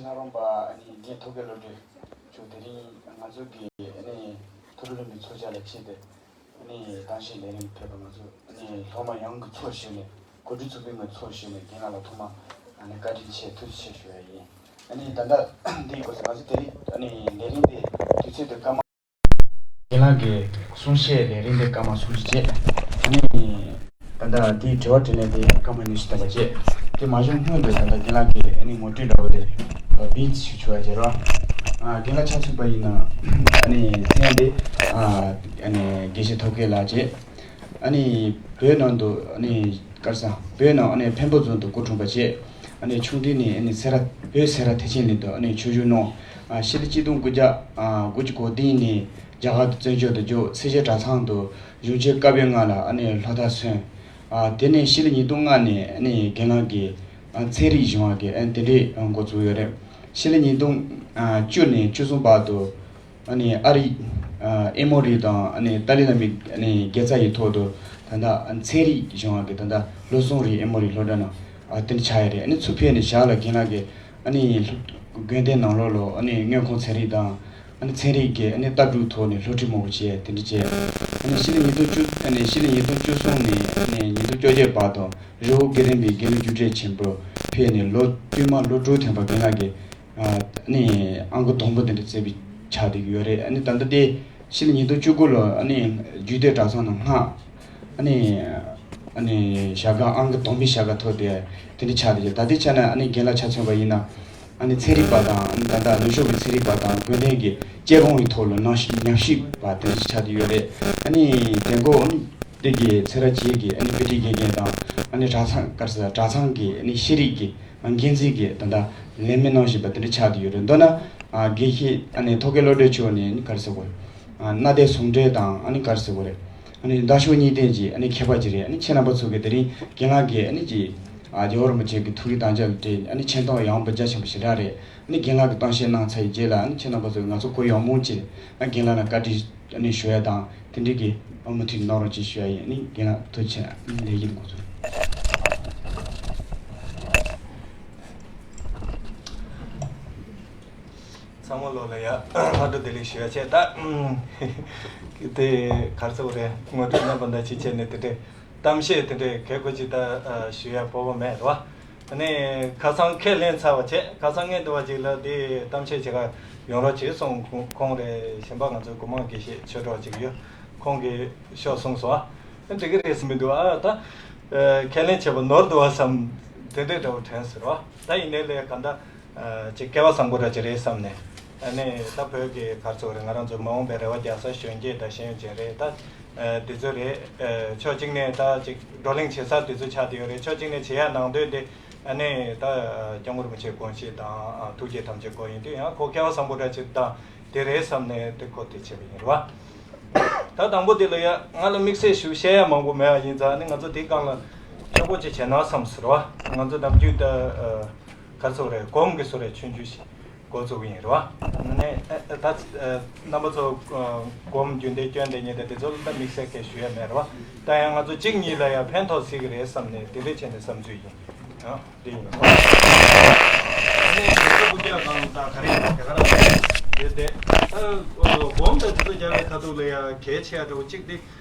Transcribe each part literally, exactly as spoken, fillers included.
གནང་རོགས་པ། ཨ་ནི་ངས་ཐོག་ཁའི་བློ་གྲོས་ཆོག་དེ་རིང་ང་ཚོ་གི་ཨ་ནི་མཐོ་རིམ་སློབ་མའི་ཚོགས་བཅར་ལ་ཆེད་དུ་ཨ་ནི་གཏམ་བཤད་ལས་རིམ་ཕེབས་པ་ང་ཚོ་ཨ་ནི་སློབ་མ་ཡོངས་ཀྱི་ཚོགས་ཞུས་ནས་གོ་སྒྲིག་ཚོགས་པའི་ངོས་ཚོགས་ཞུས་ནས་རྒན་ལགས་ལ་ཐོག་མ་ཨ་ནི་བཀའ་དྲིན་ཆེ་ཐུགས་རྗེ་ཆེ་ཞུ་ཡ་ཡིན། ཨ་ནི་ད་ལྟ་འདིའི་སྐོར་ང་ཚོ་དེ་རིང་ཨ་ནི་ལས་རིམ་དེ་དུས་ཚོད་དེ་སྐར་མ། རྒན་ལགས་ཀྱི་གསུང་བཤད་ལས་རིམ་དེ་སྐར་མ་སུམ་ཅུ་བཅད། ཨ་ནི་ད་ལྟ་དེའི་དྲི་བ་དྲིས་ལན་དེ་སྐར་མ་ཉི་ཤུ་ཐམ་པ་བཅད། དེ་མ་བྱུང་སྔོན་དུ་ད་ལྟ་རྒན་ལགས་ཀྱི་ཨ་ནི་ངོ་སྤྲོད་འདྲ་བོ་དེ་བིས་ཞུ་ཆོག་ཡ་བྱེད་རོགས། ཨ་རྒན་ལགས་ཆ་མཚོན་པ་ཡིན་ན་ཨ་ནི་མཚན་དེ་ཨ་ནི་དགེ་བཤེས་ཐོག་ཁའི་ལགས་བྱེད། ཨ་ནི་བོད་ནང་དུ་ཨ་ནི་ག་རེ་ཟ་བོད་ནང་ཨ་ནི་འཕན་པོ་རྫོང་དུ་སྐུ་འཁྲུངས་པ་བྱས། ཨ་ནི་ཆུང་དུས་ནས་ཨ་ནི་སེ་ར་བོད་སེ་ར་བདེ་ཆེན་གླིང་དུ་ཨ་ནི་ཆོས་ཞུགས་གནང་། ཨ་ཕྱི་ལོ་གཅིག་སྟོང་དགུ་བརྒྱ་ཨ་དགུ་བཅུ་གོ་བདུན་ནས་རྒྱ་གར་དུ་བཙན་བྱོལ་དུ་འབྱོར། སེར་བྱེས་གྲྭ་ཚང་དུ་གཞུང་ཆེན་བཀའ་པོད་ལྔ་ལ་ཨ་ནི་སློབ་མཐར་སོན། ཨ་དེ་ནས་ཕྱི་ལོ་ཉིས་སྟོང་ལྔ་ནས་ཨ་ནི་རྒན་ལགས་ཀྱིས་ཨ་ཚན་རིག་སྦྱོང་བ་གི་ཨ་ནི་དེ་འདྲའི་འགོ་བཙུགས་ཡོད་རེད། ཕྱི་ལོ་ཉིས་སྟོང་ཨ་བཅུ་ནས་བཅུ་གསུམ་བར་དུ། ཨ་ནི་ཨ་རི། ཨ་ཨེ་མོ་རི་དང་ཨ་ནི་ཏཱ་ལི་བླ་མའི་ཨ་ནི་དགེ་རྩ་ཡི་ཐོག་ཏུ་ད་ལྟ་ཨ་ཚན་རིག་སྦྱོང་བ་གི་ད་ལྟ་བློ་བཟང་རི་ཨེ་མོ་རི་སློབ་གྲྭ་ནང་ཨ་དེ་འདྲ་ཆགས་ཡོད་རེད། ཨ་ནི་ཚུར་ཕེབས་ནས་བཞག་ལ་རྒན་ལགས་ཀྱིས་ཨ་ནི་དགོན་སྡེ་ནང་ལོགས་ལ་ཨ་ནི་དངོས་ཁུངས་ཚན་རིག་དང་ཨ་ནི་ཚན་རིག་གི་ཨ་ནི་ལྟ་གྲུབ་ཐོག་ནས་སློབ་ཁྲིད་མང་པོ་བྱས། དེ་འདྲ་བྱས། ཨ་ནི་ཕྱི་ལོ་ཉིས་སྟོང་བཅུ་ཨ་ནི་ཕྱི་ལོ་ཉིས་སྟོང་བཅུ་གསུམ་ནས་ཨ་ནི་ཉིས་སྟོང་བཅོ་བརྒྱད་བར་དུ་རི་བོ་དགེ་ལྡན་པའི་དགེ་ལུགས་རྒྱུགས་སྤྲོད་ཆེན་པོར་ཕེབས་ནས་ལོ་བསྟུད་མར་ལོ་དྲུག་ཐམ་པ་རྒན་ལགས་ཀྱིས་ཨ་ནི་ཨང་ཀི་དང་པོ་དེ་འདྲ་བཙལ་བའི་ཆགས་བསྡད་ཀྱི་ཡོད་རེད། ཨ་ནི་ད་ལྟ་དེ་ཕྱི་ལོ་ཉིས་སྟོང་བཅུ་དགུ་ལོ་ཨ་ནི་རྒྱུད་སྟོད་གྲྭ་ཚང་ནང་སྔགས་ཨ་ནི་ཨ་ནི་ཞྭ་སྒར་ཨང་ཀི་དང་པོའི་ཞྭ་སྒར་ཐོབ་སྟེ་དེ་འདྲ་ཆགས་བསྡད་ཀྱི། ད་ལྟའི་ཆ་ནས་ཨ་ནི་རྒན་ལགས་ཆ་མཚོན་པ་ཡིན་ན་ཨ་ནི་ཚན་རིག་པ་དང་ཨ་ནི་ད་ལྟ་ནུབ་ཕྱོགས་ཀྱི་ཚན་རིག་པ་དང་དགོན་སྡེ་གི་དཔྱད་དཔོག་གི་ཐོག་ལ་ཉམས་ཞིབ་ཉམས་ཞིབ་པ་དེ་འདྲ་ཆགས་བསྡད་ཡོད་རེད། ཨ་ནི་དེ་འགོ་ཨ་ནི། དེ་གི་ཚེ་རབས་ཅིག་གི་ཨ་ནི་དཔེ་ཁྲིད་དགེ་རྒན་དང་ཨ་ནི་གྲྭ་ཚང་དཀར་ས་གྲྭ་ཚང་གི་ཨ་ནི་ཤེས་རིག་གི་འགན་འཛིན་གྱི་ད་ལྟ་ལས་མི་གནང་བཞིན་པ་དེ་འདྲ་ཆགས་བསྡད་ཡོད་རེད། མདོར་ན་དགེ་བཤེས་ཨ་ནི་ཐོག་ཁའི་བློ་གྲོས་མཆོག་ནི་ཨ་ནི་ག་རེ་ཟེར་དགོས་རེད། གནའ་དེང་ཟུང་འབྲེལ་དང་ཨ་ནི་ག་རེ་ཟེར་དགོས་རེད། ཨ་ནི་མདའ་ཤོག་གཉིས་ལྡན་གྱི་ཨ་ནི་མཁས་པ་ཅིག་རེད། ཨ་ནི་ཁྱེད་རྣམ་པ་ཚོ་གི་དེ་རིང་རྒན་ལགས་ཀྱི་ཨ་ནི་ཀྱི་རྒྱལ་བ་རིན་པོ་ཆེ་གི་ཐུགས་ཀྱི་དམ་བཅའ་ལ་བརྟེན་ཨ་ནི་མཁྱེན་རྟོགས་ཡངས་པོ་རྒྱ་ཆེན་པོ་ཞེ་དྲག་རེད། ཨ་ནི་རྒན་ལགས་ཀྱི་གཏམ་བཤད་གནང་ཚར་བའི་རྗེས་ལ་ཨ་ནི་ཁྱེད་རྣམ་པ་ཚོས་ང་ཚོ་གུ་ཡངས་མོ་བྱས་ཨ་རྒན་ལགས་ལ་བཀའ་དྲིན་ཨ་ནི་ཞུ་ཡ་དང་དེ་འདྲའི་གི་མུ་མཐུད་གནང་རོགས་ཅེས་ཞུ་ཡ་ཡིན། ཨ་ནི་རྒན་ལགས་ཐུགས་རྗེ་ཆེ། ཨ་ནི་ལས་ཀྱི་འགོ་ཚུགས། ཚང་མ་ལོ་ལ་ཡ་ཕར་འགྲོ་བདེ་ལེགས་ཞུ་ཡ་བྱས། ད་དེ་གར་ཚོགས་རེད། ངོ་སྤྲོད་རྣམ་པ་འདྲ་ཅིག་བྱས་ནས་དེ་འདྲའི་གཏམ་བཤད་དེ་འདྲའི་གལ་དགོས་ཅིག་ད་ཞུ་ཡ་སྤོབས་པ་མེད་རེད་བ། ཨ་ནི་ཁ་སང་ཁས་ལེན་ཚར་བ་བྱས། ཁ་སང་ངས་འདི་བ་ཅིག་ལ་འདི་གཏམ་བཤད་བྱེད་ག་ཡོང་རོགས་བྱེད་གསུངས། ཁོང་རེད། གཞན་པ་ང་ཚོའི་སྒོ་མང་དགེ་བཤེས་ཆོས་གྲོགས་ཅིག་ཡོད། ཁོང་གིས་ཤོག་གསུངས་སོང་། ཨ་འགྲིག་གི་རེད་ཟེར་མི་འདུག་ཨ་ད་ཁས་ལེན་བྱས་པ་ནོར་འདུག་བ་བསམ་དེ་འདྲའི་འདྲ་བོ་དྲན་ཟེར་བ། ད་ཡིན་ནའི་ལས་ག་འདྲ། ཅིག་སྐལ་བ་བཟང་པོ་འདྲ་ཅིག་རེད་བསམ་ནས། ཨ་ནི་ད་བོད་ཀྱི་གར་ཚོགས་རེད། ང་རང་ཚོ་མ་འོངས་པའི་རེ་བ་རྒྱག་ས་གཞོན་སྐྱེས་དང་ཤེས་ཡོན་ཅན་རེད། ད་དེ་ཚོ་རེད། ཕྱོགས་གཅིག་ནས་ད་ཅིག་བགྲོ་གླེང་བྱེད་ས་དེ་ཚོ་ཆགས་བསྡད་ཡོད་རེད། ཕྱོགས་གཅིག་ནས་བྱེད་ཡ་ནང་དོན་དེ་ཨ་ནི་ད་སྐྱབས་མགོན་རིན་པོ་ཆེའི་དགོངས་གཞི་དང་ཐུགས་བསྐྱེད་ཐམས་ཅད་སྐོར་ཡིན་དུས་ཡང་ཁོ་སྐལ་བ་བཟང་པོ་འདྲ་ཅིག་དང་དེ་རེད་བསམ་ནས་དེ་ཁོ་དེ་བྱས་པ་ཡིན་རེད་བ། ད་དང་པོ་དེ་ལ་ཡ་ང་ལ་དམིགས་བསལ་ཞུ་བཤད་ཡ་མང་པོ་མེད་པ་ཡིན་ཙང་ཨ་ནི་ང་ཚོ་དེའི་སྒང་ལ་ཆོག་པོ་ཅིག་བྱས་ན་བསམ་ཟེར་བ། ང་ཚོ་ནམ་རྒྱུན་ད་གར་ཚོགས་རེད། སྒོམ་གྱི་བཟོ་རེད། ཆུང་ཆུང་ཞིག་འགོ་བཙུགས་ཡིན་རེད་བ། ནས་ད་རྣམ་པ་ཚོ་སྒོམ་རྒྱུན་ལྡན་སྐྱོན་དེ་ཉིད་དེ་དེ་ཚོ་ལ་ད་དམིགས་བསལ་གྱི་ཞུ་ཡ་མེད་རེད་བ། ད་ཡང་ང་ཚོ་གཅིག་གཉིས་ལ་ཡང་ཕན་ཐོགས་སྲིད་ཀྱི་རེད་བསམ་ནས་དེ་འདྲས་བྱས་ནས་བསམ་ཚུལ་ཡིན། ཡང་དེ་ཡིན་རེད་བ། ནས་དེ་ཚོ་ཀུ་ཀྱག་གང་ད་ག་རེ་དེ་ག་ར་དེ་དེ་ད་སྒོམ་དང་དེ་ཚོ་རྒྱག་པའི་ཁ་ཐུག་ལ་ཡང་གལ་ཆེ་ཡ་འདྲ་བོ་གཅིག་དེ་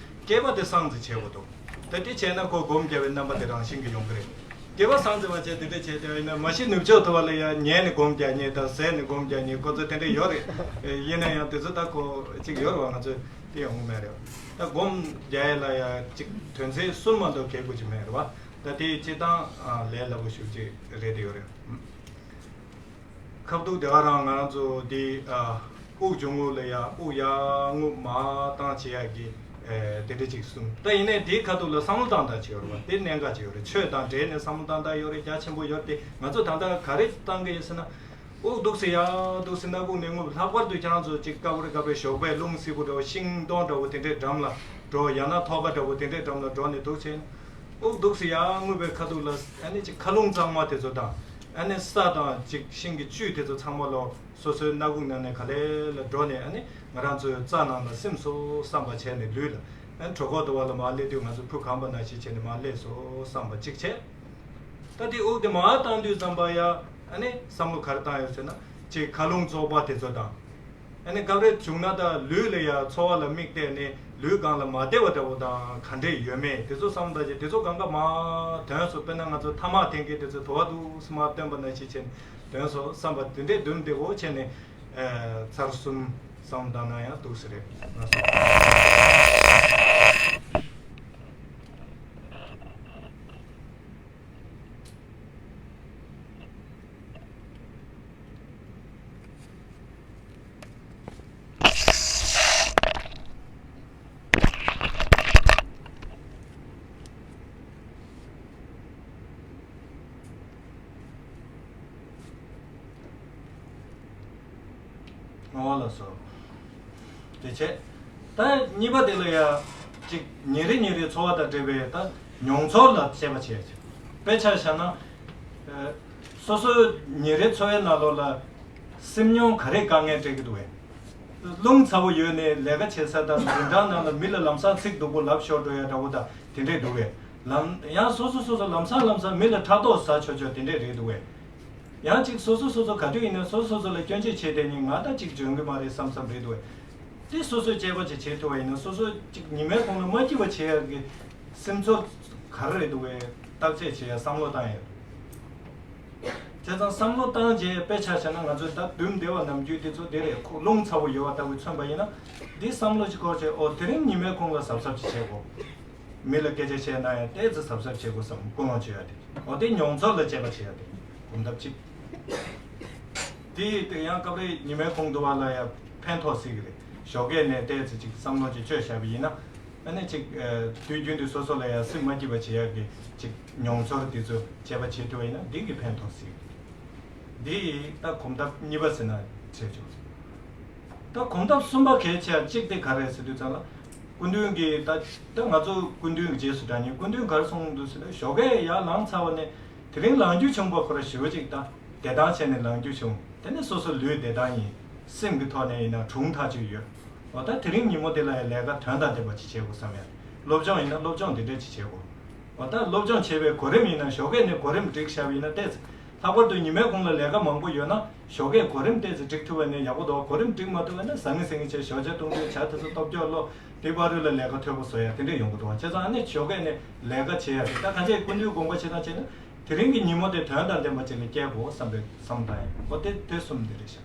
སྐྱེས་པ་དེ་སངས་རྒྱས་བྱེད་དགོས་འདུག་ད་དེ་བྱས་ན་ཁོ་སྒོམ་རྒྱག་པའི་རྣམ་པ་དེ་རང་བཞིན་གྱིས་ཡོང་གི་རེད། སྐྱེ་བ་སངས་རྒྱས་པ་བྱས་དེ་འདྲ་བྱས་དེ་ཡིན་ན་མ་གཞི་ནུབ་ཕྱོགས་དུ་བ་ལ་ཡང་ཉལ་ནས་སྒོམ་རྒྱག་མཁན་དང་ཟས་ནས་སྒོམ་རྒྱག་མཁན་ཁོ་ཚོ་དེ་འདྲ་ཡོད་རེད། ཡིན་ན་ཡང་དེ་ཚོ་ད་ཁོ་གཅིག་ཡོད་རེད་བ། ང་ཚོས་དེ་ཡོང་གི་མེད་རེད་བ། ད་སྒོམ་རྒྱག་ཡ་ལ་ཡང་གཅིག་དོན་ཚན་གསུམ་མ་གཏོགས་གལ་དགོས་ཀྱི་མེད་རེད་བ། ད་དེ་སྤྱིར་བཏང་ལས་སླ་པོ་ཞེ་པོ་ཅིག་རེད་དེ་ཡོད་རེད། ཁ་ཐུག་དེ་ག་རང་ང་རང་ཚོ་འདི་ཨ་དབུགས་འབྱུང་རྔུབ་ལ་ཡ་དབུགས་ཡར་རྔུབ་མར་བཏང་བྱེད་ཡ་གི་ཨེ་དེ་འདྲ་ཅིག་གསུངས། ད་ཡིན་ནའི་དེའི་ཁ་ཐུག་ལ་བསམ་བློ་བཏང་སྟངས་ཅིག་ཡོད་རེད་བ། དེ་གནད་འགག་ཅིག་ཡོད་རེད། ཆོས་དང་འབྲེལ་ནས་བསམ་བློ་བཏང་སྟངས་ཡོད་རེད། རྒྱ་ཆེན་པོ་ཡོད་རེད་དེ། ང་ཚོ་ད་ལྟ་ག་རེ་བཏང་གི་ཡོད་ཟེར་ན། དབུགས་འདུག་སེ་ཡར་འདུག་སེ་སྣ་ཁུག་ནས་རྔུབ། ལྷག་པར་དུ་ཁྱེད་རང་ཚོ་ཅིག་སྐབས་རེ་སྐབས་རེ་ཞོགས་པའི་རླུང་བསིལ་པོ་འདྲ་བོ་ཤིང་སྡོང་འདྲ་བོ་དེ་འདྲའི་འགྲམ་ལ་འགྲོ། ཡང་ན་ཐོག་ཁ་འདྲ་བོ་དེ་འདྲའི་འགྲམ་ལ་འགྲོ་ནས་འདུག་བྱས་ན། དབུགས་འདུག་སེ་ཡར་རྔུབ་པའི་ཁ་ཐུག་ལ་ཨ་ནི་ཅིག་མཁའ་རླུང་གཙང་མ་དེ་ཚོ་དང་། ཨ་ནི་ས་དང་ཅིག་ཤིང་གི་བཅུད་དེ་ཚོ་ཚང་མ་ལོ་སོ་སོའི་སྣ་ཁུག་ནང་ནས་ག་ལེ་ལ་འགྲོ་ནས་ཨ་ནི་ང་རང་ཚོའི་རྩ་ནང་ལ་སིམ་སོང་བསམ་པ་བྱས་ནས་ལུས་ལ། ཨ་ནི་གྲོད་ཁོག་དུ་བ་ལ་མར་སླེབས་དུས་ང་ཚོ་ཕུ་གང་པ་ནང་བཞིན་བྱས་ནས་མར་སླེབས་སོང་བསམ་པ་གཅིག་བྱས། ད་དེ་དབུགས་དེ་མར་བཏང་དུས་ཙམ་པ་ཡ། ཨ་ནི་བསམ་བློ་ག་རེ་བཏང་ཡོད་ཟེར་ན། ཅིག་མཁའ་རླུང་བཙོག་པ་དེ་ཚོ་དང་། ཨ་ནི་སྐབས་རེ་བྱུང་ན་ད་ལུས་ལ་ཡ་ཚོར་བ་ལ་དམིགས་བལྟས་ནས་ལུས་གང་ལ་མ་བདེ་བ་འདྲ་བོ་དང་ག་འདྲས་ཡོད་མེད་དེ་ཚོ་བསམ་བློ་བཏང་རྗེས་དེ་ཚོ་གང་ག་མ་དོན་སོ་དཔེར་ན་ང་ཚོ་ཐ་མག་འཐེན་མཁན་དེ་ཚོ་དུ་བ་འདུག་སེ་མར་བཏོན་པ་ནང་བཞིན་བྱས་ནས་དོན་སོ་བསམ་པ་དེ་འདྲས་འདུམ་བདེ་བོ་བྱས་ནས་ཨ་ཚར་གསུམ་བསམ་བཏང་ན་ཡང་འདུག་སེ་རེད་ང་སོ། ཨོ་ལགས་སོ། དེ་བྱས། ད་གཉིས་པ་དེ་ལ་ཡ། ཅིག་ཉིན་རེ་ཉིན་རེའི་འཚོ་བ་དང་འབྲེལ་བའི་ད་མྱོང་ཚོར་ལ་དཔྱད་པ་བྱས། དཔེ་ཆ་བཞག་ན། ཨ། སོ་སོའི་ཉིན་རེའི་འཚོ་བའི་ནང་ལོགས་ལ་སེམས་མྱོང་ག་རེ་དཀའ་ངལ་འཕྲད་ཀྱི་འདུག་གས། རླུང་ཚ་བོ་ཡོད་ནས་ལས་ཀ་བྱེད་ས་དང་འཛིན་གྲྭ་ནང་ལ་མི་ལ་ལམ་སང་ཚིག་སྡུག་པོ་ལབ་ཤོར་འགྲོ་ཡ་འདྲ་བོ་དང་དེ་འདྲས་འདུག་གས། ལམ་ཡང་སོ་སོ་སོ་སོ་ལམ་སང་ལམ་སང་མི་ལ་ཕྲག་དོག་ཟ་ཆོག་ཆོག་དེ་འདྲས་རེད་འདུག་གས། ཡང་ཅིག་སོ་སོ་སོ་སོ་ག་དུས་ཡིན་ན་སོ་སོ་སོ་ལ་སྐྱོན་བརྗོད་བྱས་བསྡད་ནས་ང་ད་ཅིག་འཇོན་གི་མ་རེད་བསམ་བསམ་རེད་འདུག་གས། དེ་སོ་སོས་དཔྱད་པ་ཅིག་བྱེད་ཐུབ་པ་ཡིན་ན་སོ་སོ་ཅིག་ཉི་མའི་གོང་ལ་མ་སྐྱིད་པ་བྱེད་ཡག་གི་སེམས་ཚོར་ག་རེ་རེད་འདུག་གས་བརྟག་དཔྱད་བྱེད་ཡ་བསམ་བློ་བཏང་ཡ། བྱས་ཙང་བསམ་བློ་བཏང་རྗེས་དཔེ་ཆ་བཞག་ན་ང་ཚོས་ད་འདུམ་བདེ་བ་ནམ་རྒྱུན་དེ་ཚོ་དེ་རེད། ཁོ་རླུང་ཚ་བོ་ཡོད་པ་ལྟ་བུ་མཚོན་པ་ཡིན་ན་འདི་བསམ་བློ་ཅིག་འཁོར་བྱས། ཨོ་དེ་རིང་ཉི་མའི་གོང་ལ་གཟབ་གཟབ་ཅིག་བྱེད་དགོས། མི་ལ་སྐད་ཆ་བཤད་ན་ཡང་ཏོག་ཙམ་གཟབ་གཟབ་བྱེད་དགོས་བསམ་ཀུན་སློང་བྱེད་ཡ་དེ། ཨོ་དེ་མྱོང་ཚོར་ལ་དཔྱད་པ་བྱེད་ཡ་དེ་གོམ་སྟབས་གཅིག་དེ་དེ་ཡང་སྐབས་རེ་ཉི་མའི་གོང་དུ་བ་ལ་ཡང་ཕན་ཐོགས་སྲིད་ཀྱི་རེད། ཞོགས་ཀས་ནས་ཏོག་ཙམ་ཅིག་བསམ་བློ་ཅིག་བཅོས་བཞག་པ་ཡིན་ན། ཨ་ནི་ཅིག་ཨ། དུས་རྒྱུན་དུ་སོ་སོ་ལ་ཡང་སེམས་མ་སྐྱིད་པ་བྱེད་ཡག་གི་ཅིག་མྱོང་ཚོར་དེ་ཚོ་དཔྱད་པ་བྱེད་ཐུབ་པ་ཡིན་ན་འདི་གི་ཕན་ཐོགས་སྲིད་ཀྱི་རེད། འདི་ད་གོམ་སྟབས་གཉིས་པ་ཟེར་ན་བྱས་ཆོག་ད་གོམ་སྟབས་གསུམ་པ་གལ་ཆེ་བ་གཅིག་དེ་ག་རེ་ཟེར་དུས་ཙམ་ལ། སྐུ་མདུན་གྱིས་ད་ད་ང་ཚོ་སྐུ་མདུན་གྱི་རྗེས་སུ་འབྲང་ཉིན་སྐུ་མདུན་ག་རེ་གསུངས་འདུག་ཟེར་ན། ཞོགས་ཀས་ཡར་ལངས་ཚར་བ་ནས་དེ་རིང་ལངས་རྒྱུ་བྱུང་བ་ཁོ་ར་ཞེ་པོ་ཅིག་ད་བདེ་ཐང་བྱས་ནས་ལངས་རྒྱུ་བྱུང་། དེ་ནས་སོ་སོ་ལུས་བདེ་ཐང་ཡིན། སེམས་ཀྱི་ཐོག་ནས་ཡིན་ན་གྲུང་ཐག་ཆོད་ཡོད། འོ་ད་དེ་རིང་ཉིན་མོ་དེ་ལ་ཡང་ལས་ཀ་དོན་དང་ལྡན་པ་ཅིག་བྱེད་དགོས་བསམ་ཡ། སློབ་སྦྱོང་ཡིན་ན་སློབ་སྦྱོང་འདི་འདྲ་ཅིག་བྱེད་དགོས། འོ་ད་སློབ་སྦྱོང་བྱེད་པའི་གོ་རིམ་ཡིན་ན་ཞོགས་ཀས་ནས་གོ་རིམ་སྒྲིག་བཞག་པ་ཡིན་ན་ཏོག་ཙམ། ལྷག་པར་དུ་ཉི་མའི་གུང་ལ་ལས་ཀ་མང་པོ་ཡོད་ན་ཞོགས་ཀས་གོ་རིམ་ཏོག་ཙམ་སྒྲིག་ཐུབ་པ་ནི་ཡག་པོ་འདུག་གོ་རིམ་སྒྲིག་མ་ཐུབ་པ་ན་ཟང་ངེ་ཟིང་ངེ་བྱས་ཞོགས་ཇ་བཏུང་དུས་ཇ་དེ་ཚོ་ལྟོ་ཕྱོགས་སློག་དེ་བར་དུ་ལ་ལས་ཀ་མཐོ་པོ་བཟོ་ཡ་དེ་འདྲ་ཡོང་གི་འདུག་བྱས་ཙང་ཨ་ནི་ཞོགས་ཀས་ནས་ལས་ཀ་བྱེད་ཡ་རེད། ད་གང་ཅི་སྐུ་མདུན་དགོངས་པ་བཞེས་སྟངས་བྱས་ན་དེ་རིང་གི་ཉིན་མོ་དེ་དོན་དང་ལྡན་པ་ཅིག་ལ་སྐྱེལ་དགོས་བསམ་པའི་བསམ་བཏང་ཡ། འོ་དེ་དེ་གསུམ་དེ་རེད་ཤག་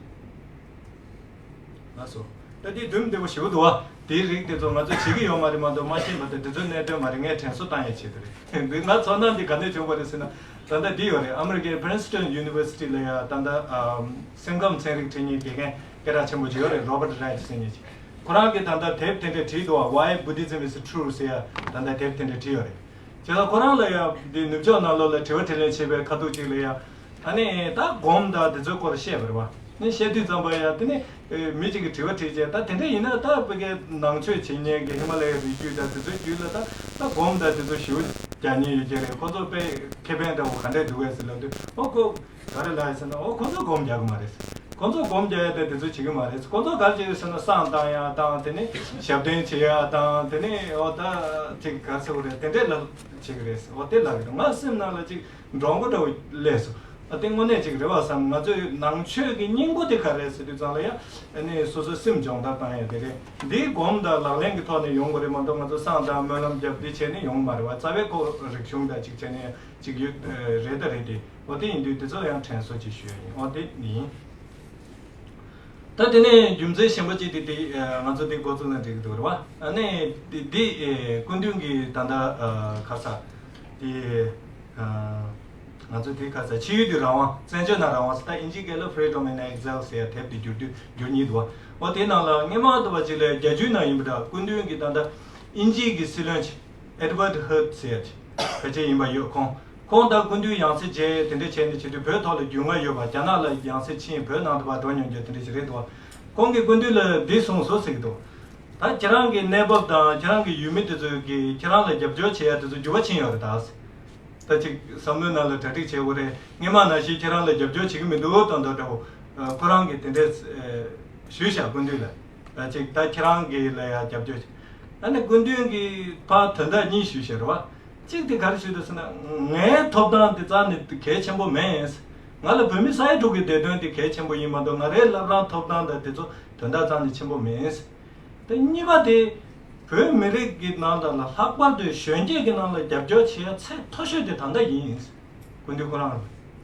ལགས་སོ། ད་དེ་འདུམ་བདེ་པོ་ཞེ་པོ་འདུག་བ། དེའི་རིགས་དེ་ཚོ་ང་ཚོ་བྱེད་ཀྱི་ཡོད་མ་རེད་མ་གཏོགས་མ་ཤེས་པ་དང་དེ་ཚོའི་གནད་དོན་མ་རེད། ངས་དྲན་གསོ་བཏང་ཡའི་ཆེད་དུ་རེད། འདི་ང་ཚོར་སྣང་འདི་ག་ནས་བྱུང་བ་རེད་ཟེར་ན། ད་ལྟ་འདི་ཡོད་རེད། ཨ་མི་རི་ཀའི་Princeton University ལ་ཡ་ད་ལྟ་ཨམ་སེམས་ཁམས་ཚན་རིག་འབྲི་མཁན་དགེ་རྒན་སྐད་གྲགས་ཆེན་པོ་ཅིག་ཡོད་རེད། Robert Reich ཟེར་མཁན་ཅིག་ཁོ་རང་གིས་ད་ལྟ་དེབ་དེ་འདྲ་བྲིས་འདུག་བ། Why Buddhism is True ཟེར་ཡ་ད་ལྟ་དེབ་དེ་འདྲ་བྲིས་ཡོད་རེད། བྱས་ཙང་ཁོ་རང་ལ་ཡང་འདི་ནུབ་ཕྱོགས་ནང་ལོགས་ལ་དྲི་བ་དྲིས་ལན་བྱེད་པའི་ཁ་ཐུག་ཅིག་ལ་ཡང་། ཨ་ནི་ད་སྒོམ་དང་དེ་ཚོའི་སྐོར་བཤད་པ་རེད་བ། ནི་བཤད་དུས་ཙམ་པ་ཡང་དེ་ནི་ཨེ་མི་གཅིག་གིས་དྲི་བ་དྲིས་བྱས། ད་དེ་འདྲ་ཡིན་ན་ད་བོད་སྐད་ནང་ཆོས་བྱེད་མཁན་གྱི་ཧི་མ་ལ་ཡའི་རི་རྒྱུད་དང་དེ་ཚོའི་རྒྱུད་ལ་ད་ད་སྒོམ་དང་དེ་ཚོ་ཞེ་པོ་རྒྱག་མཁན་ཡོད་ཀྱི་རེད། ཁོ་ཚོ་དཔེ་ཁེ་ཕན་འདྲ་བོ་ག་འདྲས་འདུག་གས་ཟེར་ལབ་དུས། ཨོ་ཁོ་ག་རེ་ལབ་ཡོད་ཟེར་ན། ཨོ་ཁོ་ཚོ་སྒོམ་རྒྱག་གི་མ་རེད་ཟེར། ཁོ་ཚོ་སྒོམ་རྒྱག་ཡ་དེ་དེ་ཚོ་བྱེད་ཀྱི་མ་རེད། ཁོ་ཚོ་ག་རེ་བྱེད་ཡོད་ཟེར་ན་བསང་བཏང་ཡ་དང་དེ་ནས་ཞབས་བརྟན་བྱེད་ཡ་དང་དེ་ནས་ཨོ་ད་ཅིག་ག་རེ་ཟེར་དགོས་རེད། དེ་འདྲས་ལབ་བྱེད་ཀྱི་རེད། ཨོ་དེ་ལབ་ཀྱི་འདུག་ང་སེམས་ནང་ལ་ཅིག་འདྲོག་པོ་འདྲ་བོ་སླེབས་སོང་། ཨ་དེ་དངོས་གནས་ཅིག་རེད་བ་བསམ། ང་ཚོའི་ནང་ཆོས་ཀྱི་སྙིང་པོ་དེ་ག་རེ་རེད་ཟེར་དུས་ཙམ་ལ་ཡ་ཨ་ནི་སོ་སོའི་སེམས་སྦྱོང་བརྡར་བཏང་ཡ་དེ་རེད། འདིའི་སྒོམ་དང་ལག་ལེན་གྱི་ཐོག་ནས་ཡོང་དགོས་རེད་མ་གཏོགས་ང་ཚོ་བསང་བཏང་སྨོན་ལམ་བརྒྱབ་འདི་བྱས་ནས་ཡོང་གི་མ་རེད་བ། རྩ་བའི་ཁོ་རིག་གཞུང་དང་ཅིག་བྱས་ནས་ཅིག་ཡོད་རེད་ད་རེད་དེ། འོ་དེ་ཡིན་དུས་དེ་ཚོ་ཡང་དྲན་གསོ་ཅིག་ཞུ་ཡ་ཡིན། འོ་དེ་ཡིན། ད་དེ་ནས་རྒྱུ་མཚན་གཞན་པ་ཅིག་དེ་དེ་ང་ཚོ་དེ་འགོ་བཙུགས་ན་འགྲིག་གི་འདུག་རེད་བ། ཨ་ནི་དེ་དེ་སྐུ་མདུན་གྱིས་ད་ལྟ་ག་ས་དེ་ང་ཚོ་དེ་ག་ས་ཕྱི་ཡུལ་དུ་རང་དབང་། བཙན་བྱོལ་ན་རང་དབང་ཟེར། ད་དབྱིན་ཇིའི་སྐད་ལ་Freedom in Exile ཟེར་ཡ་དེབ་དེ་བསྒྱུར་དུས་བསྒྱུར་མཁན་འདུག་བ། འོ་དེ་ནང་ལ་སྔོན་མ་དུ་བ་ཅིག་ལ་བརྒྱད་ཅུའི་ནང་ཡིན་པ་འདྲ། སྐུ་མདུན་གྱིས་ད་ལྟ་དབྱིན་ཇིའི་གི་སྲིད་བློན་ཆེ་Edward Heath ཟེར་ཡ་ཅིག་ཕལ་ཆེར་ཡིན་པ་ཡོད། ཁོང་ཁོང་དང་སྐུ་མདུན་ཡང་སེ་མཇལ་དེ་འདྲ་བྱས་ནས་བྱེད་དུས་བོད་ཐོག་ལ་རྒྱུས་མངའ་ཡོད་པ། རྒྱ་ནག་ལ་ཡང་སེ་ཕྱིན། བོད་ནང་དུ་ཕར་འགྲོ་མྱོང་རྒྱུ་དེ་འདྲ་ཞིག་རེད་འདུག་ཁོང་གིས་སྐུ་མདུན་ལ་འདི་གསུངས་སོ་ཟེར་གྱི་འདུག་ད་ཁྱེད་རང་གི་གནས་བབ་དང་ཁྱེད་རང་གི་ཡུལ་མི་དེ་ཚོ་གིས་ཁྱེད་རང་ལ་རྒྱབ་སྐྱོར་བྱེད་ཡ་དེ་ཚོ་འགྱུར་བ་ཕྱིན་ཡོད་རེད་ད། ད་ཅིག་བསམ་བློའི་ནང་ལ་གྲ་སྒྲིག་བྱེད་དགོས་རེད། སྔོན་མ་ནང་བཞིན་ཁྱེད་རང་ལ་རྒྱབ་སྐྱོར་བྱེད་ཀྱི་མི་འདུག་དོན་དག་འདྲ་བོ། ཁོ་རང་གིས་དེ་འདྲས་ཞུས་ཤག་སྐུ་མདུན་ལ། ད་ཅིག་ད་ཁྱེད་རང་གི་ལ་ཡ་རྒྱབ་སྐྱོར་བྱེད། ཨ་ནི་སྐུ་མདུན་གྱིས་ཕར་དོན་དག་གཉིས་ཞུས་ཤག་རེད་བ། གཅིག་དེ་ག་རེ་ཞུས་འདུག་ཟེར་ན། ངའི་ཐོབ་ཐང་དེ་རྩ་ནས་གལ་ཆེན་པོ་མེད། ང་ལ་བོད་མི་ས་ཡ་དྲུག་གི་བདེ་དོན་དེ་གལ་ཆེན་པོ་ཡིན་མ་གཏོགས། ང་རའི་བླ་བྲང་ཐོབ་ཐང་དང་དེ་ཚོ་དོན་དག་རྩ་ནས་ཆེན་པོ་མིན། དེ་གཉིས་པ་དེ། བོད་མི་རིགས་ཀྱི་ནང་དང་ལ་ལྷག་པར་དུ་གཞོན་སྐྱེས་ཀྱི་ནང་ལ་རྒྱབ་སྐྱོར་བྱེད་ཡ་ཚད་མཐོ་ཤོས་དེ་ད་ལྟ་ཡིན། སྐུ་མདུན་ཁོ་རང་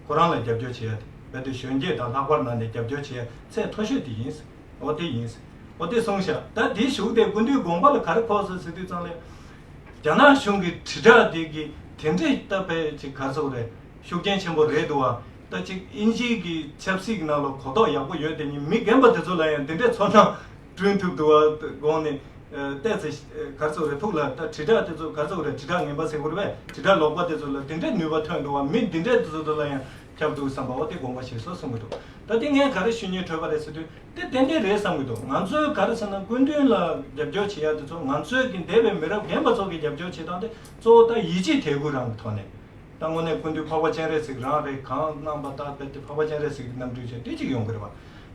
ཁོ་རང་ལ་རྒྱབ་སྐྱོར་བྱེད་ཡ་དེ་རྦད་དེ་གཞོན་སྐྱེས་དང་ལྷག་པར་ནང་ནས་རྒྱབ་སྐྱོར་བྱེད་ཡ་ཚད་མཐོ་ཤོས་དེ་ཡིན། འོ་དེ་ཡིན། འོ་དེ་གསུངས་ཤག་ད་དེའི་གཞུག་དེ་སྐུ་མདུན་དགོངས་པ་ལ་ག་རེ་འཁོར་སོང་ཟེར་དུས་ཙང་ལས། རྒྱ་ནག་གཞུང་གི་དྲིལ་བསྒྲགས་དེ་གི་དེ་འདྲའི་ད་ཕལ་ཆེར་ག་རེ་ཟེར་དགོས་རེད། ཤུགས་རྐྱེན་ཆེན་པོ་རེད་འདུག་བ། ད་ཅིག་དབྱིན་ཇིའི་གི་ཆབ་སྲིད་ཀྱི་ནང་ལ་གོ་རྟོགས་ཡག་པོ་ཡོད་དེ་ཉིད་མི་རྒན་པ་དེ་ཚོ་ལ་ཡང་དེ་འདྲའི་ཚོར་སྣང་བསྐྲུན་ཐུབ་འདུག་བ། དགོངས་ནས་ཨ་བལྟས་ཚེ་ག་རེ་ཟེར་དགོས་རེད། ཐུགས་ལ་ད་དྲིལ་བསྒྲགས་དེ་ཚོ་ག་རེ་ཟེར་དགོས་རེད། དྲིལ་བསྒྲགས་ངན་པ་ཟེར་དགོས་རེད་པས། དྲིལ་བསྒྲགས་ལོག་པ་དེ་ཚོ་ལ་དེ་འདྲའི་ནུས་པ་ཐོན་འདུག་བ། མི་འདི་འདྲའི་དེ་ཚོ་ལ་ཡང་ཁྱབ་འདུག་བསམ་པ་འོ་དེ་དགོངས་པ་བཞེས་སོང་གསུང་གི་འདུག་ད་དེ་ངས་ག་རེ་ཞུ་སྙིང་བྲོད་པ་རེད་ཟེར་དུས། དེ་ཏན་ཏན་རེད་བསམ་གྱི་འདུག་ང་ཚོས་ག་རེ་ཟེར་ན་སྐུ་མདུན་ལ་རྒྱབ་སྐྱོར་བྱེད་ཡ་དེ་ཚོ་ང་ཚོས་ཀྱི་འདས་པའི་མི་རབས་རྒན་པ་ཚོ་གི་རྒྱབ་སྐྱོར་བྱེད་སྟངས་དེ་གཙོ་བོ་ད་ཡིད་ཆེས་དད་གུས་རང་གི་ཐོག་ནས། ད་དངོས་གནས་སྐུ་མདུན་འཕགས་པ་སྤྱན་རས་གཟིགས་རང་རེད། གང་གནང་པ་ད་རྦད་དེ་འཕགས་པ་སྤྱན་རས་གཟིགས་ཀྱི་རྣམ་སྤྲུལ་བྱས་དེ་གཅིག་ཡོང་གི་རེད་པ།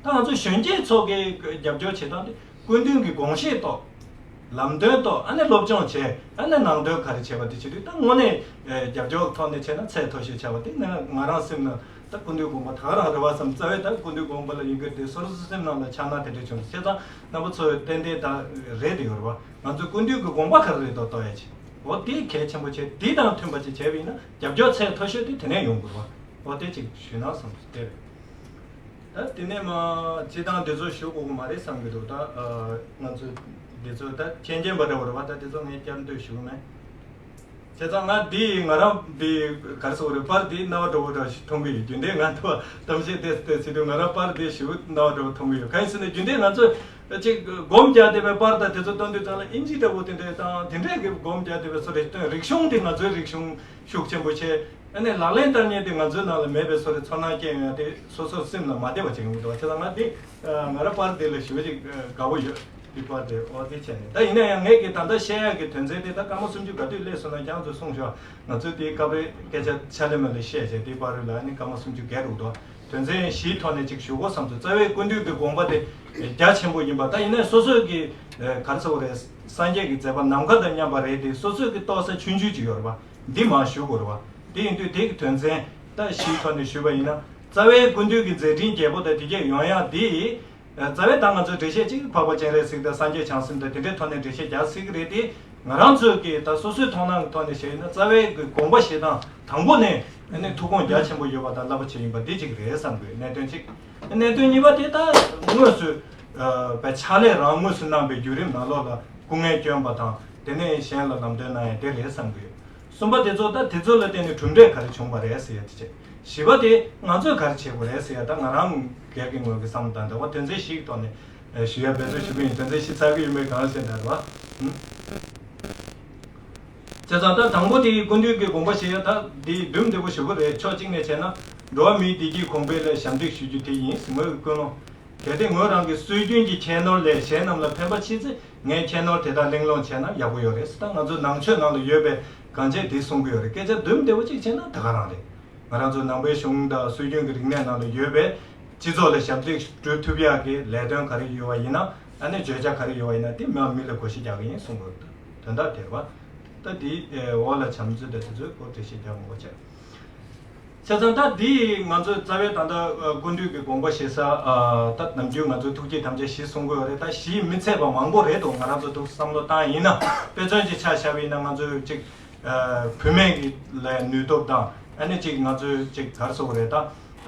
ད་ང་ཚོ་གཞོན་སྐྱེས་ཚོ་གི་རྒྱབ་སྐྱོར་བྱེད་སྟངས་དེ་སྐུ་མདུན་གྱི་དགོངས་བཞེད་ཐོག་ལམ་སྟོན་ཐོག་ཨ་ནི་སློབ་སྦྱོང་བྱས། ཨ་ནི་ནང་དོན་ག་རེ་བྱས་པ་དེ་བྱེད་དུས། ད་དངོས་གནས་རྒྱབ་སྐྱོར་ཐོག་ནས་བྱས་ན་ཚད་མཐོ་ཤོས་ཆགས་པ་དེ་ང་ང་རང་སེམས་ནང་ད་སྐུ་མདུན་དགོངས་པ་ད་ག་རང་རེད་བ་བསམ། རྩ་བའི་ད་སྐུ་མདུན་དགོངས་པ་ལ་ཡིན་གྱི་རེད་དེ་སོ་སོ་སེམས་ནང་ལ་འཆར་སྣང་དེ་འདྲ་བྱུང་། བྱས་ཙང་རྣམ་པ་ཚོས་ཏན་ཏན་ད་རེད་དེ་ཡོད་རེད་བ། ང་ཚོ་སྐུ་མདུན་གྱི་དགོངས་པ་ག་རེ་རེད་དོ་རྟོགས་ཡ་ཆེད། འོ་དེ་གལ་ཆེན་པོ་ཆེ། དེ་དང་མཐུན་པ་ཅིག་བྱས་པ་ཡིན་ན་རྒྱབ་སྐྱོར་ཚད་མཐོ་ཤོས་དེ་དེ་ནས་ཡོང་དགོས་རེད་བ། འོ་དེ་ཅིག་ཞུས་ན་བསམ་སོང་། དེ་རེད། ད་དེ་ནས་མ་སྤྱི་བཏང་འདི་ཚོ་ཞུ་དགོས་ཀྱི་མ་རེད་བསམ་གྱི་འདུག་ད་ཨ་ང་ཚོ་འདི་ཚོ་ད་མཁྱེན་མཁྱེན་པ་འདྲ་བོ་རེད་བ། ད་དེ་ཚོ་ངས་བསྐྱར་ཟློས་ཞུ་གི་མེད། བྱས་ཙང་ང་འདི་ང་རང་འདི་ག་རེ་ཟེར་དགོས་རེད། པར་འདི་རྣ་བ་འདྲ་བོ་འདྲ་ཞིག་མཐོང་གི་ཡོད། རྒྱུན་ལྡན་ང་ཚོ་གཏམ་བཤད་དེ་དེ་བྱེད་དུས་ང་རང་པར་འདི་ཞེ་པོ་རྣ་བ་འདྲ་བོ་མཐོང་གི་ཡོད། གང་ཡིན་ཟེར་ན་རྒྱུན་ལྡན་ང་ཚོ་ཅིག་སྒོམ་རྒྱག་བསྡད་པའི་པར་དང་དེ་ཚོ་སྟོན་དུས་ཙང་ལ་དབྱིན་ཇི་འདྲ་བོ་དེ་འདྲས་དང་དེ་འདྲས་ཀྱི་སྒོམ་རྒྱག་བསྡད་པའི་བཟོ་འདྲ་སྟོན། རིག་གཞུང་དེ་ང་ཚོའི་རིག་གཞུང་ཤུགས་ཆེན་པོ་བྱས། ཨ་ནི་ལག་ལེན་བསྟར་མཁན་དེ་ང་ཚོའི་ནང་ལ་མེད་པའི་བཟོ་འདྲ་ཚོར་སྣང་སྐྱེ་ཡོང་ཡ་དེ་སོ་སོའི་སེམས་ལ་མ་བདེ་བ་ཅིག་ཡོང་གི་འདུག་བ། བྱས་ཙང་ང་དེ་ང་རང་པར་དེ་ལ་ཞེ་པོ་ཅིག་དགའ་བོ་ཡོད། འདི་པར་དེ་འོ་དེ་བྱས་ནས། ད་ཡིན་ན་ཡང་ངས་ཀྱི་ད་ལྟ་བཤད་ཡག་གི་དོན་ཚན་དེ་ད་སྐར་མ་སུམ་ཅུ་ག་དུས་སླེབས་སོང་ན་ཁྱེད་ཚོས་གསུངས་ཤོག་ང་ཚོས་དེའི་སྐབས་རེ་སྐད་ཆ་ཕྱག་ལས་མ་ལས་བཤད་བྱས་དེའི་བར་རུ་ལ་ནི་སྐར་མ་སུམ་ཅུ་བརྒལ་འགྲོ་གི་འདུག་དོན་ཚན་བཞིའི་ཐོག་ནས་ཅིག་ཞུ་དགོས་བསམ་སོང་། རྩ་བའི་སྐུ་མདུན་གྱི་དགོངས་པ་དེ་རྒྱ་ཆེན་པོ་ཡིན་པ། ད་ཡིན་ན་སོ་སོའི་གི་ག་རེ་ཟེར་དགོས་རེད། སངས་རྒྱས་ཀྱི་མཛད་པ་ནམ་མཁའ་དང་མཉམ་པ་རེད་དེ། སོ་སོའི་གི་རྟོགས་ས་ཆུང་ཆུང་ཅིག་ཡོད་རེད་བ། འདི་མར་ཞུ་དགོས་རེད་བ། དེ་ཡིན་དུས་དེ་གི་དོན་ཚན་ད་བཞིའི་ཐོག་ནས་ཞུས་པ་ཡིན་ན། རྩ་བའི་སྐུ་མདུན་གྱི་མཛད་འཕྲིན་རྒྱས་པོ་དང་དེ་གས་ཡོང་ཡག་དེ། རྩ་བའི་ད་ང་ཚོས་འགྲེལ་བཤད་ཅིག་འཕགས་པ་སྤྱན་རས་གཟིགས་དང་སངས་རྒྱས་བྱང་སེམས་དང་དེ་འདྲའི་ཐོག་ནས་འགྲེལ་བཤད་རྒྱག་སྲིད་ཀྱི་རེད་དེ། ང་རང་ཚོས་ཀྱི་ད་སོ་སོའི་མཐོང་སྣང་གི་ཐོག་ནས་བཤད་ཡིན་ན། རྩ་བའི་གི་དགོངས་པ་བཞེས་སྟངས་དང་པོ་ནས་ཨ་ནི་ཐུགས་དགོངས་རྒྱ་ཆེན་པོ་ཡོད་པ་དང་རླབས་པོ་ཆེ་ཡིན་པ་འདི་གཅིག་རེད་བསམ་དགོས་གནད་དོན་གཅིག་གནད་དོན་གཉིས་པ་དེ་ད་དངོས་སུ་ཨ་པའི་ཕྱག་ལས་རང་དངོས་སུ་གནང་པའི་བརྒྱུད་རིམ་ནང་ལོགས་ལ་སྐུ་ངལ་བསྐྱོན་པ་དང་། དེ་ནས་གཞན་ལ་ལམ་སྟོན་གནང་ཡ་དེ་རེད་བསམ་གྱི་ཡོད། གསུམ་པ་དེ་ཚོ་ད་དེ་ཚོ་ལ་བརྟེན་ནས་གྲུབ་འབྲས་ག་རེ་བྱུང་བ་རེད་ཟེར་ཡ་དེ་བྱས། བཞི་པ་དེ་ང་ཚོས་ག་རེ་བྱེད་དགོས་རེད་ཟེར་ཡ། ད་ང་རང་སྒེར་གྱི་ངོས་ཀྱི་བསམ་བློ་དང་འདྲ་བ་དོན་ཚན་བཞི་གི་ཐོག་ནས་ཞུ་ཡ་འབད་བརྩོན་ཞུ་གི་ཡིན། དོན་ཚན་བཞི་ཚར་གི་ཡོད་མེད་གང་ཤེས་ན་རེད་བ། ཨུམ། བྱས་ཙང་ད་དང་པོ་དེ་སྐུ་མདུན་གྱི་དགོངས་པ་བཞེས་ཡ་ད་དེ་འདུམ་བདེ་པོ་ཞེ་པོ་རེད། ཕྱོགས་གཅིག་ནས་བྱས་ན་འགྲོ་བ་མིའི་བདེ་སྐྱིད་གོང་འཕེལ་ལ་ཞབས་འདེགས་ཞུ་རྒྱུ་དེ་ཡིན་ཟེར། ངོས་ཀྱི་ཀུན་སློང་། གལ་ཏེ་ངོས་རང་གི་སྲོལ་རྒྱུན་གྱི་ཁྱད་ནོར་ལས་གཞན་རྣམས་ལ་ཕན་པ་མཆིས་ཚེ། ངས་ཁྱད་ནོར་དེ་དག་གླེང་སློང་བྱས་ན་ཡག་པོ་ཡོད་རེད་ཟེར། ད་ང་ཚོ་ནང་ཆོས་ནང་ལ་ཡོད་པའི་གང་བྱས་དེ་གསུང་གི་ཡོད་རེད། སྐད་ཆ་འདུམ་བདེ་པོ་གཅིག་བྱས་ན་ད་ག་རང་རེད། ང་རང་ཚོ་ནང་པའི་གཞུང་དང་སྲོལ་རྒྱུན་གྱི་རིག་གནས་ནང་ལ་ཡོད་པའི་སྤྱི་ཚོགས་ལ་ཞབས་འདེགས་སྒྲུབ་ཐུབ་ཡག་གི་ལས་དོན་ག་རེ་ཡོད་པ་ཡིན་ན། ཨ་ནི་བརྗོད་བྱ་ག་རེ་ཡོད་པ་ཡིན་ན་དེ་མི་མང་མི་ལ་བགོ་བཤའ་རྒྱག་གི་ཡིན་གསུང་གི་ཡོད། དོན་དག་དེ་རེད་བ། ད་དེའི་འོག་ལ་བྱམས་བརྩེ་དང་དེ་ཚོའི་སྐོར་འགྲེལ་བཤད་རྒྱག་དགོངས་པ་བྱས། བྱས་ཙང་ད་འདི་ང་ཚོས་རྩ་བའི་ད་ལྟ་སྐུ་མདུན་གྱི་དགོངས་པ་བཞེས་ས། ད་ནམ་རྒྱུན་ང་ཚོས་ཐུགས་བསྐྱེད་ཐམས་ཅད་བཞི་གསུང་གི་ཡོད་རེད། ད་བཞི་མི་ཚད་པ་མང་པོ་རེད་འདུག་ང་རང་ཚོ་ཐུགས་བསམ་བློ་བཏང་ཡིན་ན། དཔེ་མཚོན་ཅིག་ཆ་བཞག་པ་ཡིན་ན་ང་ཚོས་ཅིག་བུད་མེད་ཀྱི་ལ་ནུས་སྟོབས་དང་། ཨ་ནི་ཅིག་ང་ཚོས་ཅིག་ག་རེ་ཟེར་དགོས་རེད། ད་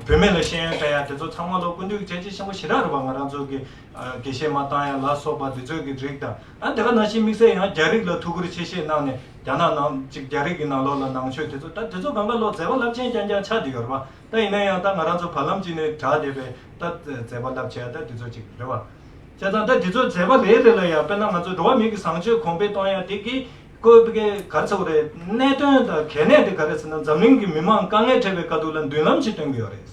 བུད་མེད་ལ་ཤེས་ཡོན་སྤྲད་ཡ་དེ་ཚོ་ཚང་མ་ལོ་སྐུ་མདུན་གྱི་བྱས་རྗེས་ཆེན་པོ་ཞེ་དྲག་རེད་བ། ང་རང་ཚོ་གི་དགེ་བཤེས་མ་བཏང་ཡ་ལ་སོགས་པ་འདི་ཚོའི་གི་རིགས་དང་། ཨ་དེ་ག་ནང་བཞིན་དམིགས་བསལ་ཡང་རྒྱ་རིགས་ལ་ཐུགས་ཁུར་ཆེ་བཞེས་གནང་ནས་རྒྱ་ནག་ནང་ཅིག་རྒྱ་རིགས་ཀྱི་ནང་ལོགས་ལ་ནང་ཆོས་དེ་ཚོ། ད་དེ་ཚོ་གང་ག་ལོ་མཛད་པ་རླབས་ཆེན་རྐྱང་རྐྱང་ཆགས་བསྡད་ཡོད་རེད་བ། ད་ཡིན་ན་ཡང་ད་ང་རང་ཚོ་བར་ལམ་གཅིག་ནས་དྲག་བསྡད་པའི་ད་མཛད་པ་རླབས་ཆེ་ཡ་ད་དེ་ཚོ་ཅིག་རེད་བ། བྱས་ཙང་ད་དེ་ཚོའི་མཛད་པ་རེ་རེ་ལ་ཡང་དཔེར་ན་ང་ཚོ་འགྲོ་བ་མི་གི་བཟང་སྤྱོད་གོང་འཕེལ་གཏོང་ཡ་དེ་གི་བཀོད་པའི་ག་རེ་ཟེར་དགོས་རེད། གནད་དོན་དང་གལ་གནད་དེ་ག་རེ་ཟེར་ན། འཛམ་གླིང་གི་མི་མང་དཀའ་ངལ་འཕྲད་པའི་དཀའ་སྡུག་ལ་མདུན་ལམ་ཞིག་སྟོན་གྱི་ཡོད་རེད།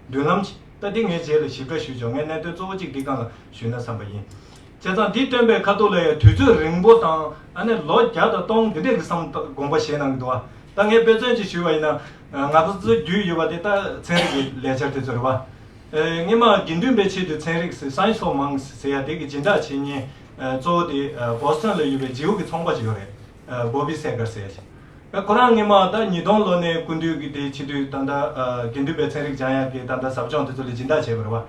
མདུན་ལམ་ཞིག་ད་འདི་ངས་རྗེས་ལ་ཞིབ་ཕྲ་ཞུས་ཆོག་ངས་གནད་དོན་གཙོ་བོ་གཅིག་འདི་སྒང་ལ་ཞུས་ན་བསམ་པ་ཡིན། བྱས་ཙང་འདི་སྟོན་པའི་ཁ་ཐུག་ལ་ཡང་དུས་ཚོད་རིང་པོ་དང་། ཨ་ནི་ལོ་བརྒྱ་དང་སྟོང་འདི་འདྲས་ཀྱི་བསམ་དགོངས་པ་བཞེས་གནང་གི་འདུག་བ། ད་ངས་དཔེ་མཚོན་ཅིག་ཞུས་པ་ཡིན་ན། ང་ཚོ་རྒྱུས་ཡོད་པ་དེ་ད་ཚན་རིག་གི་ལས་འཆར་དེ་ཚོ་རེད་བ། སྔོན་མ་དགེ་འདུན་པའི་ཆེད་དུ་ཚན་རིག་ཟེར། སའེན་སི་ཧྥོར་མོངཀ་ཟེར་ཡ་དེ་གི་སྦྱིན་བདག་བྱེད་མཁན་གཙོ་བོ་དེ་བོ་སི་ཊོན་ལ་ཡོད་པའི་ཇིའུ་གི་ཚོང་པ་ཅིག་ཡོད་རེད། བོ་བི་སེ་གར་ཟེར་ཡ་ཅིག་ད་ཁོ་རང་སྔོན་མ་ད་ཉིས་སྟོང་ལོ་ནས་སྐུ་མདུན་གྱི་དེ་ཕྱི་དུས་ད་ལྟ་དགེ་འདུན་པའི་ཚན་རིག་སྦྱང་ཡག་གི་ད་ལྟ་ཟབ་སྦྱོང་དེ་ཚོ་ལ་སྦྱིན་བདག་བྱས་པ་རེད་བ།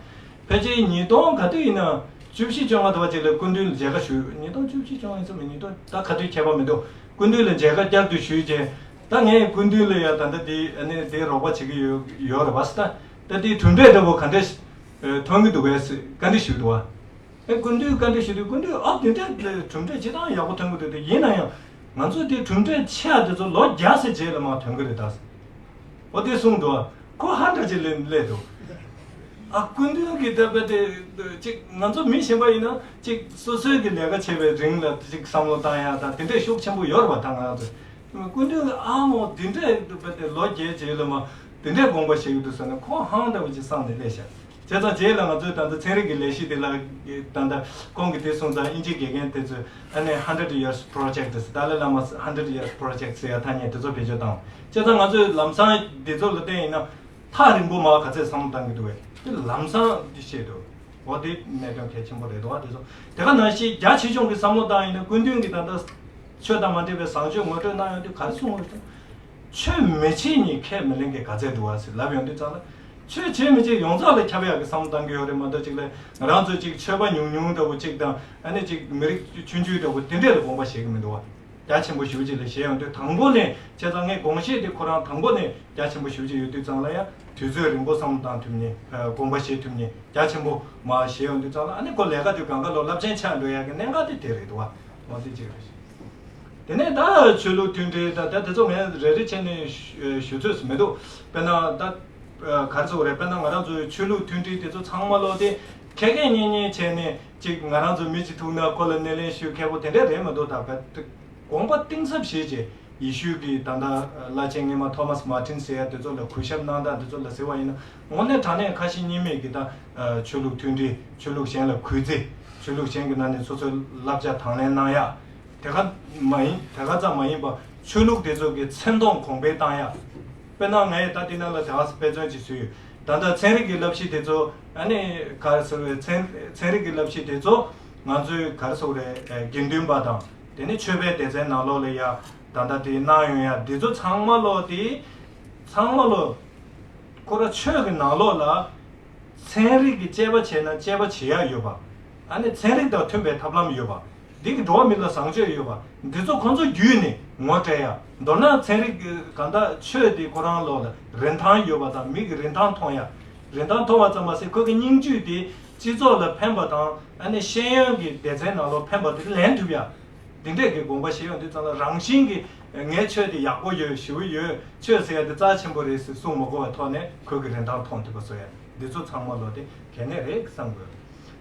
ཕལ་ཆེར་ཉིས་སྟོང་ག་དུས་ཡིན་ན་བཅུ་བཞི་བཅོ་ལྔ་དུ་བ་ཅིག་ལ་སྐུ་མདུན་ལ་མཇལ་ཁ་ཞུས། ཉིས་སྟོང་བཅུ་བཞི་བཅོ་ལྔ་ཡིན་ཙམ་མིན། ཉིས་སྟོང་ད་ག་དུས་ཁྱད་པར་མི་འདུག་སྐུ་མདུན་ལ་མཇལ་ཁ་བསྐྱར་དུ་ཞུས་རྗེས་ད་ངས་སྐུ་མདུན་ལ་ཡ་ད་ལྟ་དེ་ཨ་ནི་དེ་རོགས་པ་བྱེད་ཀྱི་ཡོད་ཡོད་རེད་བ། ད་ད་དེ་གྲུབ་འབྲས་འདྲ་པོ་ག་འདྲ་ཐོན་གྱི་འདུག་གས་བཀའ་འདྲི་ཞུས་འདུག་བ། ཨེ་སྐུ་མདུན་བཀའ་འདྲི་ཞུ་དུས་སྐུ་མདུན་ཨ་དེ་འདྲ་གྲུབ་འབྲས་ཅི་ལྟར་ཡག་པོ་ཐོན་གྱི་འདུག་དེ་ཡིན་ན་ཡང་ང་ཚོ་དེ་གྲུབ་འབྲས་ཆེ་ཡ་དེ་ཚོ་ལོ་བརྒྱ་ཙམ་རྗེས་ལ་མར་ཐོན་གྱི་རེད་ད། འོ་དེ་གསུངས་འདུག་ཁོ་ཧ་འདྲ་ཅིག་ལས་སླེབས་འདུག་ཨ་སྐུ་མདུན་གྱི་ད་དཔེ་དེ་ཅིག་ང་ཚོ་མི་གཞན་པ་ཡིན་ན་ཅིག་སོ་སོའི་གི་ལས་ཀ་བྱེད་པའི་རིང་ལ་ཅིག་བསམ་བློ་བཏང་ཡ་ད་དེ་འདྲས་ཤུགས་ཆེན་པོ་ཡོད་རེད་པ། ད་ང་རང་ཚོ་སྐུ་མདུན་ཨ་མོ་དེ་འདྲས་དཔེ་དེ་ལོ་བརྒྱད་རྗེས་ལ་མར་དེ་འདྲས་དགོངས་པ་བཞེས་ཀྱི་འདུག་ཟེར་ན་ཁོ་ཧང་འདྲ་པོ་ཅིག་བསམ་ནས་སླེབས་ཤག་བྱས་ཙང་རྗེས་ལ་ང་ཚོས་ད་ལྟ་ཚན་རིག་གི་ལས་གཞི་དེ་ལ་ད་ལྟ་ཁོང་གིས་དེ་གསུངས་ཙང་དབྱིན་ཇིའི་དགེ་རྒན་དེ་ཚོས་ཨ་ནི་hundred years project ཟེར། ཏཱ་ལའི་བླ་མ་hundred years project ཟེར་ཡ་ཐ་སྙད་དེ་ཚོ་བེད་སྤྱོད་བཏང་། བྱས་ཙང་ང་ཚོས་ལམ་སང་དེ་ཚོ་ལ་བལྟས་ཡིན་ན་ཐག་རིང་པོ་མར་ག་ཚད་བསམ་བློ་བཏང་གི་འདུག་བས་དེ་ལམ་སང་དེ་ཤེས་འདུག་འོ་དེ་གནད་དོན་གལ་ཆེན་པོ་རེད་འདུག་བ། དེ་ཚོ་དེ་ག་ནང་བཞིན་རྒྱ་ཆེ་ཆུང་གི་བསམ་བློ་བཏང་ཡིན་ན་སྐུ་མདུན་གྱིས་ད་ལྟ་ཆོས་དང་མ་འབྲེལ་བའི་བཟང་སྤྱོད་ངོ་སྤྲོད་གནང་ཡོང་དུས་ག་རེ་གསུངས་ཡོད་དམ། ཆོས་མི་བྱེད་ཉིད་ཁས་མི་ལེན་མཁན་ག་ཚད་འདུག་བ་ཟེར་ལབ་ཡོང་དུས་ཙང་ལ། ཆོས་བྱེད་མི་བྱེད་ཡོངས་རྫོགས་ལ་ཁྱབ་ཡག་གི་བསམ་བློ་བཏང་གི་ཡོད་རེད་མ་གཏོགས་ཅིག་ལ་ང་རང་ཚོ་ཅིག་ཆོས་པ་ཉུང་ཉུང་འདྲ་བོ་ཅིག་དང་ཨ་ནི་ཅིག་མི་རིགས་ཆུང་ཆུང་འདྲ་བོ་དེ་འདྲས་ལ་དགོངས་པ་བཞེས་ཀྱི་མི་འདུག་བ། རྒྱ་ཆེན་པོ་ཞེ་པོ་ཅིག་ལ་བཞེས་ཡོང་དུས་དང་པོ་ནས་བྱས་ཙང་ངས་དགོངས་བཞེས་དེ་ཁོ་རང་དང་པོ་ནས་རྒྱ་ཆེན་པོ་ཞེ་པོ་ཅིག་ཡོད་དུས་ཙང་ལ་ཡང་དུས་ཚོད་རིང་པོ་བསམ་བློ་བཏང་ཐུབ་མཁན་དགོངས་པ་བཞེས་ཐུབ་མཁན་རྒྱ་ཆེན་པོ་མར་བཞེས་ཡོང་དུས་ཙང་ལ་ཨ་ནི་ཁོ་ལས་ཀ་དེ་གང་ག་ལོ་རླབས་ཆེན་ཆགས་འགྲོ་ཡག་གི་གནད་འགག་དེ་དེ་རེད་འདུག་བ། འོ་དེ་གཅིག་རེད། དེ་ནས་ད་ཆོས་ལུགས་མཐུན་སྒྲིལ་ད་ད་དེ་ཚོ་ངས་རེ་རེ་བྱས་ནས་ཞུ་ཞུ་ཚོད་མི་འདུག་དཔེར་ན་ད་ག་རེ་ཟེར་དགོས་རེད། དཔེར་ན་ང་རང་ཚོའི་ཆོས་ལུགས་མཐུན་སྒྲིལ་དེ་ཚོ་ཚང་མ་ལོག་དེ་ཁེ་ཁེ་ཉེ་ཉེ་བྱས་ནས་ཅིག་ང་རང་ཚོ་མི་གཅིག་ཐུག་ན་ཁོ་ལ་སྣེ་ལེན་ཞུ་མཁས་པོ་དེ་འདྲས་རེད་མི་འདུག་ད་དཔེ་དགོངས་པ་གཏིང་ཟབ་བཞེས་རྗེས་ཡེ་ཤུ་གི་ད་ལྟ་བླ་ཆེན་སྔོན་མ་ཐོ་མཱས་མཱ་ཏིན་ཟེར་ཡ་དེ་ཚོ་ལ་གུས་ཞབས་གནང་སྟངས་དེ་ཚོ་ལ་ཟེར་བ་ཡིན་ན་དངོས་གནས་དྲང་གནས་ཁ་ཞེ་གཉིས་མེད་ཀྱི་ད་ཆོས་ལུགས་མཐུན་སྒྲིལ་ཆོས་ལུགས་གཞན་ལ་གུས་བརྩི་ཆོས་ལུགས་གཞན་གྱི་ནང་ནས་སོ་སོའི་བསླབ་བྱ་དང་ལེན་གནང་ཡ། དེ་ག་མ་ཡིན་དེ་ག་ཙམ་མ་ཡིན་པ་ཆོས་ལུགས་དེ་ཚོ་གི་མཚན་མཐོང་གོང་འཕེལ་བཏང་ཡ། དཔེར་ན་ངས་ད་འདི་ནང་ལ་དེ་ག་ཙམ་དཔེ་མཚོན་ཅིག་བཟོས་ཡོད། ད་ལྟ་ཚན་རིག་གི་བསླབ་གཞི་དེ་ཚོ་ཨ་ནི་ག་རེ་ཟེར་བའི་ཚན་ཚན་རིག་གི་བསླབ་གཞི་དེ་ཚོ་ང་ཚོའི་ག་རེ་ཟེར་རེད་དགེ་འདུན་པ་དང་དེ་ནི་ཆོས་པའི་སྡེ་ཚན་ནང་ལོགས་ལ་ཡ་ད་ལྟ་དེ་གནང་ཡོང་ཡ་དེ་ཚོ་ཚང་མ་ལོག་དེ་ཚང་མ་ལོག་ཁོ་ར་ཆོས་ཀྱི་ནང་ལོགས་ལ་ཚན་རིག་གི་དཔྱད་པ་བྱས་ན་དཔྱད་པ་བྱེད་ཡ་ཡོད་པ། ཨ་ནི་ཚན་རིག་དང་མཐུན་པའི་ཐབས་ལམ་ཡོད་པ། འདི་གི་འགྲོ་བ་མི་ལ་བཟང་སྤྱོད་ཡོད་པ། འདི་ཚོ་ཁོང་ཚོ་བརྒྱུད་ནས་ངོ་སྤྲད་ཡ། མདོར་ན་ཚན་རིག་གི་གང་ལྟར་ཆོས་དེ་ཁོ་རང་ལོགས་ལ་རིན་ཐང་ཡོད་པ་དང་མི་གི་རིན་ཐང་མཐོང་ཡ། རིན་ཐང་མཐོང་བ་ཙམ་མ་ཟད་ཁོ་གི་སྙིང་བཅུད་དེ་སྤྱི་ཚོགས་ལ་ཕན་པ་དང་ཨ་ནི་ཤེས་ཡོན་གྱི་སྡེ་ཚན་ནང་ལོགས་ཕན་པ་དེ་ལེན་ཐུབ་ཡ། འདི་འདྲས་ཀྱི་དགོངས་པ་བཞེས་ཡོང་དུས་ཙམ་ལ་རང་བཞིན་གྱིས་ངའི་ཆོས་དེ་ཡག་པོ་ཡོད་ཞེ་པོ་ཡོད་ཆོས་ཟེར་ཡ་དེ་རྩ་ཆེན་པོ་རེད་ཟེར་གསུང་མ་དགོས་པའི་ཐོག་ནས་ཁོས་ཀྱི་རིན་ཐང་མཐོང་ཐུབ་པ་བཟོ་ཡ་འདི་ཚོ་ཚང་མ་ལོག་དེ་གལ་གནད་རེད་བསམ་དགོས།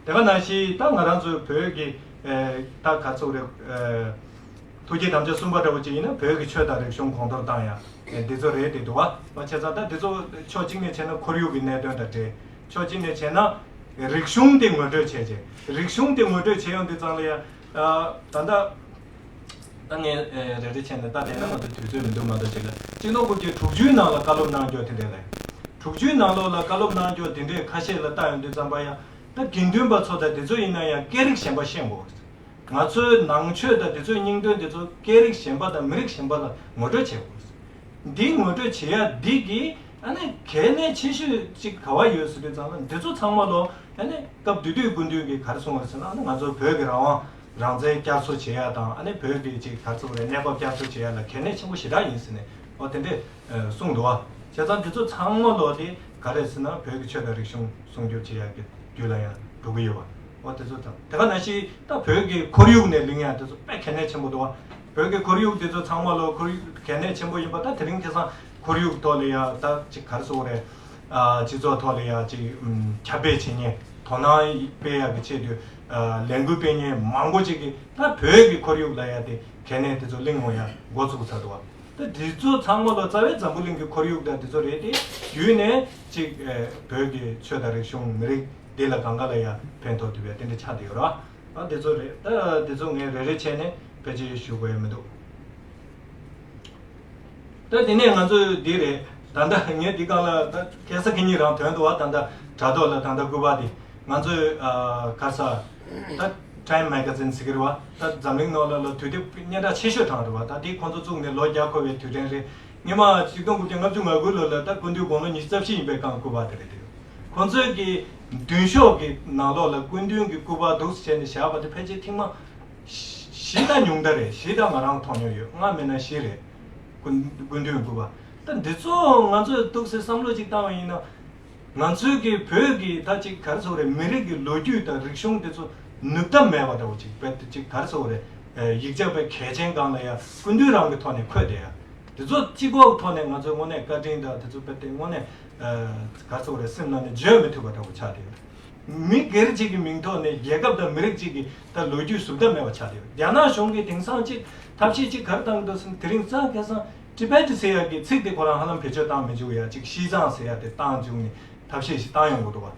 དེ་ག་ནང་བཞིན་ད་ང་རང་ཚོའི་བོད་ཀྱི་ད་ག་ཚོད་རེད། ཐུགས་བསྐྱེད་དམ་བཅའ་གསུམ་པ་འདྲ་བོ་ཅིག་ཡིན་ན་བོད་ཀྱི་ཆོས་དང་རིག་གཞུང་གོང་མཐོར་བཏང་ཡ་འདི་ཚོ་རེད་དེ་འདུག་བ། བྱས་ཙང་ད་འདི་ཚོ་ཕྱོགས་གཅིག་ནས་བྱས་ན་ཁོར་ཡུག་གི་གནད་དོན་དང་འབྲེལ། ཕྱོགས་གཅིག་ནས་བྱས་ན་རིག་གཞུང་དེ་ངོ་སྤྲོད་བྱས་རྗེས་རིག་གཞུང་དེ་ངོ་སྤྲོད་བྱས་ཡོང་དུས་ཙང་ལ་ཡ། ད་ལྟ་ད་ངས་རེ་རེ་བྱས་ནས་ད་དེ་ན་ང་ཚོ་དུས་ཚོད་མི་འདུག་མ་གཏོགས་ཅིག་ལ་སྤྱི་ནོར་གུ་གེ་དྲུག་ཅུའི་ནང་ལ་བཀའ་སློབ་གནང་རྒྱུ་དེ་འདྲས་ལས། དྲུག་ཅུའི་ནང་ལོགས་ལ་བཀའ་སློབ་གནང་རྒྱུ་དེ་འདྲས་ཁ་ཤས་ལ་ལྟ་ཡོང་དུས་ཙམ་པ་ཡ། ད་དགེ་འདུན་པ་ཚོ་དང་དེ་ཚོ་ཡིན་ན་ཡང་སྐད་རིགས་གཞན་པ་ཤེས་དགོས། ང་ཚོའི་ནང་ཆོས་དང་དེ་ཚོའི་སྙིང་དོན་དེ་ཚོ་སྐད་རིགས་གཞན་པ་དང་མི་རིགས་གཞན་པ་ལ་ངོ་སྤྲོད་བྱེད་དགོས། འདི་ངོ་སྤྲོད་བྱེད་ཡ་འདི་གི་ཨ་ནི་གལ་གནད་ཆེ་ཤོས་ཅིག་ག་བ་ཡོད་ཟེར་དུས་ཙམ་ལ་འདི་ཚོ་ཚང་མ་ལོ་ཨ་ནི་སྐབས་དེ་དུས་སྐུ་མདུན་གྱིས་ག་རེ་གསུངས་པ་རེད་ཟེར་ན་ཨ་ནི་ང་ཚོ་བོད་ཀྱི་རང་དབང་རང་བཙན་བསྐྱར་གསོ་བྱེད་ཡ་དང་ཨ་ནི་བོད་ཀྱི་ཅིག་ག་རེ་ཟེར་དགོས་རེད་གནས་བབ་བསྐྱར་གསོ་བྱེད་ཡ་ལ་གལ་གནད་ཆེན་པོ་ཞེ་དྲག་ཡིན་ཟེར་ནས་ཨོ་དེ་འདྲས་གསུངས་འདུག་བ། བྱས་ཙང་འདི་ཚོ་ཚང་མ་ལོ་དེ་ག་རེ་ཟེར་ན་བོད་ཀྱི་ཆོས་དང་རིག་གཞུང་སྲུང་སྐྱོབ་བྱེད་ཡག་གི་རྒྱུད་ལ་ཡང་འགྲོ་གི་ཡོད་པ། འོ་དེ་ཚོ་དང་དེ་ག་ནང་བཞིན་ད་བོད་ཀྱི་ཁོར་ཡུག་ནས་གླེང་ཡག་དེ་ཚོ་དཔེ་གལ་གནད་ཆེན་པོ་འདུག་བ། བོད་ཀྱི་ཁོར་ཡུག་དེ་ཚོ་ཚང་མ་ལོ་ཁོར་ཡུག་གལ་གནད་ཆེན་པོ་ཡིན་པ་ད་དེ་རིང་ཁ་སང་ཁོར་ཡུག་ཐོག་ལ་ཡ་ད་ཅིག་ག་རེ་ཟེར་དགོས་རེད། སྤྱི་ཚོགས་ཐོག་ལ་ཡ་ཅིག་ཁྱབ་སྤེལ་བྱེད་མཁན་དོ་སྣང་སྤེལ་ཡག་གི་ཆེད་དུ་ལས་འགུལ་སྤེལ་མཁན་མང་པོ་ཅིག་གིས་ད་བོད་ཀྱི་ཁོར་ཡུག་ལ་ཡ་དེ་གལ་གནད་དེ་ཚོ་གླེང་འོང་ཡ་འགོ་ཚུགས་ཚར་འདུག་བ། ད་འདི་ཚོ་ཚང་མ་ལ་རྩ་བའི་འཛམ་བུ་གླིང་གི་ཁོར་ཡུག་དང་འདི་ཚོ་རེད་དེ་བརྒྱུད་ནས་ཅིག་ཨེ་བོད་ཀྱི་ཆོས་དང་རིག་གཞུང་མི་རིགས་འདི་ལ་གང་ག་ལ་ཡང་ཕན་ཐོགས་ཐུབ་པའི་དེ་འདྲ་ཆགས་བསྡད་ཡོད་རེད་བ། ཨ་འདི་ཚོ་རེད་ད་འདི་ཚོ་ངས་རེ་རེ་བྱས་ནས་ཕལ་ཆེར་ཞུ་དགོས་ཡ་མི་འདུག་ད་དེ་ནས་ང་ཚོས་འདི་རེད་ད་ལྟ་ངས་འདི་སྒང་ལ་ད་ཁ་སང་ཁ་ཉིན་རང་ཐོན་འདུག་བ། ད་ལྟ་དྲ་ཐོག་ལ་ད་ལྟ་སྐུ་པར་འདི་ང་ཚོས་ཨ་ག་ས་ད། Time Magazine ཟེར་གྱི་རེད་བ། ད་འཛམ་གླིང་ནང་ལ་ལ་དུས་དེབ་སྙན་གྲགས་ཆེ་ཤོས་གྲས་རེད་བ། ད་དེ་ཁོང་ཚོ་བཙུགས་ནས་ལོ་བརྒྱ་འཁོར་བའི་དུས་དྲན་རེད། སྔོན་མ་ཆིག་སྟོང་དགུ་བརྒྱ་ལྔ་བཅུ་ང་དགུ་ལོ་ལ་ད་སྐུ་མདུན་དགུང་ལོ་ཉི་ཤུ་རྩ་བཞི་ཡིན་པའི་སྐབས་སྐུ་པར་དེ་རེད་དེ། ཁོང་ཚོའི་གི་མདུན་ཤོག་གི་ནང་ལོགས་ལ་སྐུ་མདུན་གྱི་སྐུ་པར་འདུག་སེ་བྱས་ནས་བཞག་པ་དེ་ཕལ་ཆེར་ཐེངས་མ་བཞི་དང་ཉུང་མཐའ་རེད། བཞི་དང་ང་རང་མཐོང་མྱོང་ཡོད། ལྔ་མིན་ན་བཞི་རེད། སྐུ་སྐུ་མདུན་སྐུ་པར། ད་འདི་ཚོ་ང་ཚོས་འདུག་སེ་བསམ་བློ་ཅིག་བཏང་བ་ཡིན་ན། ང་ཚོའི་གི་བོད་ཀྱི་ད་ཅིག་ག་རེ་ཟེར་དགོས་རེད། མི་རིགས་ཀྱི་ལོ་རྒྱུས་དང་རིག་གཞུང་དེ་ཚོ་ནུབ་ཐབས་མེད་པ་འདྲ་བོ་ཅིག་རྦད་དེ་ཅིག་ག་རེ་ཟེར་དགོས་རེད། ཡིག་ཆ་དཔེ་གལ་ཆེན་སྒང་ལ་ཡ་སྐུ་མདུན་རང་གི་ཐོག་ནས་འཁོད་བསྡད་ཡ། དེ་ཚོ་གཅིག་པོའི་ཐོག་ནས་ང་ཚོས་དངོས་གནས་བཀའ་དྲིན་དང་དེ་ཚོ་རྦད་དེ་དངོས་གནས་ག་རེ་ཟེར་དགོས་རེད། སེམས་ནང་ནས་བརྗོད་མི་ཐུབ་པ་འདྲ་བོ་ཆགས་བསྡད་ཡོད། མི་སྒེར་གཅིག་གི་མིང་ཐོག་ནས་རྒྱལ་ཁབ་དང་མི་རིགས་གཅིག་གི་ད་ལོ་རྒྱུས་ཟུར་ལྟ་མེད་པ་ཆགས་བསྡད་ཡོད། རྒྱ་ནག་གཞུང་གིས་དེང་སང་ཅིག་ཐབས་ཤེས་ཅིག་ག་རེ་བཏང་གི་འདུག་ཟེར་ན། དེ་རིང་སང་ཁ་སང་ཊི་བེ་ཊི་ཟེར་ཡག་གི་ཚིག་དེ་ཁོ་རང་ཧ་ལམ་བེད་སྤྱོད་བཏང་མི་འཇུག་ཡ། ཅིག་ཤིས་ཙང་ཟེར་ཡག་དེ་བཏང་བཅུག་ནས་ཐབས་ཤེས་ཤིག་བཏང་ཡོང་གི་འདུག་བ།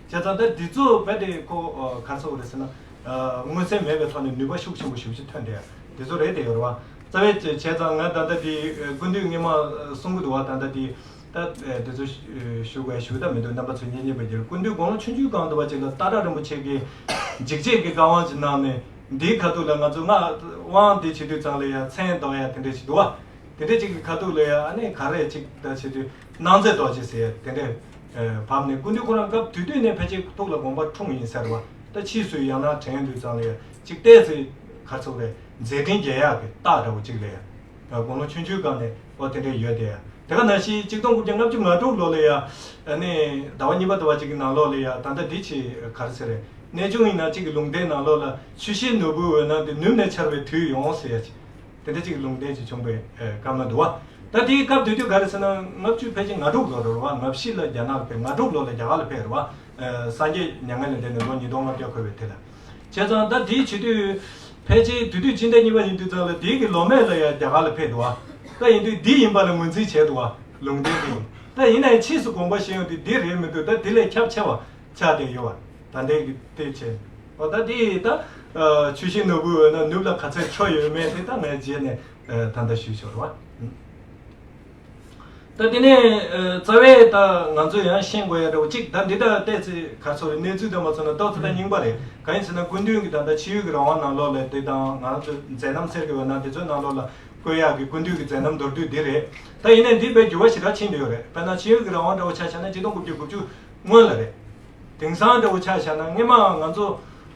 བྱས་ཙང་ད་འདི་ཚོ་རྦད་དེ་ཁོ་ཨ་ག་རེ་ཟེར་དགོས་རེད་ཟེར་ན། ཨ་མངོན་གསལ་མེད་པའི་ཐོག་ནས་ནུས་པ་ཤུགས་ཆེན་པོ་ཞེ་པོ་ཅིག་ཐོན་བསྡད་ཡ་དེ་ཚོ་རེད་དེ་ཡོད་རེད་བ། རྩ་བའི་བྱས་བྱས་ཙང་ང་ད་ལྟ་དེ་ཨ་སྐུ་མདུན་སྔོན་མ་ཨ་གསུང་གི་འདུག་བ། ད་ལྟ་དེ་ད་ཨ་དེ་ཚོ་ཞུ་ཞུ་དགོས་ཞུ་ད་མི་འདུག་རྣམ་པ་ཚོས་ཉན་ཉན་པ་གྱིས། སྐུ་མདུན་དགུང་ལོ་ཆུང་ཆུང་སྒང་དུ་བ་ཅིག་ལ་སྟག་བྲག་རིན་པོ་ཆེ་གིས་འཇིགས་བྱེད་ཀྱི་བཀའ་དབང་ཅིག་གནང་ནས། འདིའི་ཁ་ཐུག་ལ་ང་ཚོ་སྔགས་དབང་འདི་བྱེད་དུས་ཙང་ལ་ཡ་མཚན་འདོགས་ཡ་དེ་འདྲ་ཞིག་འདུག་བ། དེ་འདྲ་ཅིག་གི་ཁ་ཐུག་ལ་ཡ་ཨ་ནི་ག་རེ་ཅིག་ད་བྱེད་དུས་སྣང་མཛད་རྡོ་རྗེ་ཟེར་ཡ་དེ་འདྲ་ཨ་བབས་ནས། སྐུ་མདུན་ཁོ་རང་སྐབས་དེ་དུས་ནས་ཕལ་ཆེར་ཐུགས་ལ་དགོངས་པ་འཁྲུངས་ཡིན་ཟེར་བ། ད་ཕྱིས་སུ་ཡང་ན་དྲན་དུས་ཙང་ལ་ཡ་ཅིག་བལྟས་ཚེ་ག་རེ་ཟེར་དགོས་རེད། མཛད་འཕྲིན་རྒྱས་ཡག་གི་རྟགས་འདྲ་བོ་ཅིག་ལ་ཡ། དགུང་ལོ་ཆུང་ཆུང་སྒང་ནས་ཨོ་དེ་འདྲ་ཡོད་དེ་ཡ། དེ་ག་ནང་བཞིན་ཆིག་སྟོང་དགུ་བརྒྱ་ལྔ་བཅུ་ང་དྲུག་ལོ་ལ་ཡ་ཨ་ནི་ཟླ་བ་གཉིས་པ་དུ་བ་ཅིག་གི་ནང་ལོགས་ལ་ཡ། ད་ལྟ་འདི་ཆེ་ག་རེ་ཟེར་རེད། གནས་ཆུང་ཡིན་ན་གཅིག་གི་ལུང་བསྟན་ནང་ལོགས་ལ་ཆུ་ཤེལ་ནོར་བུའི་འོད་སྣང་དེ་ནུབ་ནས་འཆར་བའི་དུས་ཡོང་ཟེར་ཡ་ཅིག་དེ་འདྲ་གཅིག་ལུང་བསྟན་ཅིག་བྱུང་བའི་ཨེ་སྐར་མ་འདུག་བ། ད་དེའི་སྐབས་དེ་དུས་ག་རེ་ཟེར་ན། ལྔ་བཅུ་ཕལ་ཆེར་ང་དྲུག་ལོ་རེད་བ། ལྔ་བཞི་ལ་རྒྱ་ནག་ལ་ཕེབས། ང་དྲུག་ལོ་ལ་རྒྱ་གར་ལ་ཕེབས་རེད་བ། ཨེ་སངས་རྒྱས་མྱ་ངན་ལས་འདས་ནས་ལོ་ཉིས་སྟོང་ལྔ་བརྒྱ་འཁོར་བའི་དེ་ལ། བྱས་ཙང་ད་དེའི་བྱེད་དུས་ཕལ་ཆེར་དེ་དུས་སྤྱི་ཟླ་གཉིས་པ་ཡིན་དུས་ཙང་ལ་དེའི་གི་ལོ་སྨད་ལ་ཡང་རྒྱ་གར་ལ་ཕེབས་འདུག་བ། ད་ཡིན་དུས་འདི་ཡིན་པ་ལ་ངོས་འཛིན་བྱས་འདུག་བ། ལུང་བསྟན་དེ་ཡིན། ད་ཡིན་ནའི་ཕྱིས་སུ་དགོངས་པ་བཞེས་ཡོང་དུས་འདི་རེད་མི་འདུག་ད་འདི་ལས་ཁྱབ་ཆེ་བ་ཆགས་བསྡད་ཡོད་བ། ད་ལྟའི་གི་དེ་བྱས། འོ་ད་དེ་ད་ཨ་ཆུ་ཤེལ་ནོར་བུའི་འོད་སྣང་ནུབ་ལ་ག་ཚད་འཕྲོ་ཡོད་མེད་དེ་ད་ངས་རྗེས་ནས་ཨ་ད་ལྟ་ཞུས་ཆོག་རེད་བ། ཨུ། ད་དེ་ནས་ཨ་རྩ་བའི་ད་ང་ཚོས་ཡང་ཤེས་དགོས་ཡ་འདྲ་བོ་གཅིག་ད་འདི་ད་བལྟས་ཚེ་ག་ཚོད་རེད། གནས་ཚུལ་དང་མ་མཚོན་ན་ཏོག་ཙམ་ད་རྙིང་པ་རེད། གང་ཡིན་ཟེར་ན་སྐུ་མདུན་གྱི་ད་ལྟ་ཕྱི་ཡུལ་གྱི་རང་དབང་ནང་ལོགས་ལ་དེ་དང་ང་རང་ཚོ་མཛད་རྣམ་གསེར་གྱི་འོད་སྣང་དེ་ཚོའི་ནང་ལོགས་ལ་བཀོད་ཡག་གི་སྐུ་མདུན་གྱི་མཛད་རྣམ་མདོར་བསྡུས་འདི་རེད། ད་ཡིན་ནའི་འདི་དཔེ་འགྱུར་བ་ཞེ་དྲག་ཕྱིན་བསྡད་ཡོད་རེད། དཔེར་ན་ཕྱི་ཡུལ་གྱི་རང་དབང་འདྲ་བོ་ཆ་བཞག་ན་ཆིག་སྟོང་དགུ་བརྒྱ་དགུ་བཅུ་སྔོན་ལ་རེད། དེང་སང་འདྲ་བོ་ཆ་བཞག་ན་སྔོན་མ་ང་ཚོ་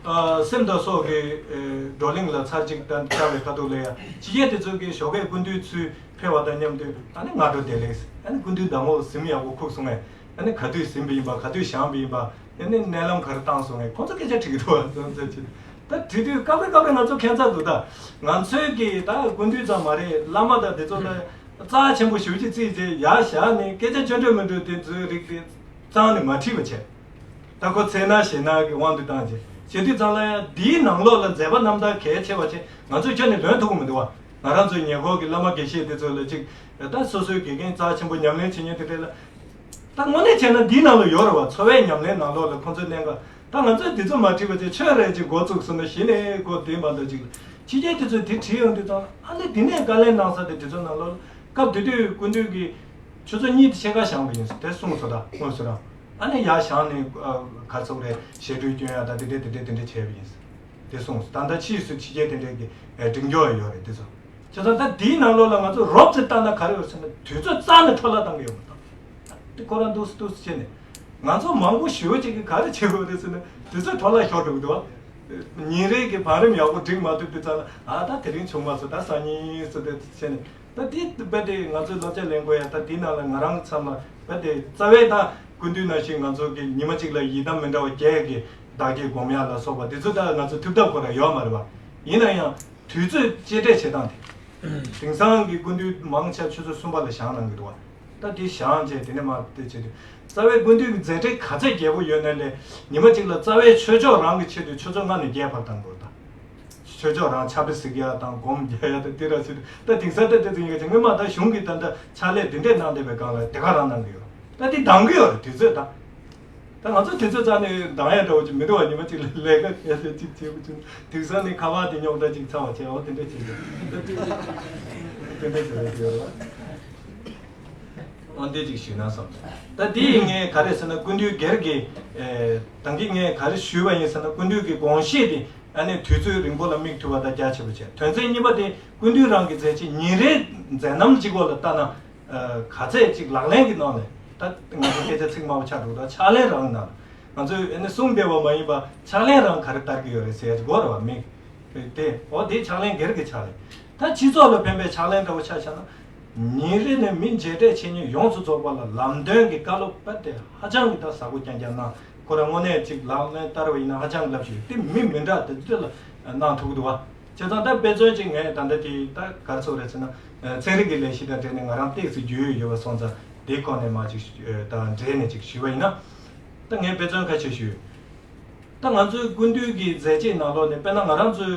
ཨ་སེམས་དང་སྲོག་གི་ཨེ་བགྲོ་གླེང་ལ་ཚར་གཅིག་ད་བཅར་བའི་ཁ་ཐུག་ལ་ཡ་ཕྱི་རྒྱལ་དེ་ཚོ་གི་ཞོགས་ཀས་སྐུ་མདུན་ཚུར་ཕེབས་པ་དང་མཉམ་དུ་ཨ་ནི་སྔ་དྲོ་བདེ་ལེགས། ཨ་ནི་སྐུ་མདུན་ཟླ་ངོ་གཟིམ་ཡག་པོ་ཁུག་སོང་ངས། ཨ་ནི་ག་དུས་ཟིན་པ་ཡིན་པ། ག་དུས་བཞེངས་པ་ཡིན་པ། ཨ་ནི་མནལ་ལམ་ག་རེ་བཏང་སོང་ངས། ཁོང་ཚོ་སྐད་ཆ་དྲི་གི་འདུག་བ། ཚོ་ཚོ་ཅི་ད་དེ་དུས་སྐབས་རེ་སྐབས་རེ་ང་ཚོ་ཁྱད་མཚར་འདུག་ད་ང་ཚོའི་གི་ད་སྐུ་མདུན་ཙམ་མ་རེད། བླ་མ་དང་དེ་ཚོ་ལ་རྩ་ཆེན་པོ་ཞེ་པོ་ཅིག་བརྩིས་རྗེས་ཡར་བཞག་ནས་སྐད་ཆ་ཅོ་འདྲ་མི་འདྲ་དེ་ཚོའི་རིགས་དེ་རྩ་ནས་མ་དྲིས་པ་བྱས། ད་ཁོ་ཚད་ན་ཞེད་ན་གི་དབང་དུ་བཏང་རྗེས་བྱེད་དུས་ཙང་ལ་ཡང་འདིའི་ནང་ལོགས་ལ་མཛད་པ་རྣམ་ཐར་གལ་ཆེ་བ་ཆེ་ང་ཚོས་ཁྱོན་ནས་ལོན་ཐུབ་ཀྱི་མི་འདུག་བ། ང་རང་ཚོའི་ཉེ་འཁོར་གྱི་བླ་མ་དགེ་བཤེས་དེ་ཚོ་ལ་ཅིག་ད་སོ་སོའི་དགེ་རྒན་རྩ་ཆེན་པོ་ཉམས་ལེན་བྱེད་མཁན་དེ་འདྲ་ལ། ད་དངོས་གནས་བྱས་ན་འདིའི་ནང་ལ་ཡོད་རེད་བ། འཚོ་བའི་ཉམས་ལེན་ནང་ལོགས་ལ་ཁོང་ཚོའི་གནད་འགག་ད་ང་ཚོས་འདི་ཚོ་མ་བྲིས་པ་བྱས་ཆོས་རེ་ཅིག་འགོ་བཙུགས་སོང་ན་གཞི་ནས་ཁོ་བདེན་པ་འདྲ་ཅིག་ལ། ཕྱི་རྒྱལ་དེ་ཚོས་དེ་བྲིས་ཡོང་དུས་ཙང་ཨ་ནི་འདི་ནས་དཀའ་ལས་གནང་ས་དེ་དེ་ཚོ་ནང་ལོགས་ལ་སྐབས་དེ་དུས་སྐུ་མདུན་གྱིས་ཆུ་ཚོད་གཉིས་དེ་ཕྱེད་ཀ་བཞེངས་པ་ཡིན་དེ་གསུངས་སོང་། ད་དངོས་སུ་རང་ཨ་ནི་ཡར་བཞེངས་ནས་ཨ་ག་ཚོད་རེ་ཞལ་འཕྲུལ་སྐྱོན་ཡ་ད་དེ་འདྲས་དེ་འདྲས་དེ་འདྲས་བྱས་པ་ཡིན་དེ་གསུངས་སོང་། ད་ལྟ་ཕྱིས་སུ་ཕྱི་རྒྱལ་དེ་འདྲས་ཀྱི་ཨ་སྒྲིག་འཇོག་ཡོད་རེད་དེ་ཚོ། བྱས་ཙང་ད་འདིའི་ནང་ལོགས་ལ་ང་ཚོ་རོབ་ཙམ་བལྟས་ན་ག་རེ་ཡོད་ཟེར་ན་དུས་ཚོད་རྩ་ནས་འཕྲོ་བརླག་བཏང་གི་ཡོད་མ་རེད། དེ་ཁོ་རང་འདུག་སེ་འདུག་སེ་བྱས་ནས་ང་ཚོ་མང་པོ་ཞེ་པོ་ཅིག་གིས་ག་རེ་བྱེད་དགོས་རེད་ཟེར་ན་དུས་ཚོད་འཕྲོ་བརླག་ཤོར་འགྲོ་གི་འདུག་བ། ཉིན་རེ་གི་བང་རིམ་ཡག་པོ་སྒྲིག་མ་ཐུབ་དུས་ཙང་ལ་ཨ་ད་དེ་རིང་བྱུང་མ་སོང་ད་སང་ཉིན་སོ་དེ་བྱས་ནས་ད་དེ་རྦད་དེ་ང་ཚོས་བསླབ་བྱ་ལེན་དགོས་ཡ། ད་དེའི་ནང་ལ་ང་རང་ཚང་མ་རྦད་དེ་རྩ་བའི་ད་སྐུ་མདུན་ནང་བཞིན་ང་ཚོ་གི་ཉི་མ་གཅིག་ལ་ཡི་དམ་མི་འདྲ་བ་བརྒྱད་ཀྱི་བདག་བསྐྱེད་སྒོམ་ཡ་ལ་སོགས་པ་དེ་ཚོ་ད་ང་ཚོ་ཐུབ་ཐབས་ཁོ་རང་ཡོད་མ་རེད་བ། ཡིན་ན་ཡང་དུས་ཚོད་གཅེས་སྤྲས་བྱེད་སྟངས་དེ། དེང་སང་གི་སྐུ་མདུན་མང་ཆེ་ཆུ་ཚོད་གསུམ་པ་ལ་བཞེངས་གནང་གི་འདུག་བ། ད་དེ་བཞེངས་རྗེས་དེ་ནས་མར་དེ་བྱེད་དུས་རྩ་བའི་སྐུ་མདུན་གྱི་མཛད་འཕྲིན་ག་ཚད་རྒྱས་པོ་ཡོད་ན་ལས་ཉི་མ་གཅིག་ལ་རྩ་བའི་ཆོས་ཕྱོགས་རང་གི་ཆེད་དུ་ཆུ་ཚོད་ལྔ་ནས་བརྒྱད་བར་བཏང་དགོས་ད། ཆོས་ཕྱོགས་རང་ཕྱག་དཔེ་གཟིགས་ཡ་དང་སྒོམ་རྒྱག་ཡ་དང་དེ་ར་ཆེད་དུ་ད་དེང་སང་ད་དེ་ཚོ་ཡིན་ག་ཅིག་སྔོན་མ་ད་གཞུང་གིས་ད་ད་ཕྱག་ལས་དེ་འདྲས་གནང་བསྡད་པའི་སྒང་ལ་དེ་ག་རང་གནང་གི་ཡོད། ད་དེ་འདང་གི་ཡོད་རེད་དུས་ཚོད་ད། ད་ང་ཚོ་དུས་ཚོད་རྩ་ནས་འདང་ཡ་འདྲ་བོ་ཅིག་མི་འདུག་བ། ཉི་མ་གཅིག་ལ་ལས་ཀ་གལ་ཆེ་གཅིག་བྱེད་དགོས་བྱུང་དེང་སང་ནི་ཁ་པར་དེ་རྙོག་དྲ་ཅིག་ཚ་བ་བྱས་འོ་དེ་འདྲ་བྱེད་དགོས་དེ་འདྲ་བྱེད་དགོས་ཡོད་རེད་བ། འོ་འདི་ཅིག་ཞུས་ན་བསམ། ད་དེ་ཡིས་ངས་ག་རེ་ཟེར་ན་སྐུ་མདུན་སྒེར་གྱི་ཨེ་ད་གིན་ངས་ག་རེ་ཞུས་པ་ཡིན་ཟེར་ན་སྐུ་མདུན་གྱི་དགོངས་བཞེད་དེ་ ཨ་ནི་དུས་ཚོད་རིང་པོ་ལ་མིག་ཐུག་པ་དང་རྒྱ་ཆེ་བ་བྱས། དོན་ཚན་གཉིས་པ་དེ་སྐུ་མདུན་རང་གི་མཛད་རྗེས་ཉིན་རེའི་མཛད་རྣམ་གཅིག་པོ་ལ་ལྟ་ན། ཨ། ག་ཚད་ཅིག་ལག་ལེན་གྱི་ནང་ནས་ད་ང་ཚོ་སྐད་ཆ་ཚིག་དམའ་བ་ཆགས་འགྲོ། ད་ཕྱག་ལེན་རང་ན་ང་ཚོས་ཨ་ནི་གསུང་བདེ་བ་མ་ཡིན་པ་ཕྱག་ལེན་རང་ག་རེ་བསྟར་གྱི་ཡོད་རེད་ཟེར་ཡ་ཅིག་དགོས་རེད་བ། མིག་དེ་འོ་དེ་ཕྱག་ལེན་སྒེར་གྱི་ཕྱག་ལེན། ད་སྤྱི་ཚོགས་ལ་ཕན་པའི་ཕྱག་ལེན་འདྲ་བོ་ཆ་བཞག་ན། ཉིན་རེ་ནས་མི་མཇལ་འཕྲད་བྱེད་མཁན་ཡོངས་སུ་རྫོགས་པ་ལ་ལམ་སྟོན་གྱི་བཀའ་སློབ་པ་དེ་ཧ་ཅང་གི་ད་ཟབ་པོ་རྐྱང་རྐྱང་གནང་། ཁོ་རང་དངོས་གནས་ཅིག་ལག་ལེན་བསྟར་བ་ཡིན་ན་ཧ་ཅང་ལབ་ཞིག་དེ་མི་མི་འདྲ་དེ་ཚོ་ལ་གནང་ཐུབ་ཀྱི་འདུག་བ། བྱས་ཙང་ད་དཔེ་མཚོན་ཅིག་ངས་ད་ལྟ་དེ་ད་ག་རེ་ཟེར་རེད་ཟེར་ན། ཚན་རིག་གི་ལས་གཞི་དང་འབྲེལ་ནས་ང་རང་ཏོག་ཙམ་རྒྱུས་ཡོད་པ་སོང་ཙང་དེའི་སྐོར་ནས་མར་ཅིག་ད་འབྲེལ་ནས་ཅིག་ཞུས་པ་ཡིན་ན། ད་ངས་དཔེ་མཚོན་ཁ་ཤས་ཞུས། ད་ང་ཚོའི་སྐུ་མདུན་གྱི་མཛད་རྗེས་ནང་ལོགས་ནས་དཔེར་ན་ང་རང་ཚོའི་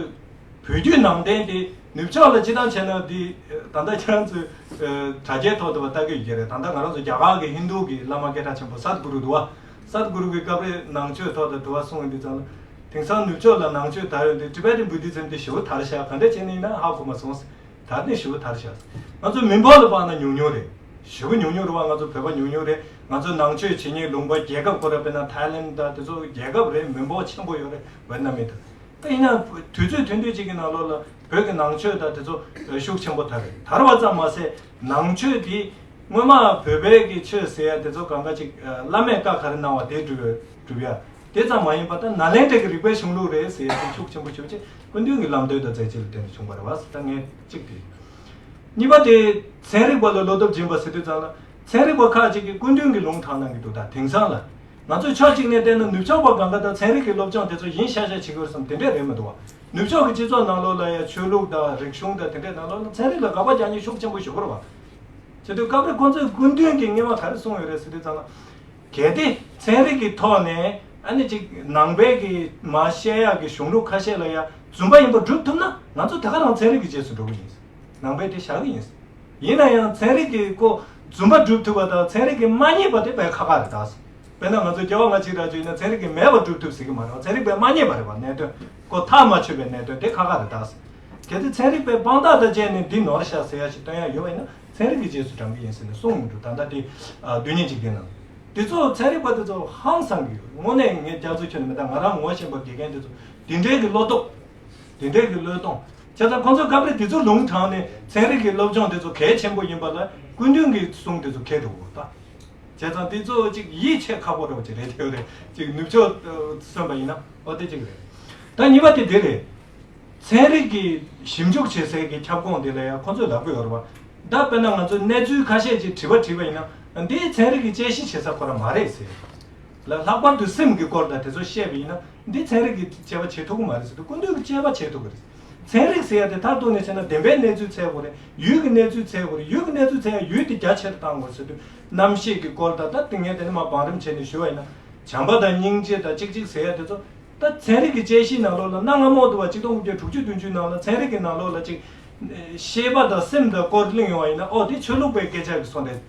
བོད་བརྒྱུད་ནང་བསྟན་དེ་ནུབ་ཕྱོགས་ལ་སྤྱི་བཏང་བྱས་ན་འདི་ད་ལྟ་ཁྱེད་རང་ཚོས་དྲ་རྒྱའི་ཐོག་ཏུ་བ་ལྟ་གི་ཡོད་ཀྱི་རེད། ད་ལྟ་ང་རང་ཚོ་རྒྱ་གར་གྱི་ཧིན་རྡུ་གི་བླ་མ་སྐད་གྲགས་ཆེན་པོ་སད་གུ་རུ་འདུག་བ། སད་གུ་རུ་གི་སྐབས་རེ་ནང་ཆོས་ཐོག་ཏུ་དུ་བ་གསུངས་ཡོང་དུས་ཙང་ལ། དེང་སང་ནུབ་ཕྱོགས་ལ་ནང་ཆོས་དར་ཡོང་དུས་Tibetan Buddhism དེ་ཞེ་པོ་དར་ཤག་ག་འདྲ་བྱས་ནས་ཡིན་ན་ཧ་གོ་མ་སོང་། ད་ནི་ཞེ་པོ་དར་ཤག་ང་ཚོ་མི་འབོར་ལ་དཔག་ན་ཉུང་ཉུང་རེད། ཞེ་པོ་ཉུང་ཉུང་རེད་བ། ང་ཚོ་བོད་པ་ཉུང་ཉུང་རེད། ང་ཚོ་ནང་ཆོས་བྱེད་མཁན་ལུང་པ་རྒྱལ་ཁབ་ཁོ་ར་དཔེར་ན་ཐའི་ལེན་དང་དེ་ཚོ་རྒྱལ་ཁབ་རེད། མི་འབོར་ཆེན་པོ་ཡོད་རེད། ཝེ་ཏི་ནམ་མི་དང་། ད་ཡིན་ན་དུས་ཚོད་ཐུང་ཐུང་ཅིག་གི་ནང་ལོགས་ལ་བོད་ཀྱི་ནང་ཆོས་དང་དེ་ཚོ་ཤུགས་ཆེན་པོ་དར་རེད། དར་བ་ཙམ་མ་ཟད་ནང་ཆོས་དེ་སྔོན་མ་བོད་པའི་གི་ཆོས་ཟེར་ཡ་དེ་ཚོ་གང་ག་ཅིག་བླ་མས་བཀའ་ག་རེ་གནང་བ་དེ་སྒྲུབ་སྒྲུབ་ཡ། དེ་ཙམ་མ་ཡིན་པ་ད་ནཱ་ལེནྡྲ་གི་རིག་པའི་གཞུང་ལུགས་རེད་ཟེར་ཡ་དེ་ཤུགས་ཆེན་པོ་ཞེ་པོ་ཅིག་སྐུ་མདུན་གྱི་ལམ་སྟོན་དང་མཛད་རྗེས་ལ་བརྟེན་ནས་བྱུང་བ་རེད་བ། ད་ངས་གཅིག་དེ། གཉིས་པ་དེ་ཚན་རིག་པ་ལ་བློ་སྟོབས་སྦྱིན་པ་ཟེར་དུས་ཙམ་ལ་ཚན་རིག་པ་ཁག་ཅིག་གིས་སྐུ་མདུན་གྱི་ལུང་དྲངས་གནང་གི་འདུག་ད་དེང་སང་ལ་ང་ཚོས་ཕྱོགས་གཅིག་ནས་བལྟས་ན་ནུབ་ཕྱོགས་པ་གང་ག་ད་ཚན་རིག་གི་སློབ་སྦྱོང་དེ་ཚོ་ཡིན་ཤག་ཤག་བྱེད་ཀྱི་ཡོད་བསམ་དེ་འདྲས་རེད་མི་འདུག་བ། ནུབ་ཕྱོགས་ཀྱི་སྤྱི་ཚོགས་ནང་ལོགས་ལ་ཡ་ཆོས་ལུགས་དང་རིག་གཞུང་དང་དེ་འདྲས་ནང་ལོགས་ལ་ཚན་རིག་ལ་དགག་པ་རྒྱག་མཁན་ཤུགས་ཆེན་པོ་ཞིག་ཡོད་རེད་བ། བྱེད་དུས་སྐབས་རེ་ཁོང་ཚོས་སྐུ་མདུན་གྱིས་སྔོན་མ་ག་རེ་གསུངས་ཡོད་རེད་ཟེར་དུས་ཙམ་ལ། གལ་ཏེ་ཚན་རིག་གི་ཐོག་ནས་ཨ་ནི་ཅིག་ནང་པའི་གི་མར་བཤད་ཡག་གི་གཞུང་ལུགས་ཁ་ཤས་ལ་ཡ་རྫུན་པ་ཡིན་པ་སྒྲུབ་ཐུབ་ན་ང་ཚོ་དེ་ག་རང་ཚན་རིག་གི་རྗེས་སུ་འགྲོ་གི་ཡིན། ནང་པའི་དེ་བཞག་གི་ཡིན། ཡིན་ན་ཡང་ཚན་རིག་གི་ཁོ་རྫུན་པ་སྒྲུབ་ཐུབ་པ་དང་ཚན་རིག་གི་མ་རྙེད་པ་དེ་དཔེ་ཁག་ཁག་རེད་ད། དཔེར་ན་ང་ཚོ་རྒྱལ་བ་ལྔ་བཅུ་ར་ཅོ་ཡིན་ན་ཚན་རིག་གི་མེད་པ་སྒྲུབ་ཐུབ་ཟེར་གི་མ་རེད་བ། ཚན་རིག་པས་མ་རྙེད་པ་རེད་བ། གནད་དོན་ཁོ་ཐག་མ་ཆོད་པའི་གནད་དོན་དེ་ཁག་ཁག་རེད་ད། གལ་ཏེ་ཚན་རིག་པས་དཔང་རྟགས་དང་བཅས་ནས་འདི་ནོར་ཤག་ཟེར་ཡ་ཞིག་སྟོན་ཡ་ཡོད་པ་ཡིན་ན་ཚན་རིག་གི་རྗེས་སུ་འབྲང་གི་ཡིན་ཟེར་ནས་གསུངས་མི་འདུག་ད་ལྟ་དེ་དོན་གཉེར་གཅིག་ལྡན་ནང་དེ་ཚོ་ཚན་རིག་པ་དེ་ཚོ་ཧང་སང་གི་ཡོད། དངོས་གནས་ངས་རྒྱ་མཚོ་ཁྱོན་ནས་མི་ད་ང་རང་ངོ་ཤེས་པ་དགེ་རྒན་དེ་ཚོ་དེ་འདྲའི་གི་བློ་སྟོབས། དེ་འདྲའི་གི་བློས་གཏོང་། བྱས་ཙང་ཁོང་ཚོས་སྐབས་རེ་དེ་ཚོ་ལུང་དྲངས་ནས་ཚན་རིག་གི་སློབ་སྦྱོང་དེ་ཚོ་གལ་ཆེན་པོ་ཡིན་པ་ལ་སྐུ་མདུན་གྱི་གསུང་དེ་ཚོ་གལ་འགྲོ་གི་ཡོད་ད། བྱས་ཙང་དེ་ཚོ་ཅིག་ཡིད་ཆེས་ཁག་པོ་འདྲ་བོ་ཅིག་རེད་དེ་རེད། ཅིག་ནུབ་ཕྱོགས་སོན་པ་ཡིན་ན་འོ་དེ་ཅིག་རེད། ད་གཉིས་པ་དེ་དེ་རེད། ཚན་རིག་གི་ཞིབ་འཇུག་བྱེད་སའི་གི་ཁྱབ་ཁོངས་དེ་ལ་ཡང་ཁོང་ཚོས་ལབ་གི་ཡོད་རེད་བ། ད་དཔེར་ན་ང་ཚོ་གནས་ཚུལ་ཁ་ཤས་ཅིག་དྲི་བ་དྲིས་པ་ཡིན་ན་འདི་ཚན་རིག་གི་དཔྱད་གཞི་བྱེད་ས་ཁོ་རང་མ་རེད་ཟེར། ལ་ལྷག་པར་དུ་སེམས་ཀྱི་སྐོར་དང་དེ་ཚོ་བཤད་པ་ཡིན་ན་འདི་ཚན་རིག་གི་དཔྱད་པ་བྱེད་ཐུབ་ཀྱི་མ་རེད་ཟེར་དུས་སྐུ་མདུན་གྱི་དཔྱད་པ་བྱེད་ཐུབ་ཀྱི་རེད། ཚན་རིག་ཟེར་ཡ་དེ་མཐར་གཏུགས་ནས་བྱས་ན་བདེན་པའི་གནས་ཚུལ་འཚོལ་དགོས་རེད། ཡུལ་གྱི་གནས་ཚུལ་འཚོལ་དགོས་རེད། ཡུལ་གྱི་གནས་ཚུལ་འཚོལ་ཡ་ཡུལ་དེ་རྒྱ་ཆེ་རུ་བཏང་དགོས་ཟེར་དུས་གནམ་གཤིས་ཀྱི་སྐོར་དང་ད་དེ་ངས་དེ་ནས་མར་བང་རིམ་བྱས་ནས་ཞུ་བ་ཡིན་ན་བྱམས་པ་དང་སྙིང་རྗེ་དང་གཅིག་གཅིག་ཟེར་ཡ་དེ་ཚོ་ད་ཚན་རིག་གི་དཔྱད་གཞིའི་ནང་ལོགས་ལ་གནའ་སྔ་མོ་དུ་བ་གཅིག་སྟོང་དགུ་བརྒྱ་དྲུག་ཅུ་བདུན་ཅུའི་ནང་ལ་ཚན་རིག་གི་ནང་ལོགས་ལ་ཅིག་ཤེས་པ་དང་སེམས་དང་སྐོར་གླེང་བ་ཡིན་ན་ཨོ་དེ་ཆོས་ལུགས་པའི་སྐད་ཆ་གི་སོང་རེད།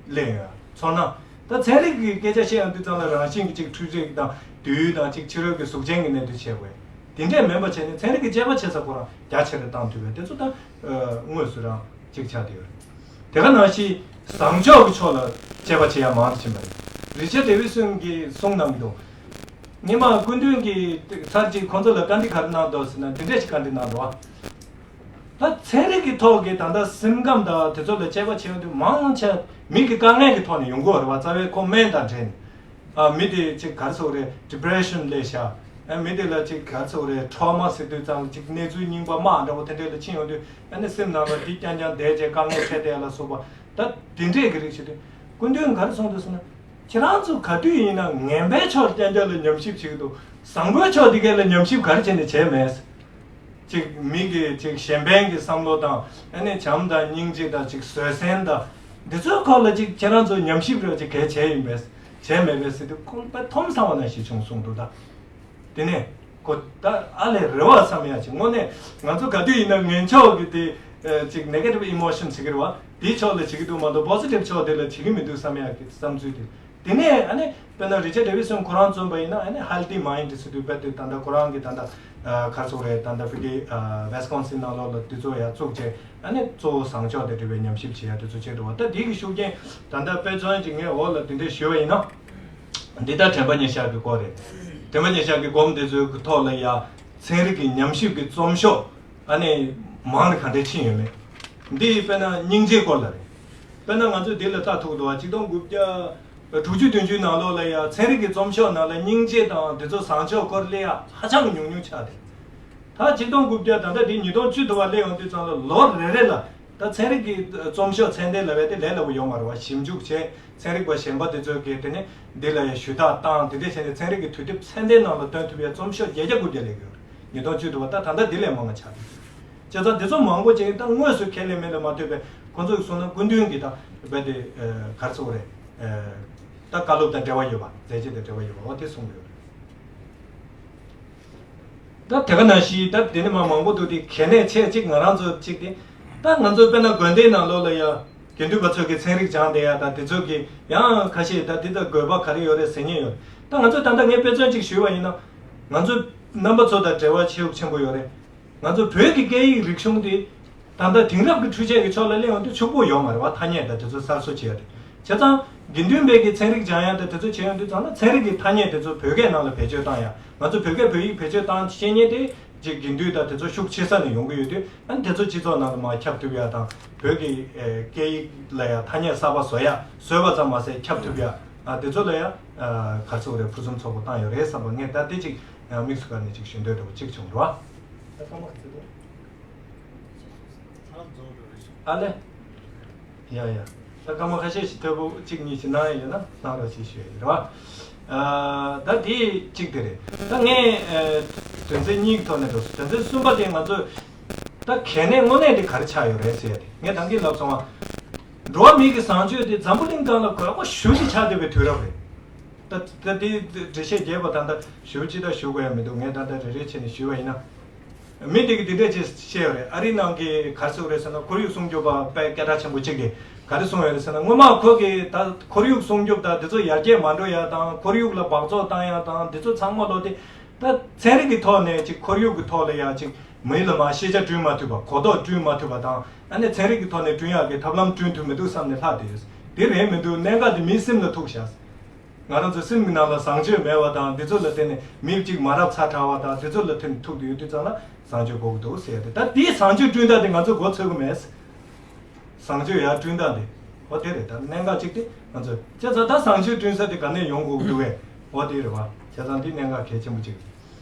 གླེང་ཡོད། ཚོར་སྣང་། ད་ཚན་རིག་གི་སྐད་ཆ་བཤད་ཡོང་དུས་ཙམ་ལ་རང་བཞིན་གྱི་ཅིག་འཕྲུལ་རིག་དང་དུས་ཡུན་དང་ཅིག་ཕྱི་རོལ་གྱི་གཟུགས་ཅན་གྱི་གནད་དོན་བྱས་དགོས། དེ་འདྲས་མིན་པ་བྱས་ནས་ཚན་རིག་གི་དཔྱད་པ་བྱེད་ས་ཁོ་རང་རྒྱ་ཆེ་རུ་བཏང་ཐུབ་པས་དེ་ཚོ་ད་དངོས་སུ་རང་ཅིག་ཆགས་བསྡད་ཡོད་རེད། དེ་ག་ནང་བཞིན་བཟང་ཕྱོགས་ཀྱི་ཕྱོགས་ལ་དཔྱད་པ་བྱེད་ཡ་མང་དུ་ཕྱིན་པ་རེད། རི་ཆར་ཌེ་ཝི་སོན་གྱིས་གསུངས་གནང་གི་འདུག་སྔོན་མ་སྐུ་མདུན་གྱིས་ཚར་གཅིག་ཁོང་ཚོ་ལ་བཀའ་འདྲི་ག་རེ་གནང་འདུག་ཟེར་ན་འདི་འདྲས་ཞིག་བཀའ་འདྲི་གནང་འདུག་ཨ། ད་ཚན་རིག་གི་ཐོག་གི་ད་ལྟ་སེམས་ཁམས་དང་དེ་ཚོ་ལ་དཔྱད་པ་བྱེད་ཡོང་དུས་མང་ཆེ་མི་གི་དཀའ་ངལ་གྱི་ཐོག་ནས་ཡོང་གི་ཡོད་རེད་བ། རྩ་བའི་ཁོ་སྨན་དང་འབྲེལ་ནས། ཨ་མི་དེ་ཅིག་ག་རེ་ཟེར་དགོས་རེད། ཌི་པི་རེ་ཤན་སླེབས་ཤག་ཨ་མི་དེ་ལ་ཅིག་ག་རེ་ཟེར་དགོས་རེད། ཊོ་མ་ཟེར་དུས་ཙམ་ཅིག་གནས་ཚུལ་རྙིང་པ་དམག་འདྲ་བོ་དེ་འདྲས་ལ་ཕྱིན་ཡོང་དུས་ཨ་ནི་སེམས་ནང་ལ་འདི་རྐྱང་རྐྱང་བསྡད་བྱས་དཀའ་ངལ་འཕྲད་བསྡད་ལ་སོགས་པ་ད་དེ་འདྲས་ཀྱི་རིགས་བྱེད་དུས་སྐུ་མདུན་ག་རེ་གསུངས་འདུག་ཟེར་ན། ཁྱེད་རང་ཚོ་ག་དུས་ཡིན་ན་ངན་པའི་ཕྱོགས་རྐྱང་རྐྱང་ལ་ཉམས་ཞིབ་བྱེད་ཀྱི་འདུག་བཟང་པོའི་ཕྱོགས་འདི་གས་ལ་ཉམས་ཞིབ་ག་རེ་བྱས་ནས་བྱས་མེད། ཅིག་མི་གི་ཅིག་གཞན་ཕན་གྱི་བསམ་བློ་དང་ཨ་ནི་བྱམས་དང་སྙིང་རྗེ་དང་ཅིག་བཟོད་བསྲན་དང་འདི་ཚོའི་སྐོར་ལ་ཅིག་ཁྱེད་རང་ཚོ་ཉམས་ཞིབ་རེ་ཅིག་གས་བྱས་ཡིན་པས་བྱས་མེད་པས་ཟེར་དུས་ཁོང་དཔེ་ཐོམ་སང་བ་ནང་བཞིན་བྱུང་གསུངས་འདུག་ད་དེ་ནས་ཁོ་ད་ཨ་ལས་རེ་བ་བསམ་ཡ་ཅིག་དངོས་གནས་ང་ཚོ་ག་དུས་ཡིན་ན་ངན་ཕྱོགས་ཀྱི་དེ་ཅིག་ནེ་གེ་ཊིབ་ཨི་མོ་ཤན་ཟེར་གི་རེད་བ། དེའི་ཕྱོགས་ལ་བྱེད་ཀྱི་འདུག་མ་གཏོགས་པོ་སི་ཊིབ་ཕྱོགས་དེ་ལ་བྱེད་ཀྱི་མི་འདུག་བསམ་ཡ་གི་བསམ་ཚུལ་དེ། དེ་ནས་ཨ་ནི་དཔེར་ན་རི་ཆར་ཌེ་ཝི་སོན་ཁོ་རང་མཚོན་པ་ཡིན་ན་ཨ་ནི་ཧེལ་ཐི་མའིན་ཌི་ཟེར་དུས་དཔེ་དེ་ད་ལྟ་ཁོ་རང་གི་ད་ལྟ་ག་རེ་ཟེར་དགོས་རེད། ད་ལྟ་ཕ་གི་ཝེ་སི་ཀོན་སིན་ནང་ལོགས་ལ་དུས་ཚོད་ཡར་བཙུགས་བྱས་ཨ་ནི་གཙོ་བོ་བཟང་ཕྱོགས་དེ་འབྲེལ་བའི་ཉམས་ཞིབ་བྱེད་ཡ་དེ་ཚོ་བྱས་འདུག་བ། ད་དེ་གི་ཤུགས་རྐྱེན་ད་ལྟ་དཔེ་མཚོན་ཅིག་ངས་འོག་ལ་དེ་འདྲས་ཞུས་པ་ཡིན་ན་འདི་ལྟར་དྲན་པ་ཉེར་བཞག་གི་སྐོར་རེད། དྲན་པ་ཉེར་བཞག་གི་སྒོམ་དེ་ཚོའི་ཐོག་ལ་ཡ། ཚན་རིག་གི་ཉམས་ཞིབ་ཀྱི་རྩོམ་ཤོག་ཨ་ནི་མང་ནས་ག་འདྲས་ཕྱིན་ཡོད་མེད། འདི་དཔེར་ན་སྙིང་རྗེའི་སྐོར་ལ་རེད། དཔེར་ན་ང་ཚོས་འདི་ལ་ལྟ་ཐུབ་འདུག་བ། ཆིག་སྟོང་དགུ་བརྒྱ་དྲུག་ཅུ་བདུན་ཅུའི་ནང་ལོགས་ལ་ཡང་ཚན་རིག་གི་རྩོམ་ཤོག་ནང་ལ་སྙིང་རྗེ་དང་དེ་ཚོ་བཟང་ཕྱོགས་སྐོར་སླེབས་ཡ་ཧ་ཅང་གི་ཉུང་ཉུང་ཆགས་ཏེ། ད་ཆིག་སྟོང་དགུ་བརྒྱ་ད་ལྟ་འདི་ཉིས་སྟོང་བཅུ་དུ་བ་སླེབས་ཡོང་དུས་ཙམ་ལ་ལོ་རེ་རེ་ལ་ད་ཚན་རིག་གི་རྩོམ་ཤོག་ཚད་ལྡན་ལབ་ཡ་དེ་ལས་སླ་པོ་ཡོད་མ་རེད་བ། ཞིབ་འཇུག་བྱས། ཚན་རིག་པ་གཞན་པ་དེ་ཚོ་གིས་དེ་ནས་འདི་ལ་ཡང་ཞུ་དག་བཏང་། དེ་འདྲས་བྱས་ནས་ཚན་རིག་གི་དུས་དེབ་ཚད་ལྡན་ནང་ལ་བཏོན་ཐུབ་ཡ་རྩོམ་ཤོག་བརྒྱད་བརྒྱ་དགུ་བརྒྱ་ལས་ཀྱི་ཡོད་རེད། ཉིས་སྟོང་བཅུ་དྲུག་པ་ད་ད་ལྟ་འདི་ལས་མང་བ་ཆགས་འདུག་བྱས་ཙང་དེ་ཚོ་མང་པོ་ཅིག་ད་དངོས་སུ་ཁས་ལེན་མིན་ལ་མ་ལྟོས་པའི་ཁོང་ཚོ་གིས་གསུངས་ན་སྐུ་མདུན་གྱིས་ད་རྦད་དེ་ག་རེ་ཟེར་དགོས་རེད། ད་བཀའ་སློབ་དང་འབྲེལ་བ་ཡོད་པ། མཛད་རྗེས་དང་འབྲེལ་བ་ཡོད་པ། འོ་དེ་གསུངས་ཡོད་རེད། ད་དེ་ག་ནང་བཞིན་ད་དེ་ནི་མ་མང་པོ་འདུག་དེ་གལ་གནད་ཆེ་གཅིག་ང་རང་ཚོ་གཅིག་དེ། ད་ང་ཚོ་དཔེར་ན་དགོན་སྡེའི་ནང་ལོགས་ལ་ཡ་དགེ་འདུན་པ་ཚོ་གི་ཚན་རིག་སྦྱངས་བསྡད་ཡ་ད་དེ་ཚོ་གི་ཡང་ཁ་ཤས་ད་དེ་ད་དགོས་པ་ག་རེ་ཡོད་རེད་ཟེར་མཁན་ཡོད། ད་ང་ཚོ་ད་ལྟ་ངས་དཔེ་མཚོན་གཅིག་ཞུས་པ་ཡིན་ན། ང་ཚོ་རྣམ་པ་ཚོ་དང་འབྲེལ་བ་ཆེ་རུ་ཆེན་པོ་ཡོད་རེད། ང་ཚོ་བོད་ཀྱི་སྐད་ཡིག་རིག་གཞུང་དེ་ད་ལྟ་དེང་རབས་ཀྱི་འཕྲུལ་ཆས་ཀྱི་ཕྱོགས་ལ་གླེང་ཡོང་དུས་ཕྱུག་པོ་ཡོད་མ་རེད་བ། ཐ་སྙད་ད་དེ་ཚོ་གསར་བཟོ་བྱས་ཡ་དེ། བྱས་ཙང་དགེ་འདུན་པའི་གི་ཚན་རིག་སྦྱང་ཡ་ད་དེ་ཚོ་བྱས་ཡོང་དུས་ཙམ་ལ་ཚན་རིག་གི་ཐ་སྙད་དེ་ཚོ་བོད་སྐད་ནང་ལ་བེད་སྤྱོད་བཏང་ཡ། ང་ཚོ་བོད་སྐད་བོད་ཡིག་བེད་སྤྱོད་བཏང་ཤེས་མཁན་དེ་ཅིག་དགེ་འདུན་ད་དེ་ཚོ་ཤུགས་ཆེ་ས་ནས་ཡོང་གི་ཡོད་དུས། ཨ་ནི་དེ་ཚོ་སྤྱི་ཚོགས་ནང་ལ་མར་ཁྱབ་ཐུབ་ཡ་དང་། བོད་ཀྱི་ཨེ་སྐད་ཡིག་ལ་ཡ་ཐ་སྙད་གསར་པ་བཟོ་ཡ། བཟོས་པ་ཙམ་མ་ཟད་ཁྱབ་ཐུབ་ཡ། ཨ་དེ་ཚོ་ལ་ཡ་ཨ་ག་རེ་ཟེར་དགོས་རེད། ཕུན་སུམ་ཚོགས་པོ་བཏང་ཡོད་རེད་བསམ་པ་ངས་ད་དེ་ཅིག་དམིགས་སུ་བཀར་ནས་ཅིག་ཞུ་འདོད་འདྲ་པོ་ཅིག་བྱུང་འགྲོ། ཨ་ལེ། ཡ་ཡ། ད་སྐར་མ་ཁ་ཤས་ཤིག་ཐོལ་པོ་གཅིག་གཉིས་ཤིག་གནང་ཡ་ཡོད་ན་གནང་རོགས་ཞེས་ཞུ་ཡ་ཡིན་རེད་བ། ཨ་ད་དེ་གཅིག་དེ་རེད། ད་ངས་ཨ་དོན་ཚན་གཉིས་ཀྱི་ཐོག་ནས་འགྲོ་སོང་། དོན་ཚན་གསུམ་པ་དེ་ང་ཚོས་ད་གལ་གནད་དངོས་གནས་དེ་ག་རེ་ཆགས་ཡོད་རེད་ཟེར་ཡ་དེ་ངས་ད་གིན་ལབ་སོང་བ། འགྲོ་བ་མིའི་གི་བཟང་སྤྱོད་དེ་འཛམ་བུ་གླིང་སྒང་ལ་དགོས་མཁོ་ཞེ་པོ་ཅིག་ཆགས་བསྡད་པའི་དུས་རབས་རེད། ད་ད་དེ་འགྲེལ་བཤད་རྒྱས་པ་ད་ལྟ་ཞུ་ཅི་ད་ཞུ་དགོས་ཡ་མི་འདུག་ངས་ད་ལྟ་རེ་རེ་བྱས་ནས་ཞུས་པ་ཡིན་ན། མི་དེ་གིས་འདི་འདྲས་ཅིག་བཤད་ཡོད་རེད། ཨ་རིའི་ནང་གི་ག་རེ་ཟེར་དགོས་རེད་ཟེར་ན། ཁོར་ཡུག་སྲུང་སྐྱོབ་པ་དཔེ་སྐད་གྲགས་ཆེན་པོ་གཅིག་གིས་ག་རེ་གསུངས་ཡོད་རེད་ཟེར་ན། སྔོན་མ་ཁོ་གིས་ད་ཁོར་ཡུག་སྲུང་སྐྱོབ་དང་དེ་ཚོ་ཡར་རྒྱས་མ་འགྲོ་ཡ་དང་། ཁོར་ཡུག་ལ་འབག་བཙོག་བཏང་ཡ་དང་། དེ་ཚོ་ཚང་མ་ལོ་དེ་ད་ཚན་རིག་གི་ཐོག་ནས་ཅིག་ཁོར་ཡུག་གི་ཐོག་ལ་ཡ་ཅིག་མི་ལ་མ་ཤེས་བྱ་བསྐྲུན་མ་ཐུབ་པ། གོ་རྟོགས་བསྐྲུན་མ་ཐུབ་པ་དང་། ཨ་ནི་ཚན་རིག་གི་ཐོག་ནས་བསྐྲུན་ཡག་གི་ཐབས་ལམ་བསྐྲུན་ཐུབ་མི་འདུག་བསམ་ནས་ལྷག་བསྡད་ཡོད། དེ་རེད་མི་འདུག་གནད་འགག་དེ་མིའི་སེམས་ལ་ཐུག་བཞག་ང་རང་ཚོའི་སེམས་ཀྱི་ནང་ལ་བཟང་སྤྱོད་མེད་པ་དང་། འདི་ཚོ་ལ་བརྟེན་ནས་མི་གཅིག་མ་རབས་ཚ་དྲགས་པ་དང་། འདི་ཚོ་ལ་བརྟེན་ནས་ཐུག་བསྡད་ཡོད་དུས་ཙམ་ལ་བཟང་སྤྱོད་དགོས་ཀྱི་འདུག་ཟེར་ཡ་དེ། ད་དེའི་བཟང་སྤྱོད་བསྐྲུན་སྟངས་དེ་ང་ཚོས་མགོ་ཚོད་ཀྱི་མེད། བཟང་སྤྱོད་ཡར་བསྐྲུན་སྟངས་དེ། འོ་དེ་རེད། ད་གནད་འགག་གཅིག་དེ་ང་ཚོས་བྱས་ཙང་ད་བཟང་སྤྱོད་བསྐྲུན་ས་དེ་ག་ནས་ཡོང་དགོས་ཀྱི་འདུག་གས། འོ་དེ་རེད་བ། བྱས་ཙང་འདི་གནད་འགག་གལ་ཆེན་པོ་གཅིག་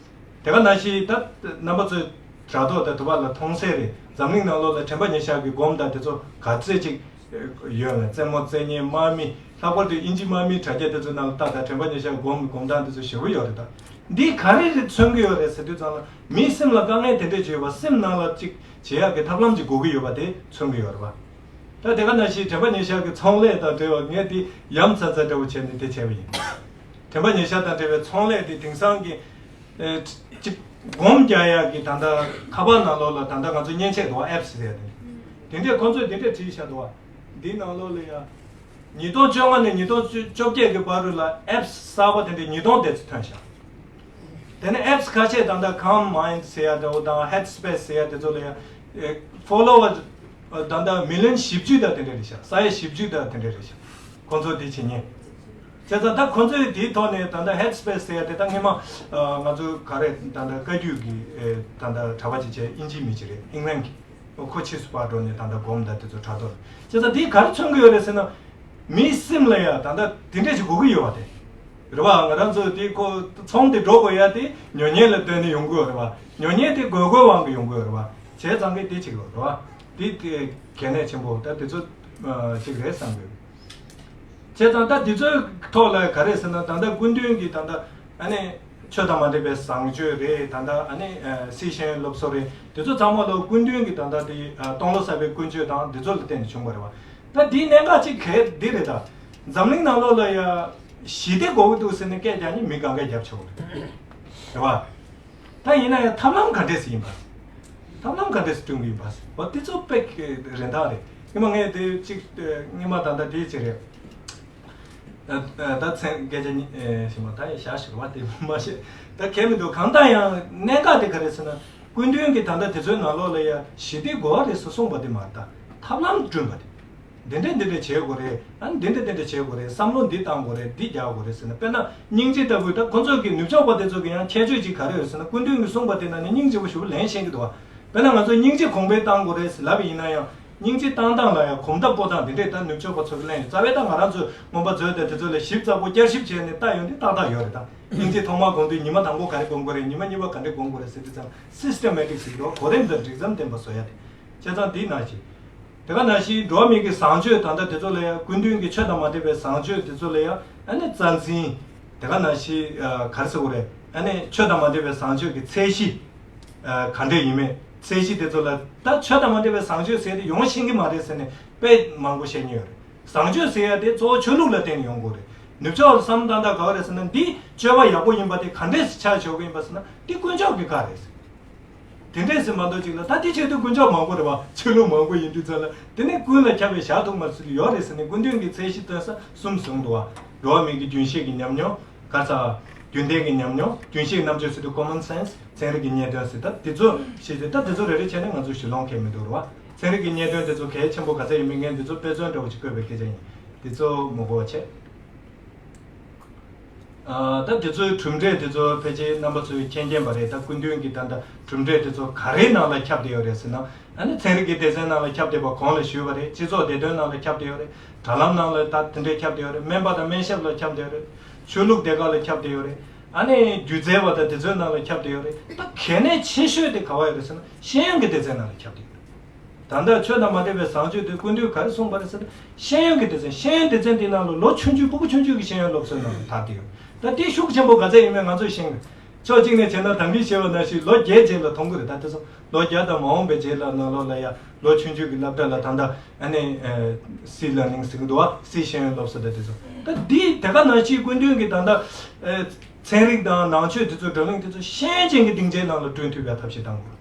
དེ་ག་ནང་བཞིན་ད་རྣམ་པ་ཚོས་དྲ་ཐོག་དང་དུ་བ་ལ་མཐོང་གསལ་རེད། འཛམ་གླིང་ནང་ལོགས་ལ་དྲན་པ་ཉེར་བཞག་གི་སྒོམ་དང་དེ་ཚོ་ག་ཚད་ཅིག་ཡོད་ལ། རྩེད་མོ་རྩེ་མཁན་དམག་མི། ལྷག་པར་དུ་དབྱིན་ཇི་དམག་མིའི་དྲ་རྒྱ་དེ་ཚོའི་ནང་ལ་ལྟ་དང་། དྲན་པ་ཉེར་བཞག་གི་སྒོམ་གྱི་སྒོམ་སྟངས་དེ་ཚོ་ཞེ་པོ་ཡོད་རེད། ད་འདི་ག་རེ་རེད་མཚོན་གྱི་ཡོད་རེད་ཟེར་དུས་ཙམ་ལ། མིའི་སེམས་ལ་དཀའ་ངལ་དེ་འདྲས་བྱུང་ཡོད་པ། སེམས་ནང་ལ་ཅིག་བྱེད་ཡག་གི་ཐབས་ལམ་ཅིག་དགོས་ཀྱི་ཡོད་པ་དེ་མཚོན་གྱི་ཡོད་རེད་བ། ད་དེ་ག་ནང་བཞིན་དྲན་པ་ཉེར་བཞག་གི་ཚོང་ལས་དང་འབྲེལ་བ། ངས་དེ་ཡ་མཚན་ཚ་འདྲ་པོ་བྱས་ནས་དེ་བྱས་པ་ཡིན། དྲན་པ་ཉེར་བཞག་དང་འབྲེལ་བའི་ཚོང་ལས་དེ་དེང་སང་གི་ཨེ་ཅིག་སྒོམ་རྒྱག་ཡག་གི་ད་ལྟ་ཁ་པར་ནང་ལོགས་ལ་ད་ལྟ་ང་ཚོ་མཉེན་ཆས་འདུག་བ། ཨེབ་སི་ཟེར་ཡ་དེ། དེ་འདྲས་ཁོང་ཚོས་དེ་འདྲས་བྲིས་བཞག་འདུག་བ། འདིའི་ནང་ལོགས་ལ་ཡ། ཉིས་སྟོང་བཅོ་ལྔ་ནས་ཉིས་སྟོང་བཅོ་བརྒྱད་ཀྱི་བར་དུ་ལ་ཨེབ་སི་གསར་པ་དེ་འདྲས་ཉིས་སྟོང་དེ་ཚོ་ཐོན་བཞག་དེ་ནས་ཨེབ་སི་ཁ་ཤས་ད་ལྟ་Calm Mind ཟེར་ཡ་འདྲ་པོ་དང་Headspace ཟེར་ཡ་དེ་ཚོ་ལ་ཡ་ཨེ་ཕོ་ལོ་ཝར་ད་ལྟ་མི་ལིན་བཞི་བཅུ་དང་དེ་འདྲས་རེད་ཤག་ས་ཡ་བཞི་བཅུ་དང་དེ་འདྲས་རེད་ཤག་ཁོང་ཚོ་དེ་བྱེད་མཁན། བྱས་ཙང་ད་ཁོང་ཚོས་དེའི་ཐོག་ནས་ད་ལྟ་Headspace ཟེར་ཡ་དེ། ད་སྔོན་མ་ཨ་ང་ཚོ་ག་རེ་ད་ལྟ་བཀའ་བརྒྱུད་ཀྱི་ཨེ་ད་ལྟ་གྲྭ་པ་ཅིག་བྱས། དབྱིན་ཇིའི་མི་ཅིག་རེད། ཨིང་ལན་གྱི། ཁོ་ཕྱིས་སུ་ཕར་འགྲོ་ནས་ད་ལྟ་སྒོམ་དང་དེ་ཚོ་དྲ་ཐོག་བྱས་ཙང་དེས་ག་རེ་མཚོན་གྱི་ཡོད་རེད་ཟེར་ན། མིའི་སེམས་ལ་ཡ་ད་ལྟ་དེ་འདྲས་ཅིག་དགོས་ཀྱི་ཡོད་པ་དེ་རེད་བ། ང་རང་ཚོ་དེ་ཁོ་ཚོང་དེ་འགྲོ་དགོས་ཡ་དེ་ཉོ་མཁན་ལ་བརྟེན་ནས་ཡོང་གི་ཡོད་རེད་བ། ཉོ་མཁན་དེ་དགོས་མཁོའི་དབང་གིས་ཡོང་གི་ཡོད་རེད་བ། བྱས་ཙང་གི་དེ་ཅིག་ཡོད་རེད་བ། དེ་དེ་གལ་གནད་ཆེན་པོ་ད་དེ་ཚོ་ཅིག་རེད་བསམ་གི་ཡོད། བྱས་ཙང་ད་འདི་ཚོའི་ཐོག་ལ་ག་རེ་ཟེར་ན། ད་ལྟ་སྐུ་མདུན་གྱི་ད་ལྟ་ཨ་ནི་ཆོས་དང་མ་འདྲེས་པའི་བཟང་སྤྱོད་རེད། ད་ལྟ་ཨ་ནི་ཨ་སི་ཤེས་ཡོན་སློབ་གསོ་རེད། འདི་ཚོ་ཚང་མ་ལ་སྐུ་མདུན་གྱི་ད་ལྟ་དེ་ཨ་སྟོང་ལོ་གསར་པའི་ཀུན་སྤྱོད་དང་འདི་ཚོ་ལ་བརྟེན་ནས་བྱུང་བ་རེད་བ། ད་འདིའི་གནད་འགག་ཅིག་གལ་འདི་རེད། ད་འཛམ་གླིང་ནང་ལོགས་ལ་ཡ་ཞི་བདེ་དགོས་ཀྱི་འདུག་ཟེར་ནས་སྐད་རྒྱག་མཁན་མི་གང་གས་རྒྱབ་ཆོག་གི་རེད། རེད་བ། ད་ཡིན་ན་ཡང་ཐབས་ལམ་ག་འདྲས་སེ་ཡིན་པ། ཐབས་ལམ་ག་འདྲས་སེ་བསྐྲུན་གྱི་ཡིན་པ། འོ་དེ་ཚོ་དཔེ་རིན་ཐང་རེད། སྔོན་མ་ངས་དེ་གཅིག་སྔོན་མ་ད་ལྟ་དེའི་ཅིག་རེད། ད་ད་མཚན་སྐད་ཆ་ཞིག་མ་ད་ཡ་བཞག་ཞིག་རེད་བ། དེ་མ་བཤད། ད་གལ་མི་འདུག་གང་ལྟར་ཡང་གནད་འགག་དེ་ག་རེ་ཟེར་ན། སྐུ་མདུན་གྱིས་ད་ལྟ་དེ་ཚོའི་ནང་ལོགས་ལ་ཡ་ཞི་བདེ་དགོས་པ་རེད་ཟེར་གསུངས་པ་དེ་མ་རེད། ད་ཐབས་ལམ་བསྐྲུན་པ་དེ། འདི་འདྲས་འདི་འདྲས་བྱེད་དགོས་རེད། ཨ་ནི་འདི་འདྲས་འདི་འདྲས་བྱེད་དགོས་རེད། བསམ་བློ་འདི་བཏང་དགོས་རེད། འདི་རྒྱག་དགོས་རེད་ཟེར་ན། དཔེར་ན་སྙིང་རྗེ་ལྟ་བུའི། ད་ཁོ་ཚོ་གི་ནུབ་ཕྱོགས་པ་དེ་ཚོ་གི་ཡང་ཁྱད་ཆོས་ཅིག་ག་རེ་ཡོད་ཟེར་ན། སྐུ་མདུན་གྱིས་གསུངས་པ་དེ་ནང་ནས་སྙིང་རྗེ་པོ་ཞེ་པོ་ལེན་ཤེས་ཀྱི་འདུག་བ། དཔེར་ན་ང་ཚོ་སྙིང་རྗེ་གོང་འཕེལ་བཏང་དགོས་རེད་ཟེར་ལབ་པ་ཡིན་ན་ཡང་། སྙིང་རྗེ་བཏང་སྟངས་ལ་ཡང་གོམ་སྟབས་སྤོ་སྟངས་དེ་འདྲས་ད་ནུབ་ཕྱོགས་པ་ཚོ་གི་ལེན་ཡོད། རྩ་བའི་ད་ང་རང་ཚོས་རྔོན་པ་མཛོད་དེ་དེ་ཚོ་ལ་ཞིབ་ཚགས་པོ་བསྐྱར་ཞིབ་བྱས་ནས་ལྟ་ཡོང་དུས་ཏག་ཏག་ཡོད་རེད། ད་སྙིང་རྗེ་ཐོག་མར་སྒོམ་དུས་ཉི་མ་དང་པོ་ག་རེ་སྒོམ་དགོས་རེད། ཉི་མ་གཉིས་པ་ག་འདྲས་སྒོམ་དགོས་རེད་ཟེར་དུས་ཙམ། སིས་ཊེ་མེ་ཊིག་ཟེར་གྱི་འདུག་གོ་རིམ་དང་སྒྲིག་མཚམས་ལྡན་པ་བཟོ་ཡ་དེ། བྱས་ཙང་འདི་ནང་བཞིན། དེ་ག་ནང་བཞིན་འགྲོ་བ་མིའི་གི་བཟང་སྤྱོད་ད་ལྟ་དེ་ཚོ་ལ་ཡང་། སྐུ་མདུན་གྱི་ཆོས་དང་མ་འདྲེས་པའི་བཟང་སྤྱོད་དེ་ཚོ་ལ་ཡང་། ཨ་ནི་རྩ་འཛིན། དེ་ག་ནང་བཞིན་ཨ་ག་རེ་ཟེར་དགོས་རེད། ཨ་ནི་ཆོས་དང་མ་འདྲེས་པའི་བཟང་སྤྱོད་ཀྱི་ཚད་གཞི་ཨ་ག་འདྲས་ཡིན་མིན། ཚད་གཞི་དེ་ཚོ་ལ། ད་ཆོས་དང་མ་འདྲེས་པའི་བཟང་སྤྱོད་ཟེར་དེ་ཡོང་ཤེས་ཀྱི་མ་རེད་ཟེར་ནས་དཔེ་མང་པོ་བཤད་མྱོང་ཡོད་རེད། བཟང་སྤྱོད་ཟེར་ཡ་དེ་གཙོ་བོ་ཆོས་ལུགས་ལ་བརྟེན་ནས་ཡོང་དགོས་རེད། ནུབ་ཕྱོགས་ལ་བསམ་བློ་བཏང་སྟངས་ག་བ་རེད་ཟེར་ན། འདི་སྤྱོད་པ་ཡག་པོ་ཡིན་པ་དེ་ག་འདྲས་སེ་ཆ་འཇོག་གི་ཡིན་པ་ཟེར་ན། འདི་དཀོན་མཆོག་གི་བཀའ་རེད་ཟེར། དེ་འདྲས་ཟེར་མ་གཏོགས་ཅིག་ལ། ད་དེ་བྱེད་དུས་དཀོན་མཆོག་མང་པོ་རེད་བ། ཆོས་ལུགས་མང་པོ་ཡིན་དུས་ཙམ་ལ། དེ་ནི་ཀུན་ལ་ཁྱབ་པའི་བཞག་ཐུབ་མ་ཟེར་གྱི་ཡོད་རེད་ཟེར་ནས། སྐུ་མདུན་གྱིས་ཚད་གཞི་བཏོན་ས་གསུམ་བཟུང་འདུག་བ། འགྲོ་བ་མིའི་གི་རྒྱུན་ཤེས་ཀྱི་ཉམས་མྱོང་། ག་ས། རྒྱུན་ལྡན་གྱི་ཉམས་མྱོང་། རྒྱུན་ཤེས་རྣམ་དཔྱོད་ཟེར་དུས་common sense། ཚན་རིག་གི་རྙེད་དོན་ཟེར། ད་དེ་ཚོ་ཤེས་ཚེ། ད་དེ་ཚོ་རེ་རེ་བྱས་ནས་ང་ཚོ་ཞུ་ལོང་གལ་མི་འདུག་རེད་བ། ཚན་རིག་གི་རྙེད་དོན་དེ་ཚོ་གལ་ཆེན་པོ་ག་ཚད་ཡིན་མིན་ངས་འདི་ཚོ་དཔེ་མཚོན་འདྲ་བོ་ཅིག་བཀོད་པའི་སྐད་ཆ་ཡིན། འདི་ཚོ་མི་གོ་བ་བྱས། ཨ་ད་དེ་ཚོའི་གྲུབ་འབྲས་དེ་ཚོ་ཕལ་ཆེར་རྣམ་པ་ཚོས་མཁྱེན་མཁྱེན་པ་རེད། ད་སྐུ་མདུན་གྱི་ད་ལྟ་གྲུབ་འབྲས་དེ་ཚོ་ག་རེའི་ནང་ལ་ཁྱབ་བསྡད་ཡོད་རེད་ཟེར་ན། ཨ་ནི་ཚན་རིག་གི་སྡེ་ཚན་ནང་ལ་ཁྱབ་བསྡད་པ་གོང་ལ་ཞུས་པ་རེད། སྤྱི་ཚོགས་བདེ་དོན་ནང་ལ་ཁྱབ་བསྡད་ཡོད་རེད། དྲ་ལམ་ནང་ལ་ད་དེ་འདྲས་ཁྱབ་བསྡད་ཡོད་རེད། སྨན་པ་དང་སྨན་ཞབས་ལ་ཁྱབ་བསྡད་ཡོད་རེད། ཆོས་ལུགས་སྡེ་ཁག་ལ་ཁྱབ་བསྡད་ཡོད་རེད། ཨ་ནི་སྒྱུ་རྩལ་བ་དང་དེ་ཚོའི་ནང་ལ་ཁྱབ་བསྡད་ཡོད་རེད། ད་གལ་གནད་ཆེ་ཤོས་དེ་ག་བ་ཡོད་རེད་ཟེར་ན། ཤེས་ཡོན་གྱི་སྡེ་ཚན་ནང་ལ་ཁྱབ་བསྡད་ཡོད་རེད། ད་ལྟ་ཆོས་དང་མ་འདྲེས་པའི་བཟང་སྤྱོད་དེ་སྐུ་མདུན་ག་རེ་གསུངས་པ་རེད་ཟེར་ན། ཤེས་ཡོན་གྱི་སྡེ་ཚན། ཤེས་ཡོན་སྡེ་ཚན་དེའི་ནང་ལ་ལོ་ཆུང་ཆུང་། ཕྲུ་གུ་ཆུང་ཆུང་གི་ཤེས་ཡོན་སློབ་གསོའི་ནང་ལ་དར་བསྡད་ཡོད། ད་དེའི་ཤུགས་ཆེན་པོ་ག་ཚད་ཡིན་མིན་ང་ཚོས་ཤེས་ཀྱི་རེད། ཕྱོགས་གཅིག་ནས་བྱས་ན་ད་གིན་བཤད་པ་ནང་བཞིན་ལོ་བརྒྱད་རྗེས་ལ་མཐོང་གི་རེད། ད་དེ་ཚོ་ལོ་བརྒྱ་དང་མ་འོངས་པའི་རྗེས་ལ་ནང་ལོགས་ལ་ཡ་ལོ་ཆུང་ཆུང་གི་སློབ་གྲྭ་ལ་ད་ལྟ་ཨ་ནི་ཨ་སི་ལར་ནིང་ཟེར་གྱི་འདུག་བ། སི་ཤེས་ཡོན་སློབ་གསོ་དང་དེ་ཚོ། ད་འདི་དེ་ག་ནང་བཞིན་སྐུ་མདུན་གྱིས་ད་ལྟ་ཨ་ཚན་རིག་དང་ནང་ཆོས་དེ་ཚོ་བགྲོ་གླེང་དེ་ཚོ་ཤེས་ཡོན་ཅན་གྱི་སྡིངས་ཆའི་ནང་ལ་བསྐྲུན་ཐུབ་པའི་ཐབས་ཤེས་གཏང་དགོས།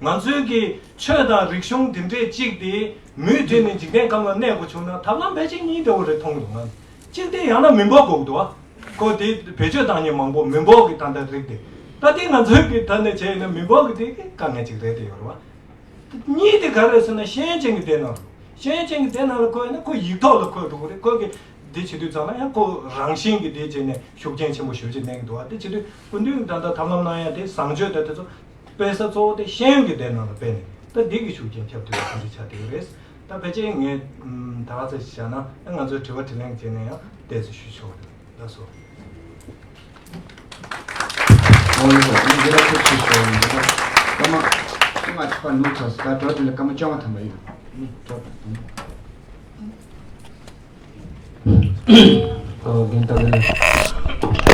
ང་ཚོའི་གི་ཆོས་དང་རིག་གཞུང་དེ་འདྲས་གཅིག་དེ་མུ་མཐུད་ནས་འཇིག་རྟེན་ཁམས་ལ་གནས་དགོས་བྱུང་ན། ཐབས་ལམ་ཕལ་ཆེར་གཉིས་འདྲ་བོ་རེ་མཐོང་གི་འདུག་ང་གཅིག་དེ་ཡང་ན་མི་འབོར་དགོས་ཀྱི་འདུག་བ། ཁོ་དེ་བེད་སྤྱོད་བཏང་མཁན་མང་པོ། མི་འབོར་གྱི་ད་ལྟ་རིགས་དེ། ད་དེ་ང་ཚོའི་གི་ད་ནས་བྱས་ཡིན་ན་མི་འབོར་གྱི་དེ་གི་དཀའ་ངལ་ཅིག་རེད་དེ་ཡོད་རེད་བ། གཉིས་དེ་ག་རེ་ཟེར་ན། ཤེས་ཡོན་ཅན་གྱི་སྡེ་ནང་། ཤེས་ཡོན་ཅན་གྱི་སྡེ་ནང་ལ་འཁོད་ཡིན་ན་ཁོ་ཡིག་ཐོག་ལ་འཁོད་འགྲོ་གི་རེད། ཁོ་གི་འདི་བྱེད་དུས་ཙམ་ལ་ཡང་ཁོ་རང་བཞིན་གྱི་འདི་བྱས་ནས་ཤུགས་རྐྱེན་ཆེན་པོ་ཞེ་པོ་ཅིག་གནས་ཀྱི་འདུག་བ། དེ་བྱེད་དུས་སྐུ་མདུན་ད་ལྟ་ཐབས་ལམ་གནང་ཡ་དེ་བཟང་སྤྱོད་དང་དེ་ཚོ་སྤེལ་ས་གཙོ་བོ་དེ་ཤེས་ཡོན་གྱི་སྡེ་ནང་ལ་སྤེལ་ནས། ད་འདི་གི་ཤུགས་རྐྱེན་ཁྱབ་ཐུབ་པ་དེ་འདྲ་ཆགས་བསྡད་ཡོད་རེད། ད་ཕལ་ཆེར་ངས་ད་ག་ཚོད་ཞིག་བྱས་ན། ང་ཚོའི་དྲི་བ་དྲིས་ལན་བྱས་ནས་ཡང་ཏོག་ཙམ་ཞུ་ཆོག་རེད། ལགས་སོ། ཨོ་ཡོ། ཨ་ནི་རྒྱལ་བ་ཐུགས་རྗེ་ཆེ་ཞུ་བ་ཡིན། ད་སྐར་མ་ལྔ་ཅིག་ཕར་ལུས་ཚར་སོང་། ད་དྲོ་དེ་ལ་སྐར་མ་བཅོ་ལྔ་ཐམ་པ་ཡོད། ཨ་ནི་དྲོ་དང་། ཨོ་རྒན་ལྟ་བུ་ལ་ཁ་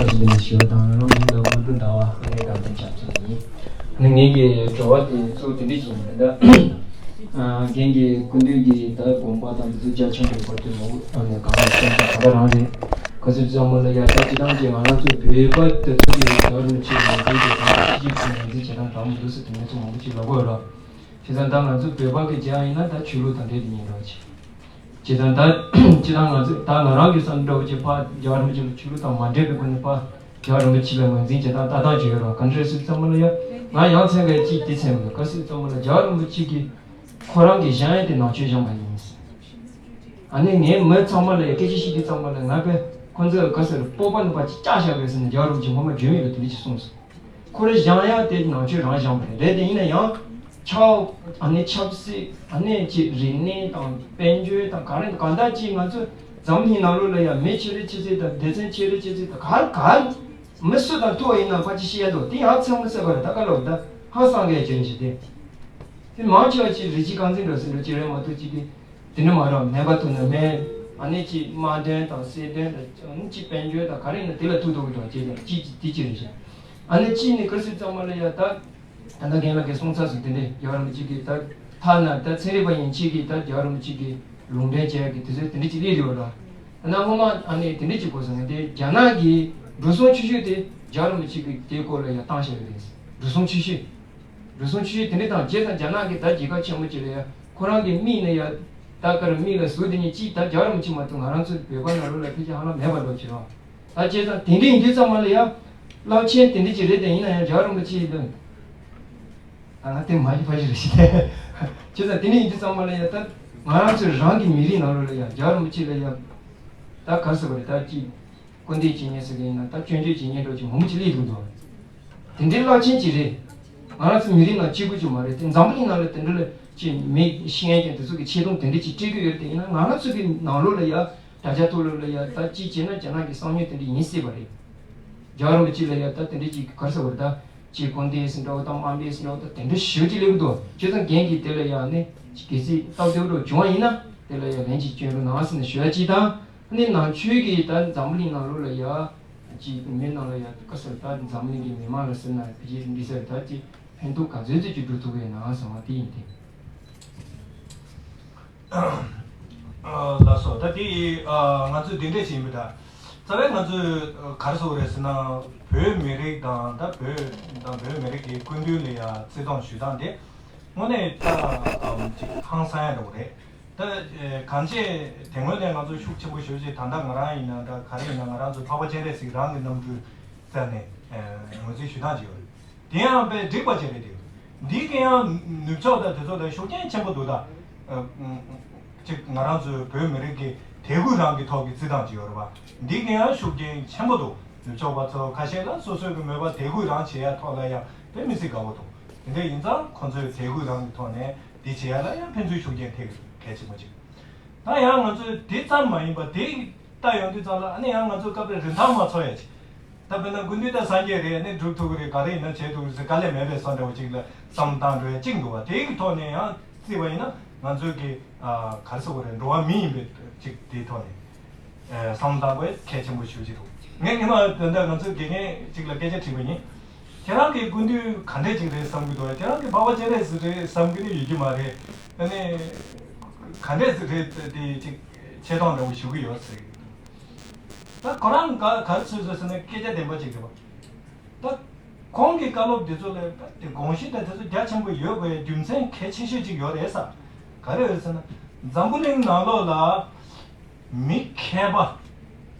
ཅིག་འདི་ནས་ཞུ་བ་དང་། རང་མིང་ལ་དབང་འདུས་ཟླ་བ། ཨ་ནི་དགའ་ལྡན་ཆབ་སྲིད་ཡིན། ཨ་ནི་ངེད་ཀྱི་དྲི་བ་དེ་གཙོ་བོ་དེ་འདྲ་ཞིག་ཡིན། ད་རྒན་གྱིས་སྐུ་མདུན་གྱི་ད་དགོངས་པ་དང་དེ་ཚོ་རྒྱ་ཆེན་པོའི་བར་དུ་ངོ་བོ་ཨ་ནི་གང་ལ་སེམས་ཀྱི་ག་འདྲ་རང་རེད། ག་ཚོད་ཙམ་མ་ལ་ཡ་ད་སྤྱི་བཏང་གི་ང་རང་ཚོ་བོད་པ་དེ་ཚོ་གི་རྒྱལ་བ་རིན་པོ་ཆེའི་ངོས་འཛིན་བྱེད་སྟངས་དང་ཕྱི་རྒྱལ་གྱི་ངོས་འཛིན་བྱེད་སྟངས་འདྲ་མི་འདུག་ཟེར་དེ་འདྲ་ཚོ་མང་པོ་ཅིག་ལབ་ཀྱི་ཡོད་ར། བྱས་ཙང་ད་ང་ཚོ་བོད་པ་གི་རྒྱ་ཡིན་ན་ད་ཆོས་ལུགས་དང་འབྲེལ་དེ་ཉིན་རེ་བ་ཅིག་བྱས་ཙང་ད་སྤྱི་བཏང་ང་ཚོ་ད་ང་རང་གི་བསམ་འདྲ་བོ་ཅིག་ཕར་རྒྱལ་བ་རིན་པོ་ཆེ་ལ་ཆོས་ལུགས་དང་མ་འབྲེལ་བའི་སྒོ་ནས་ཕར་རྒྱལ་བ་རིན་པོ་ཆེ་ལ་ངོས་འཛིན་བྱེད་སྟངས་ལྟ་སྟངས་ཅིག་ཡོད་ར། ག་འདྲ་རེད་ཟེར་ཙམ་པ་ལ་ཡ། ང་ཡང་མཚན་ག་ཅིག་འདི་མཚན་མི་འདུག་ག་ཟེར་ཙམ་པ་ལ་རྒྱལ་བ་རིན་པོ་ཆེ་གིས་ཁོ་རང་གི་བཞེངས་ཡས་དེ་ནང་ཆོས་བཞེངས་པ་ཡིན། ཨ་ནི་ངས་མི་ཚང་མ་ལ་ཡ་སྐད་ཆ་བཤད་དུས་ཙམ་པ་ལ། ང་གི་ཁོ་ཚོས་ག་ཟེར་སྤོབས་པ་ནི་ཕར་ཅིག་བཅག་བཞག་དགོས་ཟེར་ནས་རྒྱལ་བ་རིན་པོ་ཆེ་སྔོན་མ་བརྗོད་མེད་ལ་དེ་འདྲ་ཅིག་གསུངས་སོང་། ཁོ་རང་བཞེངས་ཡ་དེ་ནང་ཆོས་རང་བཞེངས་པ་རེད། རེད་དེ་ཡིན་ན་ཡང་ཆབ། ཨ་ནི་ཆབ་སྲིད། ཨ་ནི་ཅིག་རིག་གནས་དང་དཔལ་འབྱོར་དང་ག་རེ་གང་ལྟར་ཅིག་ང་ཚོ་འཛམ་གླིང་ནང་ལོགས་ལ་ཡ་མི་ཆེ་རེ་ཆེ་ཚད་དང་སྡེ་ཚན་ཆེ་རེ་ཆེ་ཚད་དང་ག་རེ་ག་རེ་མི་སུ་དང་ཐུག་པ་ཡིན་ན་ཕར་ཅིག་བཤད་ཡ་འདུག་དེ་ཡང་ཚང་མ་གསལ་པོ་རེད། ད་ག་ལབ་ད་ཧང་སང་གི་རྐྱེན་ཞིག་དེ། དེ་མང་ཆེ་བ་ཅིག་རིགས་གཅིག་རྐང་འཛིན་འདྲ་ཟེར་འདྲ་ཅིག་རེད་མ་གཏོགས་ཅིག་གི་དེ་འདྲ་མ་རེད། སྨན་པ་ཐུག་ན་སྨན། ཨ་ནི་ཅིག་དམག་དོན་དང་སྲིད་དོན་དང་། ཨ་ནི་ཅིག་དཔལ་འབྱོར་དང་ག་རེ་ཡིན་ན་དེ་ལ་ཐུག་ཐུག་གི་འདུག་ཅེས་དང་ཅིག་ཅིག་དེ་ཅིག་རེད་ཤག་ཨ་ནི་ཅིག་ནི་ག་རེ་ཟེར་ཙམ་པ་ལ་ཡ། ད་ད་ལྟ་རྒན་ལགས་ཀྱིས་གསུངས་ཚར་སོང་། དེ་འདྲས་རྒྱལ་བ་རིན་པོ་ཆེ་གིས་ད་ཐ་ན་ད་ཚན་རིག་པ་ཡན་ཆད་ཀྱིས་ད་རྒྱལ་བ་རིན་པོ་ཆེ་གི་ལུང་འདྲེན་བྱས་ཀྱི་དེ་ཚོ་དེ་འདྲས་ཅིག་སླེབས་ཡོད་ར། ད་ནང་སྔོན་མ་ཨ་ནི་དེ་འདྲས་ཅིག་གོ་སོང་། དེ་རྒྱ་ནག་གི་འགྲོ་སོང་ཆེ་ཤོས་དེ་རྒྱལ་བ་རིན་པོ་ཆེ་གི་དེ་སྐོར་ལ་ཡ་བཏང་བཞག་ཡོད་རེད། འགྲོ་སོང་ཆེ་ཤོས། འགྲོ་སོང་ཆེ་ཤོས་དེ་འདྲ་དང་། བྱས་ཙང་རྒྱ་ནག་གི་ད་རྒྱལ་ཁབ་ཆེན་མོ་ཅིག་ལ་ཡ་ཁོ་རང་གི་མིག་ནས་ཡ་ད་ག་རེ་མིག་ལ་ཟུག་དེ་ཉིད་ཅིག་ད་རྒྱལ་བ་རིན་པོ་ཆེ་མ་གཏོགས་ང་རང་ཚོ་བོད་པ་ནང་ལོགས་ལ་ཕལ་ཆེར་ཧ་ལམ་མེད་པ་ལོ་བྱེད་རོགས། ད་བྱས་ཙང་དེ་འདྲ་ཡིན་དུས་ཙམ་པ་ལ་ཡ་རླབས་ཆེན་དེ་འདྲ་ཅིག་རེད་དེ། ཡིན་ན་ཡང་རྒྱལ་བ་རིན་པོ་ཆེ་ལ་ད་ང་དེ་མ་ཡིན་པ་ཞིག་རེད་ཤི། བྱས་ཙང་དེ་འདྲ་ཡིན་དུས་ཙམ་པ་ལ་ཡ་ད་ ང་རང་ཚོའི་རང་གི་མི་རིགས་ནང་ལོགས་ལ་ཡ་རྒྱལ་བ་རིན་པོ་ཆེ་ལ་ཡ་ད་ག་ཟེར་བ་རེད། ད་ཅིག་སྐུར་འདེབས་བྱེད་མཁན་ཟེར་མཁན་ཡིན་ན་ད་སྐྱོན་བརྗོད་བྱེད་མཁན་འདྲ་ཅིག་མང་པོ་ཅིག་སླེབས་འདུག་འདུག་དེ་འདྲའི་རླབས་ཆེན་ཅིག་རེད། ང་རང་ཚོའི་མི་རིགས་ནང་གཅིག་པུ་ཅིག་མ་རེད་དེ། འཛམ་བུ་གླིང་ནང་ལ་དེ་འདྲ་ལ་ཅིག་མི་ཤེས་མཁན་དེ་ཚོ་གི་ཆེ་མཐོང་དེ་འདྲ་ཅིག་སྤྲད་ཀྱི་ཡོད་རེད་དེ། ཡིན་ན་ང་རང་ཚོ་གི་ནང་ལོགས་ལ་ཡ་དྲ་རྒྱ་ཐོག་ལོགས་ལ་ཡ་ད་ཅིག་བྱས་ན་རྒྱ་ནག་གི་གསང་ཉུལ་དེ་འདྲ་ཡིན་སྲིད་པ་རེད། རྒྱལ་བ་རིན་པོ་ཆེ་ལ་ཡ་ད་དེ་འདྲ་ཅིག་ག་རེ་ཟེར་བ་རེད། ད་ཅིག་སྐུར་འདེབས་ཟེར་འདྲ་བོ་དང་དམའ་འབེབས་ཟེར་འདྲ་བོ་ད་དེ་འདྲ་ཞེ་པོ་ཅིག་སླེབས་ཀྱི་འདུག་བྱས་ཙང་རྒན་གྱིས་དེ་ལ་ཡ་ནི་ཅིག་གལ་སྲིད་སྟབས་བདེ་པོ་འདྲ་བྱུང་བ་ཡིན་ན་དེ་ལ་ཡ་ལན་ཅིག་སྐྱོན་རོགས་གནང་ཟེར་ནས་ཞུ་ཡ་ཅིག་དང་། ཨ་ནི་ནང་ཆོས་ཀྱི་ད་འཛམ་བུ་གླིང་ནང་ལོགས་ལ་ཡ་ཅིག་མི་ནང་ལ་ཡ་ག་ཟེར་ད་འཛམ་བུ་གླིང་གི་མི་མང་ལ་ཟེར་ན་ཕལ་ཆེར་འདི་ཟེར་ད་ཅིག་ཕན་ཐོགས་ག་ཚོད་ཅིག་ཅིག་འགྲོ་ཐུབ་ཀྱི་ཡོད་ན་བསམ་པ་དེ་ཡིན་ཏེ། ལགས་སོ། ད་དེ་ང་ཚོས་འདི་འདྲས་ཞིག་ཡིན་པ་འདྲ། རྩ་བའི་ང་ཚོས་ག་རེ་ཟེར་དགོས་རེད་ཟེར་ན། བོད་མི་རིགས་དང་ད་བོད་དང་བོད་མི་རིགས་ཀྱི་སྐུ་མདུན་ལ་ཡ་བརྩི་མཐོང་ཞུ་སྟངས་དེ་དངོས་གནས་ད་ཅིག་ཧང་སང་ཡ་འདྲ་བོ་རེད། ད་གང་ཅི་དེ་སྔོན་ནས་ང་ཚོ་ཤུགས་ཆེན་པོ་ཞེ་པོ་ཅིག་ད་ལྟ་ང་རང་ཡིན་ན་འདྲ་ག་རེ་ཡིན་ན་ང་རང་ཚོ་འཕགས་པ་སྤྱན་རས་གཟིགས་རང་གི་རྣམ་སྤྲུལ་བཙལ་ནས་ངོས་འཛིན་ཞུ་སྟངས་ཅིག་ཡོད་རེད། དེ་ཡང་དཔེ་འགྲིག་པ་ཅིག་རེད་དེ། འདི་གི་ཡང་ནུབ་ཕྱོགས་དང་དེ་ཚོ་ལ་ཤུགས་རྐྱེན་ཆེན་པོ་འདུག་ད་ཅིག་ང་རང་ཚོའི་བོད་མི་རིགས་ཀྱི་དད་གུས་རང་གི་ཐོག་གི་བརྩི་སྟངས་ཅིག་ཡོད་རེད་པ། འདི་གི་ཡང་ཤུགས་རྐྱེན་ཆེན་པོ་འདུག་ནུབ་ཕྱོགས་པ་ཚོ་ཁ་ཤས་ལ་སོ་སོའི་གི་མོས་པ་དད་གུས་རང་བྱེད་ཡ་ཐོག་ལ་ཡང་དཔེ་མི་སྲིད་དགའ་བོ་འདུག་དེ་འདྲ་ཡིན་ཙང་ཁོང་ཚོའི་དད་གུས་རང་གི་ཐོག་ནས་འདི་བྱེད་ཡ་ལ་ཡང་ཕན་ཚུན་ཤུགས་རྐྱེན་ཐེབས་གལ་ཆེན་པོ་ཅིག་ད་ཡང་ང་ཚོས་དེ་ཙམ་མ་ཡིན་པ་དེ་ལྟ་ཡོང་དུས་ཙམ་ལ་ཨ་ནི་ཡང་ང་ཚོ་སྐབས་རེ་རིན་ཐང་མ་ཚོར་ཡ་ཅིག་ད་དཔེར་ན་སྐུ་མདུན་ད་སངས་རྒྱས་རེད། ཨ་ནི་སྒྲུབ་ཐུབ་ཀྱི་རེད། ག་རེ་ཡིན་ན་བྱེད་ཐུབ་ཀྱི་རེད་ཟེར་དཀའ་ལས་མེད་པའི་བཟོ་འདྲ་བོ་ཅིག་ལ་བསམ་བློ་བཏང་འགྲོ་ཡ་ཅིག་འདུག་བ། དེའི་གི་ཐོག་ནས་ཡང་བརྩིས་པ་ཡིན་ན་ང་ཚོའི་གི་ག་རེ་ཟེར་དགོས་རེད། འགྲོ་བ་མི་ཡིན་པའི་ཅིག་དེའི་ཐོག་ནས་བསམ་བློ་བཏང་དགོས་གལ་ཆེན་པོ་ཞེ་པོ་ཅིག་འདུག་ངས་སྔོན་མ་ད་ལྟ་ང་ཚོའི་དགེ་རྒན་ཅིག་ལ་སྐད་ཆ་དྲིས་པ་ཡིན། ཁྱེད་རང་གི་སྐུ་མདུན་ག་འདྲས་ཅིག་རེད་བསམ་གྱི་འདུག་ཁྱེད་རང་གི་འཕགས་པ་སྤྱན་རས་གཟིགས་རེད་བསམ་གྱི་ནི་ཡོད་ཀྱི་མ་རེད། ཨ་ནི་ག་འདྲས་རེད་དེ་ཅིག་ཆེ་མཐོང་འདྲ་བོ་ཞུ་གི་ཡོད་ཟེར་གྱི་འདུག་ད་ཁོ་རང་ག་ག་རེ་ཟེར་ཟེར་ཟེར་ན་སྐད་ཆ་བདེན་པ་ཅིག་རེད་པ། ད་ཁོང་གི་བཀའ་སློབ་འདི་ཚོ་ལ་དེ་དགོངས་གཞི་དང་དེ་ཚོ་རྒྱ་ཆེན་པོ་ཡོད་དགོས་རྒྱུ་མཚན་གལ་ཆེ་ཤོས་ཅིག་ཡོད་རེད་ས། ག་རེ་ཡོད་ཟེར་ན། འཛམ་བུ་གླིང་ནང་ལོགས་ལ་མི་མཁས་པ།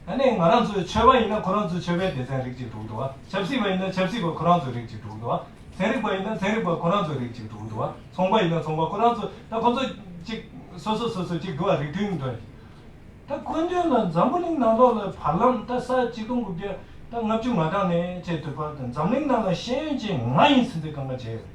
ཨ་ནི་ང་རང་ཚོའི་ཆོས་པ་ཡིན་ན་ཁོ་རང་ཚོའི་ཆོས་པའི་སྡེ་ཚན་རིགས་གཅིག་འགྲོ་གི་འདུག་བ། ཆབ་སྲིད་པ་ཡིན་ན་ཆབ་སྲིད་པ་ཁོ་རང་ཚོའི་རིགས་གཅིག་འགྲོ་གི་འདུག་བ། ཚན་རིག་པ་ཡིན་ན་ཚན་རིག་པ་ཁོ་རང་ཚོའི་རིགས་གཅིག་འགྲོ་གི་འདུག་བ། ཚོང་པ་ཡིན་ན་ཚོང་པ་ཁོ་རང་ཚོ་ད་ཁོ་ཚོ་གཅིག་སོ་སོ་སོ་སོ་གཅིག་འགྲོ་བ་རིགས་མཐུན་འགྲོ། ད་སྐུ་མདུན་ལ་འཛམ་བུ་གླིང་ནང་ལོགས་ལ་བར་ལམ་ད་ས་ཆ་ཆིག་སྟོང་དགུ་བརྒྱ་ད་ལྔ་བཅུ་ང་གྲངས་ནས་བྱས་ཐུབ་པ་དང་འཛམ་གླིང་ནང་ལ་ཤེས་ཡོན་ཅན་ང་ཡིན་ཟེར་དུས་གང་ག་བྱས་ཡོད་རེད།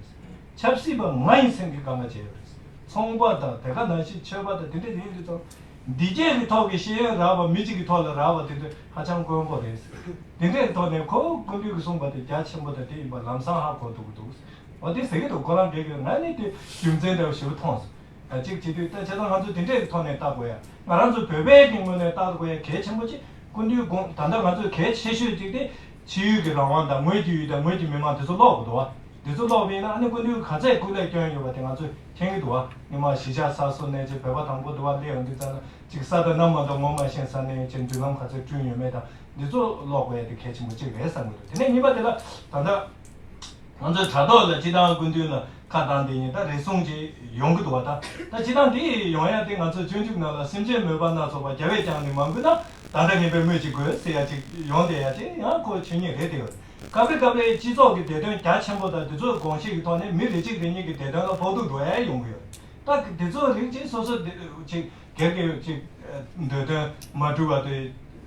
ཆབ་སྲིད་པ་ང་ཡིན་ཟེར་གྱི་གང་ག་བྱས་ཡོད་རེད། ཚོང་པ་དང་དེ་ག་ནང་བཞིན་ཆོས་པ་དང་དེ་འདྲ་ཡིན་དུས་ཙང་འདི་སྐད་ཀྱི་ཐོག་གི་ཤེས་ཡོན་རག་པ་མི་གཅིག་གི་ཐོག་ལ་རག་པ་དེ་ཚོ་ཧ་ཅང་དཀོན་པོ་རེད། དེ་འདྲའི་ཐོག་ནས་ཁོ་སྐུ་མདུན་གྱིས་གསུངས་པ་དེ་རྒྱ་ཆེན་པོ་དང་དེ་ཡིན་པ་ལམ་སང་ཧ་གོ་ཐུབ་ཀྱི་འདུག་འོ་དེ་ཟེར་གྱི་འདུག་ཁོ་རང་སྒེར་གྱི་ང་ནི་དེ་རྒྱུ་མཚན་འདྲ་བོ་ཞིག་མཐོང་སོང་། གཅིག་བྱེད་དུས་ད་བྱས་ཙང་ང་ཚོས་དེ་འདྲའི་ཐོག་ནས་བལྟ་དགོས་ཡ། ང་རང་ཚོ་བོད་པའི་གི་ངོས་ནས་བལྟ་དགོས་ཡ་གལ་ཆེན་པོ་ཅིག་སྐུ་མདུན་དགོངས་ད་ལྟ་ང་ཚོས་གལ་ཆེ་ཤོས་ཅིག་དེ་ཕྱི་ཡུལ་གྱི་རང་དབང་དང་ངོས་ཀྱི་ཡུལ་དང་ངོས་ཀྱི་མི་མང་དེ་ཚོ་ཀློག་དགོས་འདུག་བ། དེ་ཚོ་ཀློག་པ་ཡིན་ན་ཨ་ནི་སྐུ་མདུན་ག་ཚད་སྐུ་ལས་བསྐྱོན་ཡོད་པ་དེ་ང་ཚོས་མཁྱེན་གྱི་འདུག་བ། སྔོན་མ་གཞིས་ཆགས་གསར་བཟོ་ནས་ཅིག་བོད་པ་དང་པོ་འདུག་བ་སླེབས་ཡོང་དུས་ཙམ་ལ་ཅིག་ས་དང་གནམ་མ་གཏོགས་ངོ་མ་ཤེས་ས་ནས་ཅིག་མདུན་ལམ་ག་ཚད་བསྐྲུན་ཡོད་མེད་དང་འདི་ཚོ་ཀློག་དགོས་ཡ་དེ་གལ་ཆེན་པོ་ཅིག་རེད་བསམ་གྱི་འདུག་དེ་ནས་གཉིས་པ་དེ་ལ་ད་ལྟ། ང་ཚོའི་དྲ་ཐོག་ལ་སྤྱི་བཏང་སྐུ་མདུན་ལ་ཁ་བཏང་དེ་ཉིད་ད་རེ་ཟུང་ཅིག་ཡོང་གི་འདུག་བ། ད་ད་སྤྱི་བཏང་དེ་ཡོང་ཡ་དེ་ང་ཚོའི་སྤྱོད་འཇུག་ནང་ལ་སེམས་ཅན་མོས་པ་སྣ་ཚོགས་པ་རྒྱལ་བས་ཀྱང་ནི་མ་འགུལ་ན། ད་ལྟ་ངེས་པའི་སྨོས་ཅི་དགོས་ཟེར་ཡ་ཅིག་ཡོང་བསྡད་ཡ་དེ་ཡང་ཁོ་ཆོས་ཉིད་རེད་དེ། སྐབས་རེ་སྐབས་རེ་སྤྱི་ཚོགས་ཀྱི་བདེ་དོན་རྒྱ་ཆེན་པོ་དང་དེ་ཚོའི་དགོངས་གཞི་གི་ཐོག་ནས་མི་རེ་གཅིག་རེ་གཉིས་ཀྱི་བདེ་དོན་ལ་ཕོག་ཐུག་འགྲོ་ཡ་ཡོང་གི་ཡོད། ད་དེ་ཚོ་རིགས་ཅིག་སོ་སོ་ཅིག་སྒེར་གྱི་ཅིག་འདོད་དོན་མ་འགྲུབ་པ་དེ་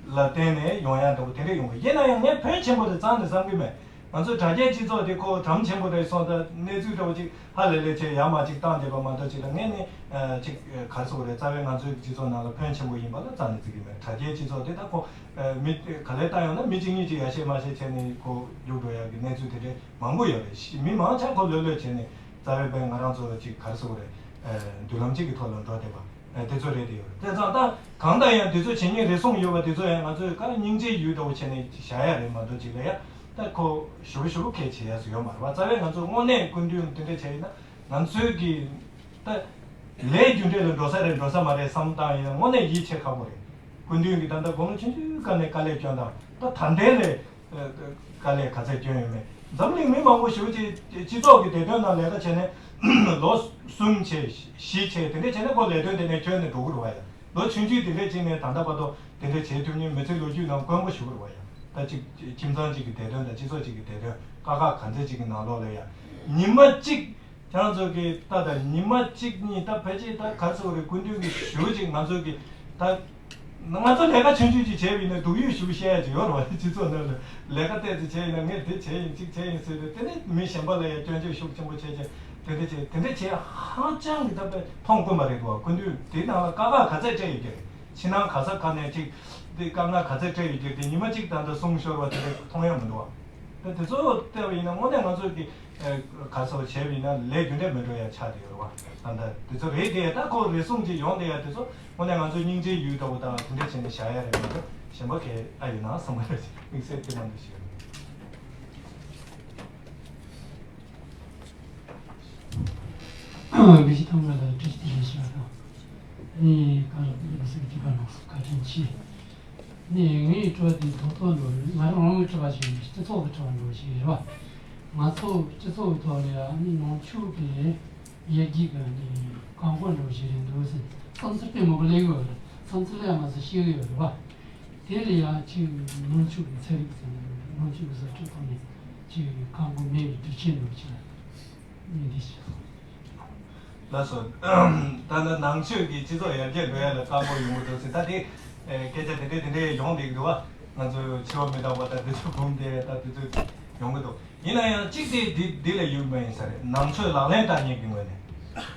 ལ་བརྟེན་ནས་ཡོང་ཡ་འདྲ་པོ་དེ་འདྲ་ཡོང་གི་ཡིན་ན་ཡང་ངས་ཕོན་ཆེན་པོ་དེ་རྩ་ནས་བསམ་གྱི་མེད། ང་ཚོའི་དྲ་རྒྱའི་སྤྱི་ཚོགས་དེ་ཁོ་གྲམ་ཆེན་པོ་རེད་སོང་ཙང་གནས་ཚུལ་འདྲ་པོ་ཅིག་ཧ་ལས་ལས་བྱས་ཡར་མར་ཅིག་བཏང་བསྡད་པ་མ་གཏོགས་ཅིག་ལ་ངས་ནི་ཅིག་ག་རེ་ཟེར་དགོས་རེད། རྩ་བའི་ང་ཚོའི་སྤྱི་ཚོགས་ནང་ལ་ཕོན་ཆེན་པོ་ཡིན་པ་ལ་རྩ་ནས་བརྩི་གི་མེད། དྲ་རྒྱའི་སྤྱི་ཚོགས་དེ་ད་ཁོ་མི་ག་ལེར་བཏང་ཡོང་ན་མི་གཅིག་གཉིས་ཅིག་ཡར་བཤད་མར་བཤད་བྱས་ནས་ཁོ་རྒྱུག་འགྲོ་ཡ་གི་གནས་ཚུལ་དེ་འདྲའི་མང་པོ་ཡོད་རེད། མི་མང་ཆེ་ཁོ་ལྷོད་ལྷོད་བྱས་ནས་རྩ་བའི་བས་ང་རང་ཚོ་ཅིག་ག་རེ་ཟེར་དགོས་རེད། མདུན་ལམ་གཅིག་གི་ཐོག་ལ་འགྲོ་བསྡད་པ། ཨ་དེ་ཚོ་རེད་དེ་ཡོད་རེད། བྱས་ཙང་ད་གང་ལྟར་ཡང་དེ་ཚོ་བྱེད་མཁན་རེ་ཟུང་ཡོད་པ་དེ་ཚོ་ཡང་ང་ཚོས་ག་སྙིང་རྗེའི་ཡུལ་འདྲ་བོ་བྱས་ནས་བཞག་ཡ་རེད་མ་གཏོགས་ཅིག་ལ་ཡ་ད་ཁོ་ཞུ་བ་ཞུ་བ་གལ་ཆེ་ཡ་ཟེར་ཡོད་མ་རེད་བ། རྩ་བའི་ང་ཚོ་དངོས་གནས་སྐུ་མདུན་དེ་འདྲ་བྱས་ཡིན་ན་ང་ཚོའི་གི་ད་ལས་རྒྱུ་འབྲས་ལ་འགྲོ་ས་རེད་འགྲོ་ས་མ་རེད་བསམ་བཏང་ཡིན་ན་དངོས་གནས་ཡིད་ཆེས་ཁག་པོ་རེད། སྐུ་མདུན་གྱིས་ད་ལྟ་དགུང་ལོ་ཆུང་ཆུང་སྐབས་ནས་དཀའ་ལས་བསྐྱོན་དང་ད་ད་ལྟའི་ལས། དཀའ་ལས་ག་ཚད་བསྐྱོན་ཡོད་མེད། འཛམ་གླིང་མི་མང་པོ་ཞེ་པོ་ཅིག་སྤྱི་ཚོགས་ཀྱི་བདེ་དོན་ནང་ལས་ཀ་བྱས་ནས་ལོ་གསུམ་བྱས་བཞི་བྱས་དེ་འདྲ་བྱས་ནས་ཁོ་ལས་དོན་དེ་ནས་ཁྱོན་ནས་འགྲོ་གི་རེད་བ་ཡ། ལོ་ཆུང་ཆུང་དེ་འདྲ་ཅིག་ནས་ད་ལྟ་བར་དུ་དེ་འདྲ་བྱེད་ཐུབ་མཁན་མི་ཚེ་ལོ་རྒྱུས་ནང་དཀོན་པོ་ཞེ་པོ་རེད་བ་ཡ། ད་ཅིག་ཁྱིམ་ཚང་གཅིག་གི་བདེ་དོན་དང་སྤྱི་ཚོགས་གཅིག་གི་བདེ་དོན་དཀའ་ཁག་ག་ཚད་ཅིག་གི་ནང་ལོགས་ལ་ཡ། ཉི་མ་གཅིག་ཁྱེད་རང་ཚོ་གི་ད་ད་ཉི་མ་གཅིག་གཉིས་ད་ཕལ་ཆེར་ད་ག་ཚོད་རེད། སྐུ་མདུན་གྱི་ཞུ་ཅིག་ང་ཚོ་གི་ད་ང་ཚོ་ལས་ཀ་ཆུང་ཆུང་ཅིག་བྱས་པ་ཡིན་ན་སྡུག་ཡུས་ཞུ་བཤད་ཡ་ཅིག་ཡོད་རེད་བ། སྤྱི་ཚོགས་ནང་ལ་ལས་ཀ་ཏོག་ཙམ་བྱས་ཡིན་ན་ངས་འདི་བྱས་ཡིན་གཅིག་བྱས་ཡིན་ཟེར་ཏེ་དེ་ནས་མི་གཞན་པ་ལ་ཡང་སྐྱོན་བརྗོད་ཤུགས་ཆེན་པོ་བྱས་བྱས་དེ་འདྲ་བྱས་དེ་འདྲ་བྱས་ཧ་ཅང་གི་ད་དཔེ་མཐོང་དཀོན་པ་རེད་འདུག་བ། སྐུ་མདུན་དེའི་ནང་ལ་དཀའ་ཁག་ག་ཚད་སྤྲད་ཡོད་ཀྱི་རེད། ཕྱི་ནང་ག་ས་ག་ནས་ཅིག་འདི་དཀའ་ངལ་ག་ཚད་སྤྲད་ཡོད་ཀྱི་རེད། དེ་ཉི་མ་གཅིག་ད་ལྟ་གསུང་ཤོར་བ་དེ་འདྲ་མཐོང་ཡ་མི་འདུག་བ། ད་དེ་ཚོ་བལྟས་པ་ཡིན་ན་དངོས་གནས་ང་ཚོ་གི་ཨ་ག་ཚོད་བྱས་པ་ཡིན་ན་ལས་རྒྱུ་འབྲས་མེད་འགྲོ་ཡ་ཆགས་བསྡད་ཡོད་རེད་བ། ད་ལྟ་དེ་ཚོ་རེད་དེ་ད་ཁོ་རེ་ཟུང་ཅིག་ཡོང་བསྡད་ཡ་དེ་ཚོ་དངོས་གནས་ང་ཚོ་སྙིང་རྗེའི་ཡུལ་ལྟ་བུ་དང་དེ་འདྲ་བྱས་ནས་བཞག་ཡ་རེད་མི་འདུག་གཞན་པ་གས་ཨ་ཡོད་ན་བསམ་གི་རེད། དམིགས་བསལ་དེ་མ་འདུག་ཞིག་རེད། དགེ་བཤེས་ཐང་ག་ལ་བཀྲ་ཤིས་བདེ་ལེགས་ཞུ་བ་དང་། ཨ་ནི་ག་ལ་ལགས་སོ་གི་དྲི་བ་གནང་སོང་། བཀའ་དྲིན་ཆེ། ནས་ངའི་དྲི་བ་འདི་རྡོག་རྡོག་འགྲོ་རེད། ང་རང་རང་གི་དྲི་བ་ཞིག་རེད། སྤྱི་ཚོགས་ཀྱི་དྲི་བ་འགྲོ་ཞིག་རེད་བ། ང་ཚོ་སྤྱི་ཚོགས་ཀྱི་ཐོག་ལ་ཡང་ནི་ནང་ཆོས་ཀྱི་ཡར་རྒྱས་ཀྱི་ནི་རྐང་འཁོར་འགྲོ་ཞིག་རེད་འདུག་ཟེར་བསམ་ཚུལ་དཔེ་མང་པོ་སླེབས་ཡོད་རེད། བསམ་ཚུལ་ལ་ཡང་མ་ཟད་ཤེས་ཀྱི་ཡོད་རེད་བ། དེ་ལ་ཡང་ཅིག་ནང་ཆོས་ཀྱི་ཚན་རིག་ཟེར་ན་ནང་ཆོས་ཀྱི་ཟབ་ཁྲིད་ཐོག་ནས་ཅིག་རྐང་འཁོར་མེད་པའི་དུས་ཆེན་འགྲོ་ཞིག་ལ་ནི་འདི་ཞིག་ལགས་སོ། ད་ལྟ་ནང་ཆོས་ཀྱི་སྤྱི་ཚོགས་ཡར་རྒྱས་འགྲོ་ཡ་ལ་དཀའ་པོ་ཡོང་གི་འདུག་ཟེར། ད་དེ་ཨེ་སྐད་ཆ་དེ་འདྲས་དེ་འདྲས་ཡོང་བསྡད་ཀྱི་འདུག་བ། ང་ཚོ་འཆི་བ་མི་རྟག་པ་ད་དེ་ཚོ་བུམ་དེ་ད་དེ་ཚོ་ཡོང་གི་འདུག་ཡིན་ན་ཡང་གཅིག་དེ་འདི་འདི་ལ་ཡོད་མ་ཡིན་ས་རེད། ནང་ཆོས་ལག་ལེན་བསྟར་མཁན་གྱི་ངོས་ནས།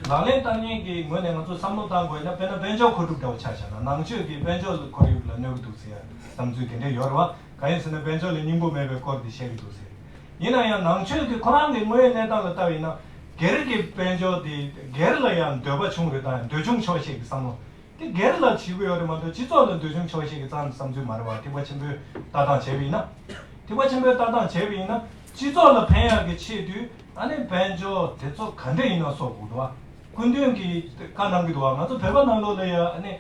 ལག་ལེན་བསྟར་མཁན་གྱི་ངོས་ནས་ང་ཚོ་བསམ་བློ་བཏང་དགོས་ན་དཔེར་ན་དཔལ་འབྱོར་མཁོ་སྒྲུབ་འདྲ་བོ་ཆ་བཞག་ན་ནང་ཆོས་ཀྱིས་དཔལ་འབྱོར་ཁོར་ཡུག་ལ་གནོད་ཀྱི་འདུག་ཟེར་ཡ་བསམ་ཚུལ་དེ་འདྲས་ཡོད་རེད་བ། གང་ཡིན་ཟེར་ན་དཔལ་འབྱོར་ལ་སྙིང་པོ་མེད་པའི་སྐོར་འདི་བཤད་ཀྱི་འདུག་ཟེར། ཡིན་ན་ཡང་ནང་ཆོས་ཀྱི་ཁོ་རང་གི་དངོས་ཡོད་གནས་སྟངས་ལ་ལྟ་བ་ཡིན་ན་སྒེར་གྱི་དཔལ་འབྱོར་དེ་སྒེར་ལ་ཡང་འདོད་པ་ཆུང་རུ་དང་འདོད་ཆུང་ཆོག་ཤེས་ཀྱི་བསམ་བློ། དེ་སྒེར་ལ་བྱེད་དགོས་ཡོད་རེད་མ་གཏོགས་སྤྱི་ཚོགས་ལ་འདོད་ཆུང་ཆོག་ཤེས་ཀྱི་རྩ་ནས་བསམ་ཚུལ་མ་རེད་བ། ཐེག་པ་ཆེན་པོའི་ལྟ་སྟངས་བྱས་པ་ཡིན་ན། ཐེག་པ་ཆེན་པོའི་ལྟ་སྟངས་བྱས་པ་ཡིན་ན་སྤྱི་ཚོགས་ལ་ཕན་ཡག་གི་ཆེད་དུ་ཨ་ནི་དཔལ་འབྱོར་དེ་ཚོ་ག་འདྲ་ཡིན་ན་གསོག་དགོས་འདུག་བ། སྐུ་མདུན་གྱིས་བཀའ་གནང་གི་འདུག་བ། ང་ཚོ་བོད་པ་ནང་ལོགས་ལ་ཡ་ཨ་ནི་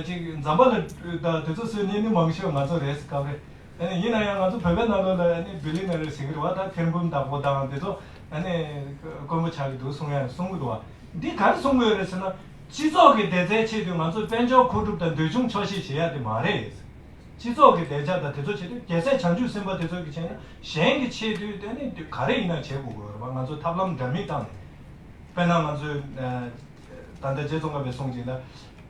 ཅིག་འཛམ་བུ་གླིང་དང་དེ་ཚོ་སུས་གནས་ནི་མང་ཤོས་ང་ཚོ་རེད་ཟེར་སྐབས་རེད། ཨ་ནི་ཡིན་ན་ཡང་ང་ཚོ་བོད་པའི་ནང་ལོགས་ལ་ཨ་ནི་བི་ལི་ནེ་རི་ཟེར་གི་རེད་བ། ད་ཐེར་འབུམ་བདག་པོ་དང་དེ་ཚོ་ཨ་ནི་དཀོན་པོ་ཆགས་ཀྱི་འདུག་གསུང་ཡ་གསུང་གི་འདུག་བ། འདི་ག་རེ་གསུང་གི་ཡོད་རེད་ཟེར་ན་སྤྱི་ཚོགས་ཀྱི་བདེ་རྩའི་ཆེད་དུ་ང་ཚོས་དཔལ་འབྱོར་མཁོ་སྒྲུབ་དང་འདོད་ཆུང་ཆོག་ཤེས་བྱེད་ཡ་དེ་མ་རེད། སྤྱི་ཚོགས་ཀྱི་བདེ་འཇགས་དང་དེ་ཚོ་ཆེད་དུ་རྒྱལ་སྲས་བྱང་ཆུབ་སེམས་དཔའ་དེ་ཚོ་གི་བྱས་ན་གཞན་གྱི་ཆེད་དུ་དེ་ནི་ག་རེ་ཡིན་ན་བྱེད་དགོས་ཀྱི་ཡོད་རེད་བ། ང་ཚོ་ཐབས་ལམ་འདྲ་མིན་བཏང་ནས། དཔེར་ན་ང་ཚོའི་ད་ལྟ་རྗེ་ཙོང་ཁ་པས་གསུངས་ཀྱི་ན།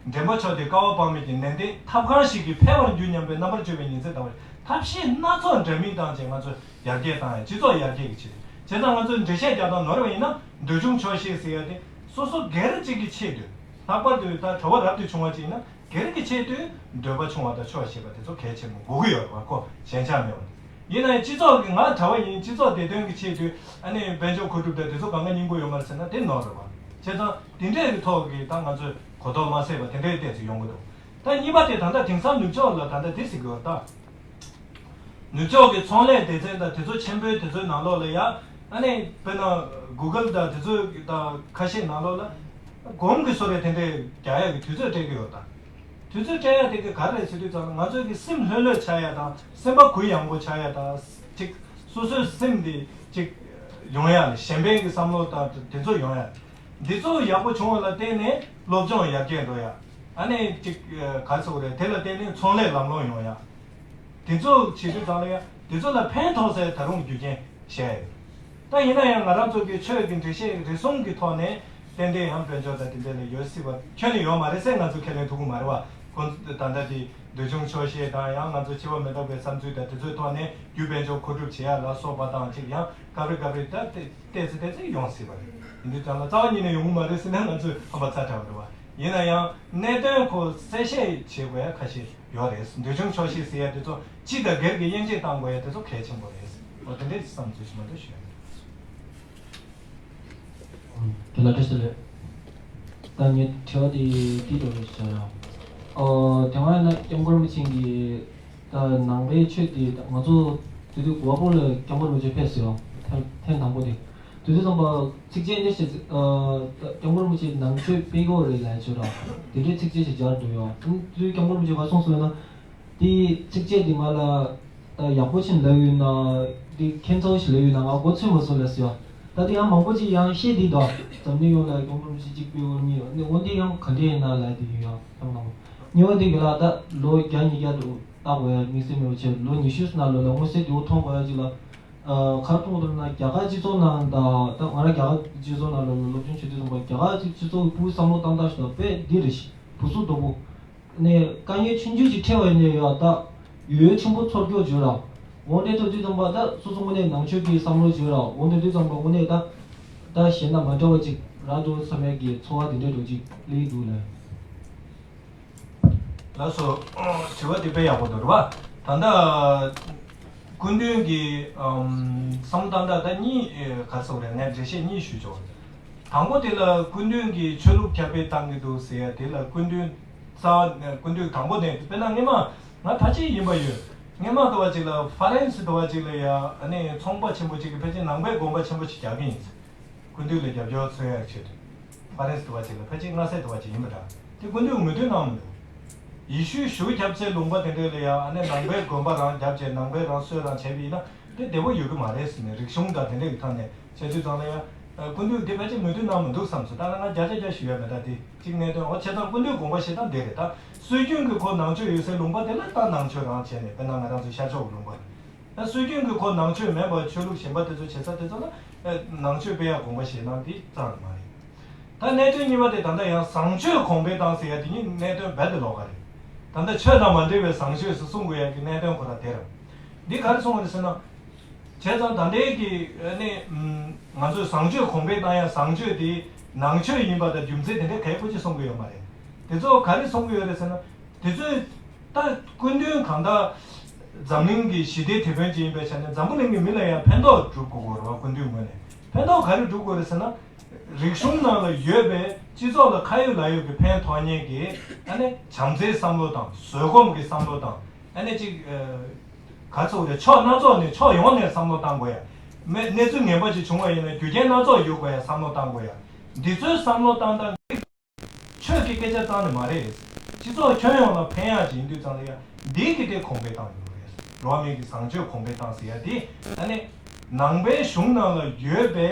འདྲེན་པ་མཆོག་དེ་དཀའ་བ་དཔག་མེད་ཀྱི་ནན་ཏན་ཐབས་གང་ཞིག་གིས་འཕེལ་བར་འགྱུར་སྙམ་པའི་རྣམ་པར་དཔྱོད་པའི་ཉིན་མཚན་ལྟ་བུ། ཐབས་ཤེས་སྣ་ཚོགས་འདྲ་མིན་བཏང་བྱས་ང་ཚོ་ཡར་རྒྱས་བཏང་ཡ་སྤྱི་ཚོགས་ཡར་རྒྱས་ཀྱི་ཆེད་དུ་བྱས་ཙང་ང་ཚོས་འགྲེལ་བཤད་རྒྱག་སྟངས་ནོར་བ་ཡིན་ན་འདོད་ཆུང་ཆོག་ཤེས་ཟེར་ཡ་དེ་སོ་སོ་སྒེར་གཅིག་གི་ཆེད་དུ་ལྷག་པར་དུ་ད་གྲྭ་པ་རབ་ཏུ་བྱུང་བ་ཅིག་ཡིན་ན། སྒེར་གྱི་ཆེད་དུ་འདོད་པ་ཆུང་བ་དང་ཆོག་ཤེས་པ་དེ་ཚོ་གལ་ཆེན་པོ་དགོས་ཀྱི་ཡོད་རེད་བ། ཁོ་ཞེན་ཆགས་མེད་པ། ཡིན་ན་ཡང་སྤྱི་ཚོགས་ཀྱི་ང་གྲྭ་པ་ཡིན། སྤྱི་ཚོགས་བདེ་དོན་གྱི་ཆེད་དུ་ཨ་ནི་དཔལ་འབྱོར་མཁོ་སྒྲུབ་དང་དེ་ཚོ་གང་ག་སྙིང་པོ་ཡོད་མ་རེད་ཟེར་ན་དེ་ནོར་རེད་བ། བྱས་ཙང་དེ་འདྲའི་གི་ཐོག་གི་ད་ང་ཚོས་གོ་རྟོགས་མ་སད་པ་དེ་འདྲའི་ལྟས་སུ་ཡོང་གི་འདུག་ད་གཉིས་པ་དེ་ད་ལྟ་དེང་སང་ནུབ་ཕྱོགས་ལ་ད་ལྟ་དེ་ཟེར་གྱི་ཡོད་ད། ནུབ་ཕྱོགས་ཀྱི་ཚོང་ལས་སྡེ་ཚན་དང་དེ་ཚོ་ཆེན་པོའི་དེ་ཚོའི་ནང་ལོགས་ལ་ཡ། ཨ་ནི་དཔེར་ན་གུ་གལ་དང་དེ་ཚོའི་དང་ཁ་ཤས་ནང་ལོགས་ལ་གོང་གི་སོ་རེ་དེ་འདྲའི་རྒྱག་ཡག་གི་དུས་ཚོད་སྤྲད་ཀྱི་ཡོད་ད། དུས་ཚོད་སྤྲད་ཡག་དེ་གི་ག་རེ་རེད་ཟེར་དུས་ཙམ་ལ་ང་ཚོའི་གི་སེམས་ལྷོད་ལྷོད་ཆགས་ཡག་དང་སེམས་པ་གུ་ཡངས་པོ་ཆགས་ཡག་དང་ཅིག་སོ་སོའི་སེམས་དེ་ཅིག་ཡོང་ཡག་ལ་གཞན་ཕན་གྱི་བསམ་བློ་དང་དེ་ཚོ་ཡོང་ཡག་འདི་ཚོ་ཡག་པོ་བྱུང་བ་ལ་བརྟེན་ནས་སློབ་སྦྱོང་ཡར་རྒྱས་འགྲོ་ཡག་ཨ་ནི་ཅིག་ག་རེ་ཟེར་དགོས་རེད། དེ་ལ་བརྟེན་ནས་ཚོང་ལས་ལམ་ལྷོང་ཡོང་ཡག་དེ་ཚོ་བྱེད་དུས་ཙམ་ལ་ཡང་དེ་ཚོ་ལ་ཕན་ཐོགས་སའི་ད་རུང་རྒྱུ་རྐྱེན་བཤད་ཡོད། ད་ཡིན་ན་ཡང་ང་རང་ཚོ་གི་ཆོས་ཀྱི་འགྲེལ་བཤད་རེ་ཟུང་གི་ཐོག་ནས་ཏན་ཏན་ཡང་དཔལ་འབྱོར་དང་དེ་འདྲ་ལ་ཡོད་སྲིད་པ་ཁྱོན་ནས་ཡོད་མ་རེད་ཟེར་ང་ཚོ་ཁས་ལེན་ཐུབ་ཀྱི་མ་རེད་བ། ཁོང་ཚོ་ད་ལྟ་དེ་འདོད་ཆུང་ཆོག་ཤེས་དང་ཡང་ང་ཚོ་འཆི་བ་མི་རྟག་པའི་བསམ་ཚུལ་དང་དེ་ཚོའི་ཐོག་ནས་རྒྱུ་དཔལ་འབྱོར་མཁོ་སྒྲུབ་བྱེད་ཡ་ལ་སོགས་པ་དང་ཅིག་ཡང་སྐབས་རེ་སྐབས་རེ་ད་ཏོག་ཙམ་ཏོག་ཙམ་ཡོང་སྲིད་པ་རེད། ཡིན་དུས་ཙམ་ལ་རྩ་བ་ཉིད་ནས་ཡོང་གི་མ་རེད་ཟེར་ན་ང་ཚོས་ཧམ་པ་ཚ་དྲགས་པ་རེད་བ། ཡིན་ན་ཡང་གནད་དོན་ཁོ་གསལ་བཤད་བྱེད་དགོས་ཡ་ཁ་ཤས་ཡོད་རེད། འདོད་ཆུང་ཆོག་ཤེས་ཟེར་ཡ་དེ་ཚོ་སྤྱི་དང་སྒེར་གྱི་དབྱེ་འབྱེད་བཏང་དགོས་ཡ་དེ་ཚོ་གལ་ཆེན་པོ་རེད། འོ་དེ་འདྲའི་བསམ་ཚུལ་ཞིག་མ་གཏོགས་ཞུ་ཡ་མེད། དེ་ལ་བཀྲ་ཤིས་བདེ་ལེགས། ད་ངའི་དྲི་བ་དེ་འདི་འདྲ་རེད་ཤག་ཡ། ཨོ་དེ་སྔ་ཡིན་ན་སྐྱབས་མགོན་རིན་པོ་ཆེ་གིས་ད་ནང་པའི་ཆོས་དེ་ང་ཚོ་དེ་དུས་གོ་བ་པོ་ལ་སྐྱབས་མགོན་རིན་པོ་ཆེ་ཕེབས་སོང་ཡ། ཐེངས་དང་པོ་དེ། དེ་དུས་ཙམ་པ་ཚིགས་བཅད་འདི་ཞིག་ཨ་སྐྱབས་མགོན་རིན་པོ་ཆེ་ནང་ཆོས་སྤེལ་གྱི་ཡོད་རེད་ལབ་ཡ་ཅིག་ཡོད་ར། དེ་འདྲའི་ཚིགས་བཅད་ཞིག་སྦྱར་འདུག་ཡ། དེ་དུས་སྐྱབས་མགོན་རིན་པོ་ཆེ་ག་གསུངས་སོང་ལབ་ན། དེའི་ཚིགས་བཅད་དེ་ང་ལ་ད་ཡག་པོ་ཅིག་ལབ་ཡོད་ན། དེ་ཁྱད་མཚར་ཞིག་ལབ་ཡོད་ན་ང་མགོ་ཚོས་མ་སོང་ལབ་སོང་ཡ། ད་དེ་ཡང་མང་པོ་ཅིག་ཡང་བཤད་དེ་འདུག་འཛམ་གླིང་ཡོངས་ལ་སྐྱབས་མགོན་རིན་པོ་ཆེ་གཅིག་པུའི་དབང་ཉིད་ཡོད་ནི་འོ་འདི་ཡང་ག་འདྲས་ཡིན་ན་ལབ་དེ་ཡོད་ཡ། ཐམས་ལ་ཉེ་བ་འདི་གི་ལ་ད་ལོ་བརྒྱ་ཉིས་བརྒྱ་འདུག་ལྟ་དགོས་ཡ་དམིགས་བསལ་མེད་པ་བྱས་ལོ་ཉི་ཤུ་ཙམ་ལ་ལོ་ལ་མངོན་གསལ་དོད་པོ་མཐོང་དགོས་ཡ་ཅིག་ལ། ཨ་ཁ་ཐུག་ལ་ན་རྒྱ་གར་སྤྱི་ཚོགས་ནང་དང་ད་ང་རང་རྒྱ་གར་སྤྱི་ཚོགས་ནང་ལ་སློབ་སྦྱོང་བྱེད་དུས་ཙམ་པ་རྒྱ་གར་སྤྱི་ཚོགས་ཀྱི་ཕྲུ་གུ་བསམ་བློ་བཏང་སྟངས་ཤིག་དང་དཔེ་འདི་རེད་ཤག་བུ་སུ་དོ་བུ། ནས་དཀའ་ངལ་ཆུང་ཆུང་ཞིག་འཕྲད་པ་ཡིན་ན་ཡང་ད་ཡུལ་ཆེན་པོ་ཚོར་རྒྱུ་བརྗོད་ར། འོ་འདྲ་ཐུབ་དུས་ཙམ་པ་ད་སོ་སོ་དངོས་གནས་ནང་ཆོས་ཀྱི་བསམ་བློ་བརྗོད་ར། འོ་འདྲ་དུས་ཙམ་པ་དངོས་གནས་ད་ད་གཞན་དང་མ་འདྲ་བ་ཅིག་རག་འདུག་བསམ་ཡས་ཀྱི་ཚོར་བ་དེ་འདྲ་འདྲ་ཅིག་སླེབས་འདུག་ལ། ལགས་སོ། དྲི་བ་འདི་དཔེ་ཡག་པོ་འདུག་རེད་བ། ད་ལྟ་སྐུ་མདུན་གྱི་ཨམ་བསམ་བློ་བཏང་སྟངས་ད་གཉིས་ཨེ་ག་རེ་ཟེར་དགོས་རེད། ངས་འགྲེལ་བཤད་གཉིས་ཞུས་ཆོག་དང་པོ་དེ་ལ་སྐུ་མདུན་གྱིས་ཆོས་ལུགས་ཁྱབ་སྤེལ་བཏང་གི་འདུག་ཟེར་ཡ་དེ་ལ་སྐུ་མདུན་རྩ་བ་ནས་སྐུ་མདུན་དང་པོ་ནས་དཔེར་ན་སྔོན་མ་ང་ཕལ་ཆེར་ཡིན་པ་ཡོད། སྔོན་མ་འདྲ་བ་ཅིག་ལ་ཧྥ་རན་སི་འདྲ་བ་ཅིག་ལ་ཡ་ཨ་ནི་ཚོང་པ་ཆེན་པོ་ཅིག་གིས་ཕལ་ཆེར་ནང་པའི་དགོན་པ་ཆེན་པོ་ཞིག་རྒྱག་གི་ཡིན། སྐུ་མདུན་ལ་རྒྱབ་སྐྱོར་འཚོལ་ཡག་ཆེད་དུ། ཧྥ་རན་སི་འདྲ་བ་ཅིག་ལ་ཕལ་ཆེར་མངའ་སྡེ་འདྲ་བ་ཅིག་ཡིན་པ་འདྲ། དེ་སྐུ་མདུན་མོས་མཐུན་གནང་མི་འདུག་ཡེ་ཤུའི་གཞུང་ཁྱབ་ཚད་ལུང་པ་དེ་འདྲ་ལ་ཡང་ཨ་ནི་ནང་པའི་དགོན་པ་རང་རྒྱབ་བྱས་ནང་པའི་རང་སྲོལ་རང་བྱས་པ་ཡིན་ན་དེ་བདེ་པོ་ཡོད་ཀྱི་མ་རེད་ཟེར་ནས་རིག་གཞུང་དང་དེ་འདྲ་གི་ཐོག་ནས་བྱས་དུས་ཙང་ལ་ཡང་སྐུ་མདུན་དེ་ཕལ་ཆེར་མོས་མཐུན་གནང་མི་འདུག་བསམ་སོང་། ད་ང་བརྒྱ་ཆ་བརྒྱ་ཞུ་ཡ་མེད། ད་དེ་གཅིག་གནད་དོན་འོ་བྱས་ཙང་སྐུ་མདུན་དགོངས་པ་བཞེས་སྟངས་དེ་རེད། ད་སྲོལ་རྒྱུན་གྱི་ཁོ་ནང་ཆོས་ཡོད་སའི་ལུང་པ་དེ་ལ་ད་ནང་ཆོས་རང་བྱས་ནས་དཔེར་ན་ང་རང་ཚོ་ཤར་ཕྱོགས་ཀྱི་ལུང་པ་རེད། ད་སྲོལ་རྒྱུན་གྱི་ཁོ་ནང་ཆོས་མིན་པ་ཆོས་ལུགས་གཞན་པ་དེ་ཚོ་བྱེད་ས་དེ་ཚོ་ལ་ནང་ཆོས་སྤེལ་ཡག་དགོངས་པ་བཞེས་སྟངས་དེ་རྩ་ནས་མ་རེད། ད་གནད་དོན་གཉིས་པ་དེ་ད་ལྟ་ཡང་བཟང་སྤྱོད་གོང་འཕེལ་བཏང་ཟེར་ཡ་དེ་གཉིས་གནད་དོན་རྦད་དེ་ལོགས་ཀ་རེད། ད་ལྟ་ཆོས་དང་མ་འབྲེལ་བའི་བཟང་སྤྱོད་ཟེར་གསུང་དགོས་ཡ་གི་གནད་དོན་ཁོ་རང་དེ་རེད། འདི་ག་རེ་གསུངས་པ་རེད་ཟེར་ན། བྱས་ཙང་ད་ལྟའི་གི་ཨ་ནི་ང་ཚོས་བཟང་སྤྱོད་གོང་འཕེལ་བཏང་ཡ་བཟང་སྤྱོད་དེ་ནང་ཆོས་ཡིན་པ་དང་རྒྱུ་མཚན་དེ་འདྲ་གལ་པོ་ཅིག་གསུང་གི་ཡོད་མ་རེད། དེ་ཚོ་ག་རེ་གསུང་གི་ཡོད་རེད་ཟེར་ན། དེ་ཚོས་ད་སྐུ་མདུན་གང་ལྟར་འཛམ་གླིང་གི་ཞི་བདེའི་དེད་དཔོན་ཅིག་ཡིན་པའི་ཆ་ནས་འཛམ་བུ་གླིང་གི་མི་ལ་ཡང་ཕན་ཐོགས་སྒྲུབ་དགོས་ཀྱི་རེད་བ། སྐུ་མདུན་ངོས་ནས་ཕན་ཐོགས་ག་རེ་སྒྲུབ་དགོས་རེད་ཟེར་ན། རིག་གཞུང་ནང་ལ་ཡོད་པའི་སྤྱི་ཚོགས་ལ་ཁ་ཡོད་ལག་ཡོད་ཀྱི་ཕན་ཐོགས་མཁན་གྱི་ཨ་ནི་བྱམས་བརྩེའི་བསམ་བློ་དང་བཟོད་སྒོམ་གྱི་བསམ་བློ་དང་ཨ་ནི་ཅིག་ག་ཚོད་རེད། ཕྱོགས་སྣ་ཚོགས་ནས་ཕྱོགས་ཡོངས་ནས་བསམ་བློ་བཏང་དགོས་ཡ། མེད་གནས་ཚུལ་ངན་པ་ཅིག་བྱུང་བ་ཡིན་ན་རྒྱུ་རྐྱེན་སྣ་ཚོགས་ཡོད་དགོས་ཡ་བསམ་བློ་བཏང་དགོས་ཡ། འདི་ཚོའི་བསམ་བློ་བཏང་སྟངས་འདི་ཆོས་ཀྱི་སྐད་ཆ་རྩ་ནས་མ་རེད། སྤྱི་ཚོགས་ཁྱོན་ཡོངས་ལ་ཕན་ཡག་ཅིག་ཡིན་དུས་ཙང་ལ་ཡ་འདིའི་གི་དེ་གོང་འཕེལ་བཏང་དགོས་རེད། འགྲོ་བ་མིའི་གི་བཟང་སྤྱོད་གོང་འཕེལ་བཏང་ཟེར་ཡ་དེ་ཨ་ནི་ནང་པའི་གཞུང་ནང་ལ་ཡོད་པའི་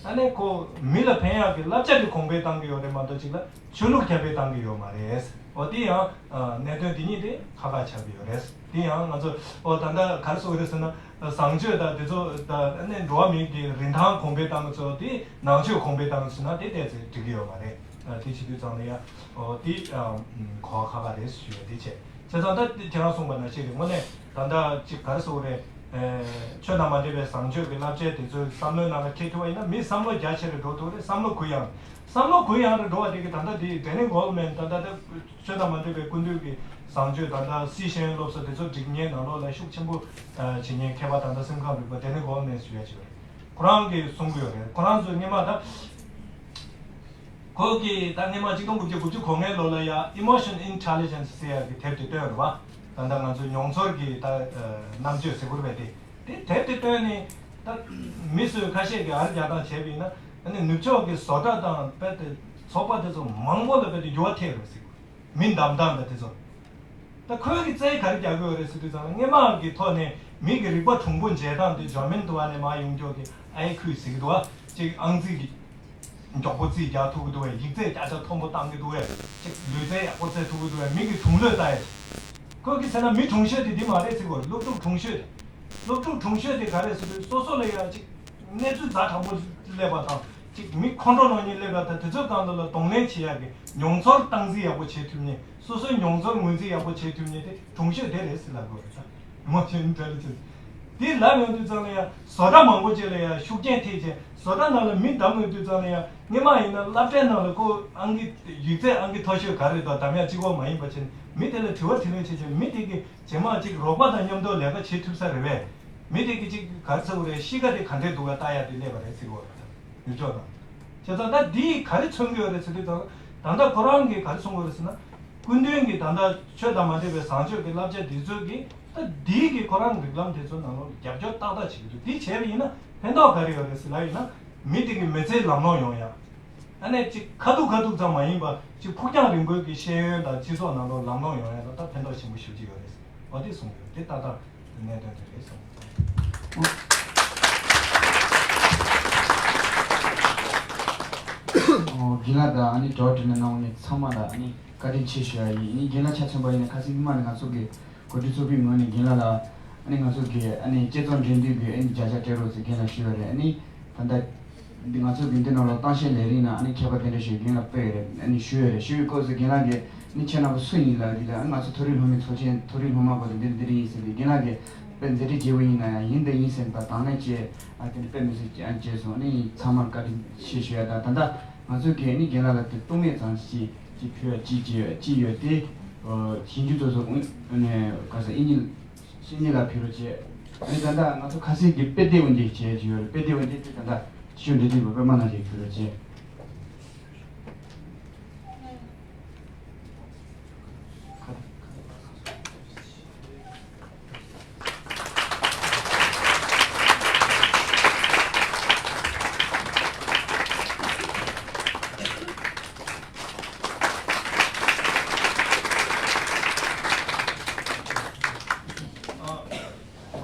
ཨ་ནི་ཁོ་མི་ལ་ཕན་ཡག་གི་བསླབ་བྱ་དེ་གོང་འཕེལ་བཏང་གི་ཡོད་རེད་མ་གཏོགས་ཅིག་ལ་ཆོས་ལུགས་ཁྱབ་སྤེལ་བཏང་གི་ཡོད་མ་རེད། འོ་དེ་ཡང་གནད་དོན་དེ་གཉིས་དེ་ཁ་ཁ་ཆགས་ཀྱི་ཡོད་རེད། དེ་ཡང་ང་ཚོ་ཨོ་ད་ལྟ་ག་རེ་ཟེར་གི་རེད་ཟེར་ན། བཟང་སྤྱོད་དང་དེ་ཚོ་ད་ནི་འགྲོ་བ་མིའི་གི་རིན་ཐང་གོང་འཕེལ་བཏང་གི་ཚོ་དེ་ནང་ཆོས་གོང་འཕེལ་བཏང་གི་ཚོ་ན་དེ་ཏོག་ཙམ་འགྲིག་གི་ཡོད་མ་རེད། དེ་བྱེད་དུས་ཙང་ལ་ཡ་ཨོ་དེ་གོ་བ་ཁག་ཁག་རེད་ཞུ་ཡ་དེ་བྱས། བྱས་ཙང་ད་ཁྱེད་རང་གསུངས་པ་ནང་བཞིན་རེད། དངོས་གནས་ད་ལྟ་ཅིག་ག་རེ་ཟེར་གི་རེད། ཆོས་དང་མ་འབྲེལ་བའི་བཟང་སྤྱོད་ཀྱི་བསླབ་བྱ་དེ་ཚོའི་བསམ་བློའི་ནང་ལ་འཁྱེར་ཐུབ་པ་ཡིན་ན་མི་བསམ་བློ་རྒྱ་ཆེ་རུ་འགྲོ་ཐུབ་རེད། བསམ་བློ་གུ་ཡངས། བསམ་བློ་གུ་ཡངས་རུ་འགྲོ་བ་དེ་གི་ད་ལྟ་དེ་ཌེ་ནི་གོལ་མན་ད་ལྟ་ད། ཆོས་དང་མ་འབྲེལ་བའི་སྐུ་མདུན་གྱི་བཟང་སྤྱོད་དང་འདྲ་སྲིད་ཤེས་ཡོན་སློབ་གསོ་དེ་ཚོ་སྒྲིག་ཉེན་ནང་ལོགས་ལ་ཤུགས་ཆེན་པོ་བྱེད་ཉེན་མཁས་པ་དང་འདྲ་སེམས་ཁམས་རིག་པ་དེ་ནི་གོང་ནས་ཞུ་ཡ་ཅིག་རེད། ཁོ་རང་གིས་གསུང་གི་ཡོད་རེད། ཁོ་རང་ཚོས་སྔོན་མ་ད་ཁོ་གིས་ད་སྔོན་མ་གཅིག་སྟོང་དགུ་བརྒྱ་དགུ་བཅུ་གོ་ལྔའི་ལོ་ལ་ཡ་Emotion Intelligence ཟེར་ཡ་གི་དེབ་དེ་བཏོན་རེད་བ། ད་ལྟ་ང་ཚོ་མྱོང་ཚོར་གྱི་ད་རྣམ་དཔྱོད་ཟེར་དགོས་རེད་པས། དེ་དེབ་དེ་བཏོན་ནས་ད་མི་སུ་ཁ་ཤས་ཀྱིས་ཨར་རྒྱག་སྟངས་བྱས་པ་ཡིན་ན་ཨ་ནི་ནུབ་ཕྱོགས་ཀྱི་བཟོ་གྲྭ་དང་དཔེ་དེ་ཚོགས་པ་དེ་ཚོ་མང་པོ་ལ་དཔེ་དེ་འགྱུར་བ་ཐེབས་རེད་ཟེར་གི། མི་འདམ་སྟངས་དང་དེ་ཚོ། ད་ཁོས་ཀྱི་རྩལ་ག་རེ་རྒྱག་གི་ཡོད་རེད་ཟེར་དུས་ཙང་ལ་སྔོན་མ་གི་ཐོག་ནས་མི་གི་རིག་པ་གྲུང་པོ་འཇལ་སྟངས་དེ་འཇར་མན་དུ་བ་ནས་མར་ཡོང་མཁན་གྱི་ཨའི་ཁུའུ་ཟེར་གི་འདུག་བ། གཅིག་ཨང་རྩིས་ཀྱི་མགྱོགས་པོ་རྩིས་རྒྱག་ཐུབ་ཀྱི་འདུག་བས། ཡིག་ཚད་བརྒྱ་ཆ་མཐོན་པོ་བཏང་གི་འདུག་བས། གཅིག་ལུས་རྩལ་ཡག་པོ་རྩེད་ཐུབ་ཀྱི་འདུག་བས། མི་གི་གྲུང་བློས་བལྟ་ཡས། ཁོས་ཀྱི་ཟེར་ན་མི་གྲུང་ཤོས་དེ་འདི་མ་རེད་ཟེར་གི། སློབ་ཕྲུག་གྲུང་ཤོས་དེ། སློབ་ཕྲུག་གྲུང་ཤོས་དེ་ག་རེད་ཟེར་དུས་སོ་སོ་ལ་ཡང་གཅིག་གནས་ཚུལ་ཛ་དྲག་པོ་སླེབས་པ་དང་། གཅིག་མི་ཁོང་ཁྲོ་ལངས་ཉེན་སླེབས་པ་དང་། དེ་ཚོའི་སྒང་ལ་གདོང་ལེན་བྱེད་ཡག་གི་མྱོང་ཚོར་སྟངས་འཛིན་ཡག་པོ་བྱེད་ཐུབ་ཉེན། སོ་སོའི་མྱོང་ཚོར་ངོས་འཛིན་ཡག་པོ་བྱེད་ཐུབ་ཉེན་དེ་གྲུང་ཤོས་དེ་རེད་ཟེར་ལབ་དགོས་རེད་ད། མོ་ཆེན་ཏྲ་ལི་ཅན། དེ་ལབ་ཡོང་དུས་ཙང་ལ་ཡང་བཟོ་གྲྭ་མང་པོ་ཅིག་ལ་ཡང་ཤུགས་རྐྱེན་ཐེབས་བྱས། བཟོ་གྲྭ་ནང་ལ་མི་བདམས་ཡོང་དུས་ཙང་ལ་ཡང་སྔོན་མ་ཡིན་ན་སློབ་གྲྭའི་ནང་ལ་ཁོ་ཨང་ཀི་ཡིག་ཚད་ཨང་ཀི་མཐོ་ཤོས་ག་རེ་རེད་དོ་བདམས་ཡག་གཅིག་པོ་མ་ཡིན་པ་བྱས་ནས་མི་དེ་ལ་དྲི་བ་དྲིས་ལན་བྱེད་བྱས། མི་དེ་གི་རྗེས་མ་གཅིག་རོགས་པ་དང་མཉམ་དུ་ལས་ཀ་བྱེད་ཐུབ་ས་རེད་པས། མི་དེ་གི་གཅིག་ག་རེ་ཟེར་དགོས་རེད། གཤིས་ཀ་དེ་ག་འདྲས་འདུག་ག་ལྟ་ཡག་དེ་སླེབས་པ་རེད་ཟེར་གི་ཡོད་རེད། ནུབ་ཕྱོགས་དང་། བྱས་ཙང་ད་འདིས་ག་རེ་མཚོན་གྱི་ཡོད་རེད་ཟེར་དུས་ཙང་། ད་ལྟ་ཁོ་རང་གིས་ག་རེ་གསུང་གི་ཡོད་རེད་ཟེར་ན། སྐུ་མདུན་གྱིས་ད་ལྟ་ཆོས་དང་མ་འབྲེལ་བའི་བཟང་སྤྱོད་ཀྱི་བསླབ་བྱ་འདི་ཚོ་གིས་ད་འདིས་ཀྱི་ཁོ་རང་རིགས་ལམ་དེ་ཚོ་ནང་ལོགས་རྒྱབ་སྐྱོར་ཏག་ཏག་བྱེད་ཀྱི་འདུག་འདི་བྱས་པ་ཡིན་ན་ཕན་ཐོགས་ག་རེ་ཡོད་རེད་ཟེར་ལབ་ཡིན་ན། མི་དེ་གི་མི་ཚེ་ལམ་ལྷོང་ཡོང་ཡ། ཨ་ནི་གཅིག་ཁ་ཐུག་ཁ་ཐུག་ཙམ་མ་ཡིན་པ་གཅིག་ཕུགས་རྒྱང་རིང་པོའི་གི་ཤེས་ཡོན་དང་སྤྱི་ཚོགས་ནང་ལོགས་ལམ་ལྷོང་ཡོང་ཡ་ལ་ད་ཕན་ཐོགས་ཆེན་པོ་ཞེ་པོ་ཅིག་ཡོད་རེད། འོ་དེ་གསུངས་ཡོད། དེ་ཏག་ཏག་གནད་དོན་དེ་རེད་གསུངས། ཨོ་རྒན་ལགས་དང་ཨ་ནི་དྲི་བ་དྲིས་ལན་གནང་བ་ནི་ཚང་མ་ལ་ཨ་ནི་བཀའ་དྲིན་ཆེ་ཞུ་ཡ་ཡིན། ཨ་ནི་རྒན་ལགས་ཆ་མཚོན་པ་ཡིན་ན་ཁ་སང་ཉི་མ་ནས་ང་ཚོ་གི་གོ་སྒྲིག་ཚོགས་པའི་ངོས་ནས་རྒན་ལགས་ལ་ ཨ་ནི་ང་ཚོ་གི་ཨ་ནི་དཔྱད་རྩོམ་འགྲན་བསྡུར་གི་ཨ་ནི་བརྒྱ་ཆ་སྤྲད་རོགས་ཟེར་རྒན་ལགས་ཞུས་པ་རེད། ཨ་ནི་ད་ལྟ་འདི་ང་ཚོ་གི་འདི་ནང་ལ་གཏམ་བཤད་ལས་རིགས་ནང་ཨ་ནི་མཁས་པ་དེ་འདྲ་ཞིག་རྒན་ལགས་ཕེབས་ཡོད་རེད། ཨ་ནི་ཞུས་ཡོད་རེད། ཞུས་པའི་སྐབས་སུ་རྒན་ལགས་ཀྱིས་ཨ་ནི་ཁྱེད་རྣམ་པ་སུ་ཡིན་ལབ་དུས་ལ། ཨ་ནི་ང་ཚོ་མཐོ་རིམ་སློབ་མའི་ཚོགས་ཆེན་མཐོ་རིམ་སློབ་མ་སྐོར་དུ་འདི་རེད་འདི་རེད་ཡིན་ཟེར་དུས། རྒན་ལགས་ཀྱིས་དཔེ་མཛད་རིམ་རྒྱས་པོ་ཡིན་ན་ཡང་ཡིན་དང་ཡིན་ཟེར་ནས་ད་དང་ལེན་བྱས། ཨ་དེ་ནི་དཔེ་མི་སྲིད་ཅིག་ཨ་མཇལ་སོང་། ཨ་ནི་ཚང་མར་བཀའ་དྲིན་ཆེ་ཞུ་ཡ་དང་། ད་ལྟ་ང་ཚོ་གིས་ཨ་ནི་རྒན་ལགས་ལ་དེ་རྟུང་མེད་ཙམ་ཞིག་ཅིག་ཕུལ་ཡ་ཅིག་ཅིག་ཡོད་ཅིག་ཡོད་དེ། ཨ་ཞིབ་འཇུག་ཚོགས་གཙོ་ཨ་ནི་ག་ས་ཨིན་ཉི་ཤེས་ཉི་ལ་ཕུལ་རོགས་བྱས། ཨ་ནི་ད་ལྟ་ང་ཚོ་ཁ་སང་གི་དཔེ་དེབ་འོ་འདི་བྱས་ཅིག་ཡོད་རེད། དཔེ་དེབ་འོ་འདི་དེ་ད་ལྟ་ཞུ་འདི་དེ་པད་མ་ནང་བཞིན་ཕུལ་རོགས་བྱས།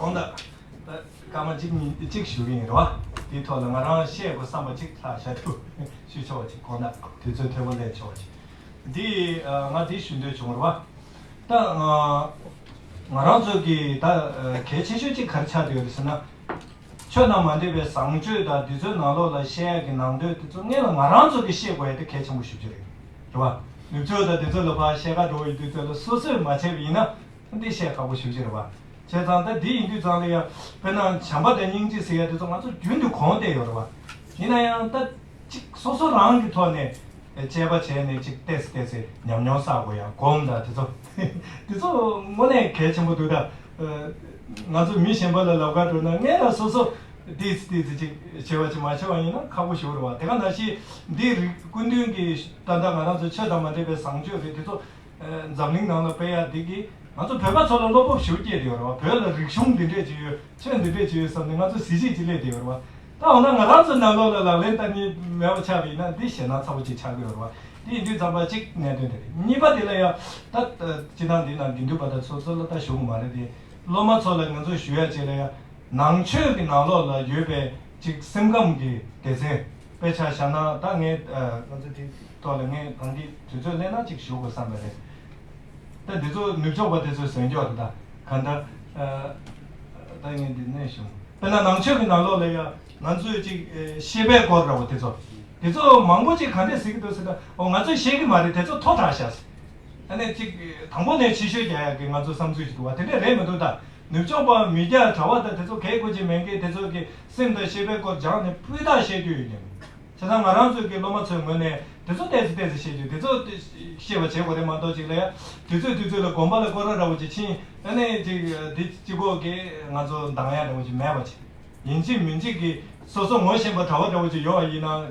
དགོངས་དག་ད་སྐར་མ་གཅིག་གཉིས་གཅིག་ཞུ་གི་ཡིན་རེད་བ། དེའི་ཐོག་ལ་ང་རང་བཤད་དགོས་བསམ་པ་གཅིག་ལྷག་བཞག་འདུག་ཞུ་ཆོག་པ་ཅིག་དགོངས་དག་དུས་ཚོད་མཐོ་པོ་ལེན་ཆོག་པ་ཅིག་འདི་ང་འདི་ཞུ་འདོད་བྱུང་རེད་བ། ད་ང་རང་ཚོ་གི་ད་གལ་ཆེ་ཤོས་གཅིག་ག་རེ་ཆགས་བསྡད་ཡོད་རེད་ཟེར་ན། ཆོས་དང་མ་འདྲེས་པའི་བཟང་སྤྱོད་དང་འདི་ཚོའི་ནང་ལོགས་ལ་བཤད་ཡག་གི་ནང་དོན་དེ་ཚོ་སྔོན་ལ་ང་རང་ཚོ་གིས་ཤེས་དགོས་ཡག་དེ་གལ་ཆེན་པོ་ཞེ་པོ་ཅིག་རེད། རེད་བ། ནུབ་ཕྱོགས་དང་འདི་ཚོ་ལ་ཕར་བཤད་ག་འགྲོ་ཡི་དུས་ཚོད་ལ་སོ་སོས་མ་བྱས་པ་ཡིན་ན་འདི་བཤད་ཁག་པོ་ཞེ་པོ་ཅིག་རེད་བ། བྱས་ཙང་ད་འདི་ཡིན་དུས་ཙང་ལ་ཡང་དཔེར་ན་བྱམས་པ་དང་སྙིང་རྗེ་ཟེར་ཡག་དེ་ཚོ་ང་ཚོ་རྒྱུན་དུ་གོང་བསྡད་ཡོད་རེད་བ། ཡིན་ན་ཡང་ད་ཅིག་སོ་སོ་རང་གི་ཐོག་ནས་དཔྱད་པ་བྱས་ནས་ཅིག་ཏོག་ཙམ་ཏོག་ཙམ་ཉམས་མྱོང་བསགས་དགོས་ཡ། སྒོམ་དང་དེ་ཚོ་དེ་ཚོ་དངོས་གནས་གལ་ཆེན་པོ་འདུག་ད་ང་ཚོ་མི་གཞན་པ་ལ་ལབ་ག་འགྲོ་ན་སྔོན་ལ་སོ་སོ་ཏོག་ཙམ་ཏོག་ཙམ་ཅིག་བྱས་པ་ཅིག་མ་བྱས་པ་ཡིན་ན་ཁག་པོ་ཞེ་པོ་རེད་བ། དེ་ག་ནང་བཞིན་འདི་རིགས་སྐུ་མདུན་གྱི་ད་ལྟ་ང་རང་ཚོ་ཆོས་དང་མ་འདྲེས་པའི་བཟང་སྤྱོད་རེད། དེ་ཚོ་འཛམ་གླིང་ནང་ལ་སྤེལ་ཡ་འདི་གིས་ང་ཚོ་བོད་པ་ཚོ་ལ་བློ་སྤོབས་ཞེ་པོ་སྐྱེས་བསྡད་ཡོད་རེད་བ། བོད་ལ་རིག་གཞུང་འདི་འདྲས་ཅིག་ཡོད། ཆོས་འདི་འདྲས་ཅིག་ཡོད་བསམ་ནས་ང་ཚོ་གཟི་བརྗིད་ཅིག་སླེབས་བསྡད་ཡོད་རེད་བ། ད་འོ་ན་ང་རང་ཚོ་ནང་ལོགས་ལ་ལག་ལེན་བསྟར་མཁན་མེད་པ་ཆགས་པ་ཡིན་ན་འདི་ཞེད་སྣང་ཚ་པོ་ཅིག་ཆགས་ཀྱི་ཡོད་རེད་བ། འདི་ཡིན་དུས་ཙམ་པ་གཅིག་གནད་དོན་དེ་རེད། གཉིས་པ་དེ་ལ་ཡ་ད་སྤྱི་བཏང་འདི་ནང་དགེ་འདུན་པ་དང་ཚོགས་གཙོ་ལ་ད་ཞུ་གི་མ་རེད་དེ། སློབ་མ་ཚོ་ལ་ང་ཚོས་ཞུ་ཡ་ཅིག་ལ་ཡ། ནང་ཆོས་ཀྱི་ནང་ལོགས་ལ་ཡོད་པའི་ཅིག་སེམས་ཁམས་ཀྱི་སྡེ་ཚན། དཔེ་ཆ་བཞག་ན་ད་ངས་ང་ཚོ་དེ་ཐོག་ལ་ངས་གང་གི་དུས་ཚོད་ལེན་ན་ཅིག་ཞུ་དགོས་བསམ་པ་རེད། ད་འདི་ཚོ་ནུབ་ཕྱོགས་པ་དེ་ཚོས་བཟོས་འཇོག་རེད། ད་ག་འདྲ་ད་ངས་འདི་ནས་ཞུ། དཔེར་ན་ནང་ཆོས་ཀྱི་ནང་ལོགས་ལ་ཡ་ང་ཚོས་ཅིག་ཤེས་པའི་སྐོར་འདྲ་བོ་དེ་ཚོ། དེ་ཚོ་མང་པོ་ཅིག་ག་འདྲས་ཟེར་གྱི་འདུག་ཟེར་ན། འོ་ང་ཚོས་ཤེས་ཀྱི་མ་རེད། དེ་ཚོ་མཐོ་དྲགས་ཤག་ཨ་ནི་ཅིག་དང་པོ་ནས་ཕྱི་བཤོལ་རྒྱག་ཡག་གི་ང་ཚོ་བསམ་ཚུལ་ཞིག་འདུག་བ། དེ་འདྲས་རེད་མི་འདུག་ད་ནུབ་ཕྱོགས་པ་མི་སྐྱ་གྲྭ་པ་དང་དེ་ཚོ་གལ་དགོས་ཀྱི་མེད་མཁན་དེ་ཚོ་གི་སེམས་དང་ཤེས་པའི་སྐོར་སྦྱངས་ནས་སྤུས་དག་བཤད་རྒྱུ་ཡོད་ཀྱི་མེད། བྱས་ཙང་ང་རང་ཚོའི་གི་སློབ་མ་ཚོའི་ངོས་ནས་དེ་ཚོ་ཏོག་ཙམ་ཏོག་ཙམ་བཤད་རྒྱུ། དེ་ཚོ་ཤེས་པ་བྱེད་དགོས་རེད་མ་གཏོགས་ཅིག་ལ་ཡ། དུས་ཚོད་དུས་ཚོད་ལ་དགོན་པ་ལ་སྐོར་ར་འདྲ་བོ་ཅིག་ཕྱིན། ཨ་ནི་ཅིག་དེ་གཅིག་པོ་གི་ང་ཚོ་འདང་ཡ་འདྲ་བོ་ཅིག་མེད་པ་ཅིག་ཡིན་གཅིག་མིན་གཅིག་གིས་སོ་སོ་ངོ་ཤེས་པ་གྲྭ་པ་འདྲ་བོ་ཅིག་ཡོད་པ་ཡིན་ན།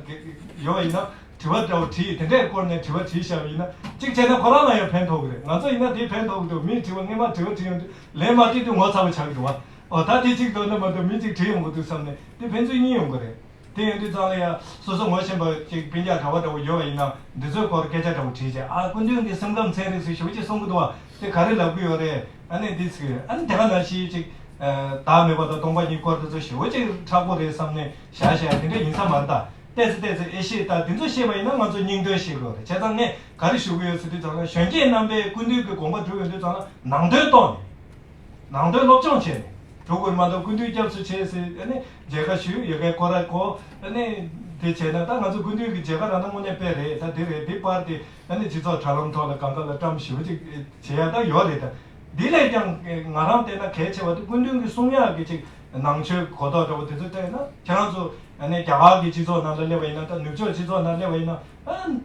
ཡོད་པ་ཡིན་ན་དྲི་བ་འདྲ་བོ་དྲིས། དེ་འདྲའི་སྐོར་ནས་དྲི་བ་དྲིས་བཞག་པ་ཡིན་ན། གཅིག་བྱས་ན་ཁོ་རང་ལ་ཡང་ཕན་ཐོགས་ཀྱི་རེད། ང་ཚོ་ཡིན་ན་དེ་ཕན་ཐོགས་ཀྱི་འདུག་མིས་དྲི་བ་སྔོན་མ་དྲི་བ་དྲིས་ཡོང་དུས་ལན་མ་སྤྲད་དུས་ངོ་ཚ་བོ་ཆགས་ཀྱི་འདུག་བ། ཨོ་ད་དེ་གཅིག་འདོད་ན་མ་གཏོགས་མི་གཅིག་དྲིས་ཡོང་གི་འདུག་བསམ་ནས་དེ་ཕན་ཚུན་གཉིས་ཡོང་གི་རེད། དེ་ཡོང་དུས་ཙང་ལ་ཡང་སོ་སོ་ངོ་ཤེས་པ་ཅིག་སྤུན་ཀྱག་གྲྭ་པ་འདྲ་བོ་ཡོད་པ་ཡིན་ན་འདི་ཚོའི་སྐོར་སྐད་ཆ་འདྲ་བོ་དྲིས་བྱས། ཨ་སྐུ་མདུན་གྱི་སེམས་ཁམས་ཚན་རིག་ཟེར་ཞེ་པོ་ཅིག་གསུང་གི་འདུག་བ། དེ་ག་རེ་ལབ་ཀྱི་ཡོད་རེད། ཨ་ནི་འདི་ཟེར། ཨ་ནི་དེ་ག་ནང་བཞིན་ཅིག་བདག་མེད་པ་དང་སྟོང་པ་ཉིད་སྐོར་དེ་ཚོ་ཞེ་པོ་ཅིག་མཁྲེགས་པོ་རེད་བསམ་ནས་བཞག་བཞག་དེ་འདྲ་ཡིན་ས་མ་རེད་ད། ཏོག་ཙམ་ཏོག་ཙམ་ཨེ་ཤེས་ད། དེ་ཚོ་ཤེས་པ་ཡིན་ན་ང་ཚོ་སྙིང་དོན་ཤེས་དགོས་རེད། བྱས་ཙང་ངས་ག་རེ་ཞུ་གི་ཡོད་ཟེར་དུས་ཙང་ལ་གཞོན་སྐྱེས་རྣམ་པས་སྐུ་མདུན་གྱི་དགོངས་པ་སྒྲུབ་ཡོང་དུས་ཙང་ལ་ནང་དོན་རྟོགས་ནས། ནང་དོན་སློབ་སྦྱོང་བྱས་ནས་འགྲོ་དགོས་མ་གཏོགས་སྐུ་མདུན་སྐྱབས་སུ་མཆི་ཟེར་ཨ་ནི་མཇལ་ཁ་ཞུས་ཡོད་མཁན་ཁོ་ར་ཁོ་ཨ་ནི་དེ་བྱས་ན་ད་ང་ཚོ་སྐུ་མདུན་གྱི་མཇལ་ཁ་རག་ན་དངོས་གནས་དཔེ་རེད། ད་འདི་རེད་འདི་པར་དེ་ཨ་ནི་སྤྱི་ཚོགས་དྲ་ལམ་ཐོག་ལ་གང་ག་ལ་བཀྲམ་ཞེ་པོ་ཅིག་བྱེད་ཡ་ད་ཡོད་རེད། ད་འདི་ལས་ཀྱང་ང་རང་བལྟས་ན་གལ་ཆེ་བ་དེ་སྐུ་མདུན་གྱི་གསུང་ཡག་གི་ཅིག་ནང་ཆོས་གོ་རྟོགས་འདྲ་བོ་དེ་ཚོ་སྤྲད་ན་ཁྱེད་རང་ཚོ་ཨ་ནི་རྒྱ་གར་གྱི་སྤྱི་ཚོགས་ནང་ལ་སླེབས་པ་ཡིན་ན་ད་ནུབ་ཕྱོགས་སྤྱི་ཚོགས་ནང་སླེབས་པ་ཡིན་ན་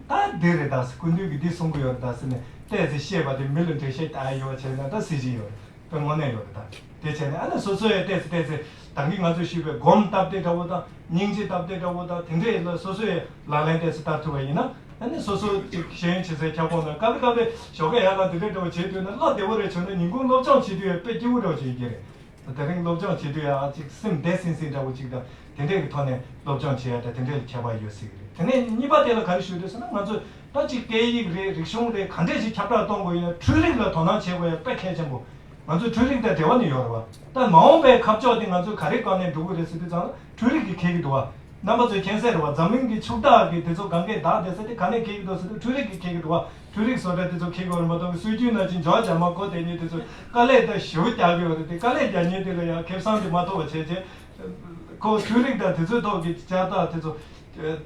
ཨ་ད་འདི་རེད་ད་ཟེར། སྐུ་མདུན་གྱིས་འདི་གསུང་གི་ཡོད་རེད་ད་ཟེར་ནས་ཏོག་ཙམ་ཤེས་པ་དེ་མི་ལ་འགྲེལ་བཤད་རྒྱག་ཡ་ཡོད་བྱས་ན་ད་གཟི་བརྗིད་ཡོད་རེད། དཔེ་དངོས་གནས་ཡོད་རེད་ད། དེ་བྱས་ནས་ཨ་ནི་སོ་སོ་ཡང་ཏོག་ཙམ་ཏོག་ཙམ་ད་གིན་ང་ཚོས་ཞུས་པའི་སྒོམ་སྟབས་བདེ་འདྲ་བོ་དང་སྙིང་རྗེ་སྟབས་བདེ་འདྲ་བོ་དང་དེ་འདྲས་ལ་སོ་སོ་ཡང་ལག་ལེན་ཏོག་ཙམ་བསྟར་ཐུབ་པ་ཡིན་ན་ཨ་ནི་སོ་སོ་ཅིག་ཤེས་ཡོན་ཆེ་སའི་ཁྱབ་ཁོངས་ནང་སྐབས་རེ་སྐབས་རེ་ཞོགས་ཀས་ཡར་ལངས་དེ་འདྲས་འདྲ་བོ་བྱེད་འདོད་ན་བློ་བདེ་བོ་རེ་བྱུང་ན་ཉིན་གུང་སློབ་སྦྱོང་བྱེད་དུས་ཡང་དཔེ་སྐྱིད་པོ་འདྲ་བོ་ཅིག་ཡོད་ཀྱི་རེད། དེ་རིང་སློབ་སྦྱོང་བྱེད་དུས་ཡང་ཅིག་སེམས་བདེ་སིང་སིང་འདྲ་བོ་ཅིག་དང་དེ་འདྲས་ཀྱི་ཐོག་ནས་སློབ་སྦྱོང་བྱེད་ཡ་དང་དེ་འདྲས་ལ་ཁྱད་པར་ཡོད་སྲིད་ཀྱི་རེད། དེ་ནས་གཉིས་པ་དེ་ལ་ག་རེ་ཞུ་འདོད་ཟེར་ན་ང་ཚོ་ད་ཅིག་སྐད་ཡིག་རེད་རིག་གཞུང་རེད་ག་འདྲས་ཞིག་ཁྱབ་བསྒྲགས་གཏོང་དགོས་ཡིན་ན་འཕྲུལ་རིག་ལ་དོ་སྣང་བྱེད་དགོས་ཡ་དཔེ་གལ་ཆེན་པོ། ང་ཚོ་འཕྲུལ་རིག་དང་འབྲེལ་བ་ནི་ཡོད་རེད་བ། ད་མ་འོངས་པའི་ཁ་ཕྱོགས་དེ་ང་ཚོས་ག་རེ་སྒང་ནས་འགྲོ་གི་རེད་ཟེར་དུས་ཙང་ལ་འཕྲུལ་རིག་གིས་འཁེལ་གྱི་འདུག་བ། རྣམ་པ་ཚོས་མཁྱེན་གསལ་རེད་བ། འཛམ་གླིང་གི་ཕྱུག་བདག་གི་དེ་ཚོ་གང་གས་བདག་བསྡད་ས་དེ་ག་ནས་འཁྱེར་གྱི་འདུག་ཟེར་དུས་འཕྲུལ་རིག་གིས་འཁྱེར་གྱི་འདུག་བ། འཕྲུལ་རིག་བཟོ་གྲྭ་དེ་ཚོ་འཁྱེར་གྱི་ཡོད་རེད་མ་གཏོགས་སྲོལ་རྒྱུན་ནང་བཞིན་འཇོག་བྱ་མ་གོ་དེ་ཉིད་དེ་ཚོ་དཀའ་ལས་ད་ཞེ་པོ་རྒྱག་གི་ཡོད་རེད། དེ་དཀའ་ལས་རྒྱག་མཁན་དེ་ལ་ཡང་ཁེ་བཟང་དེ་མ་ཐོབ་པ་བྱས་བྱས། ཁོ་འཕྲུལ་རིག་དང་དེ་ཚོའི་ཐོག་གི་ལྕགས་ཐག་དེ་ཚོ་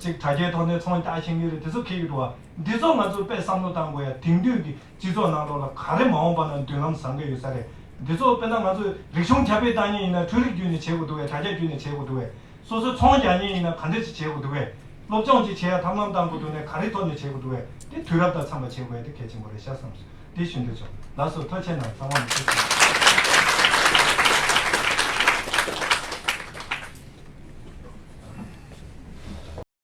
ཅིག་དྲ་རྒྱའི་ཐོག་ནས་ཚོང་རྒྱག་ཤེས་ཀྱི་རེད། དེ་ཚོ་འཁྱེར་གྱི་འདུག་བ། འདི་ཚོ་ང་ཚོས་དཔེ་བསམ་བློ་བཏང་དགོས་ཡ། དེང་དུས་ཀྱི་སྤྱི་ཚོགས་ནང་ལོགས་ལ་ག་རེ་མ་འོངས་པ་ན་མདུན་ལམ་བཟང་གི་ཡོད་ས་རེད། འདི་ཚོ་དཔེར་ན་ང་ཚོས་རིག་གཞུང་ཁྱབ་སྤེལ་བཏང་མཁན་ཡིན་ན་འཕྲུལ་རིག་བརྒྱུད་ནས་བྱེད་དགོས་འདུག་བས། དྲ་རྒྱ་བརྒྱུད་ནས་བྱེད་དགོས་འདུག་བས། སོ་སོའི་ཚོང་རྒྱག་མཁན་ཡིན་ན་ག་འདྲ་ཞིག་བྱེད་དགོས་འདུག་བས། སློབ་སྦྱོང་ཅིག་བྱེད་ཡ་ཐབས་ལམ་བཏང་དགོས་འདུག་ནས་ག་རེ་ཐོག་ནས་བྱེད་དགོས་འདུག་བས། དེ་དུས་རབས་དང་འཚམས་པ་བྱེད་དགོས་ཡ་དེ་གལ་ཆེན་པོ་རེད་ཤག་བསམ་སོང་། དེ་ཞུ་འདོད་བྱུང་། ལགས་སོ། ཐུགས་རྗེ་གནང་། གསང་བ་མི་ཁྱབ་ཅིང་།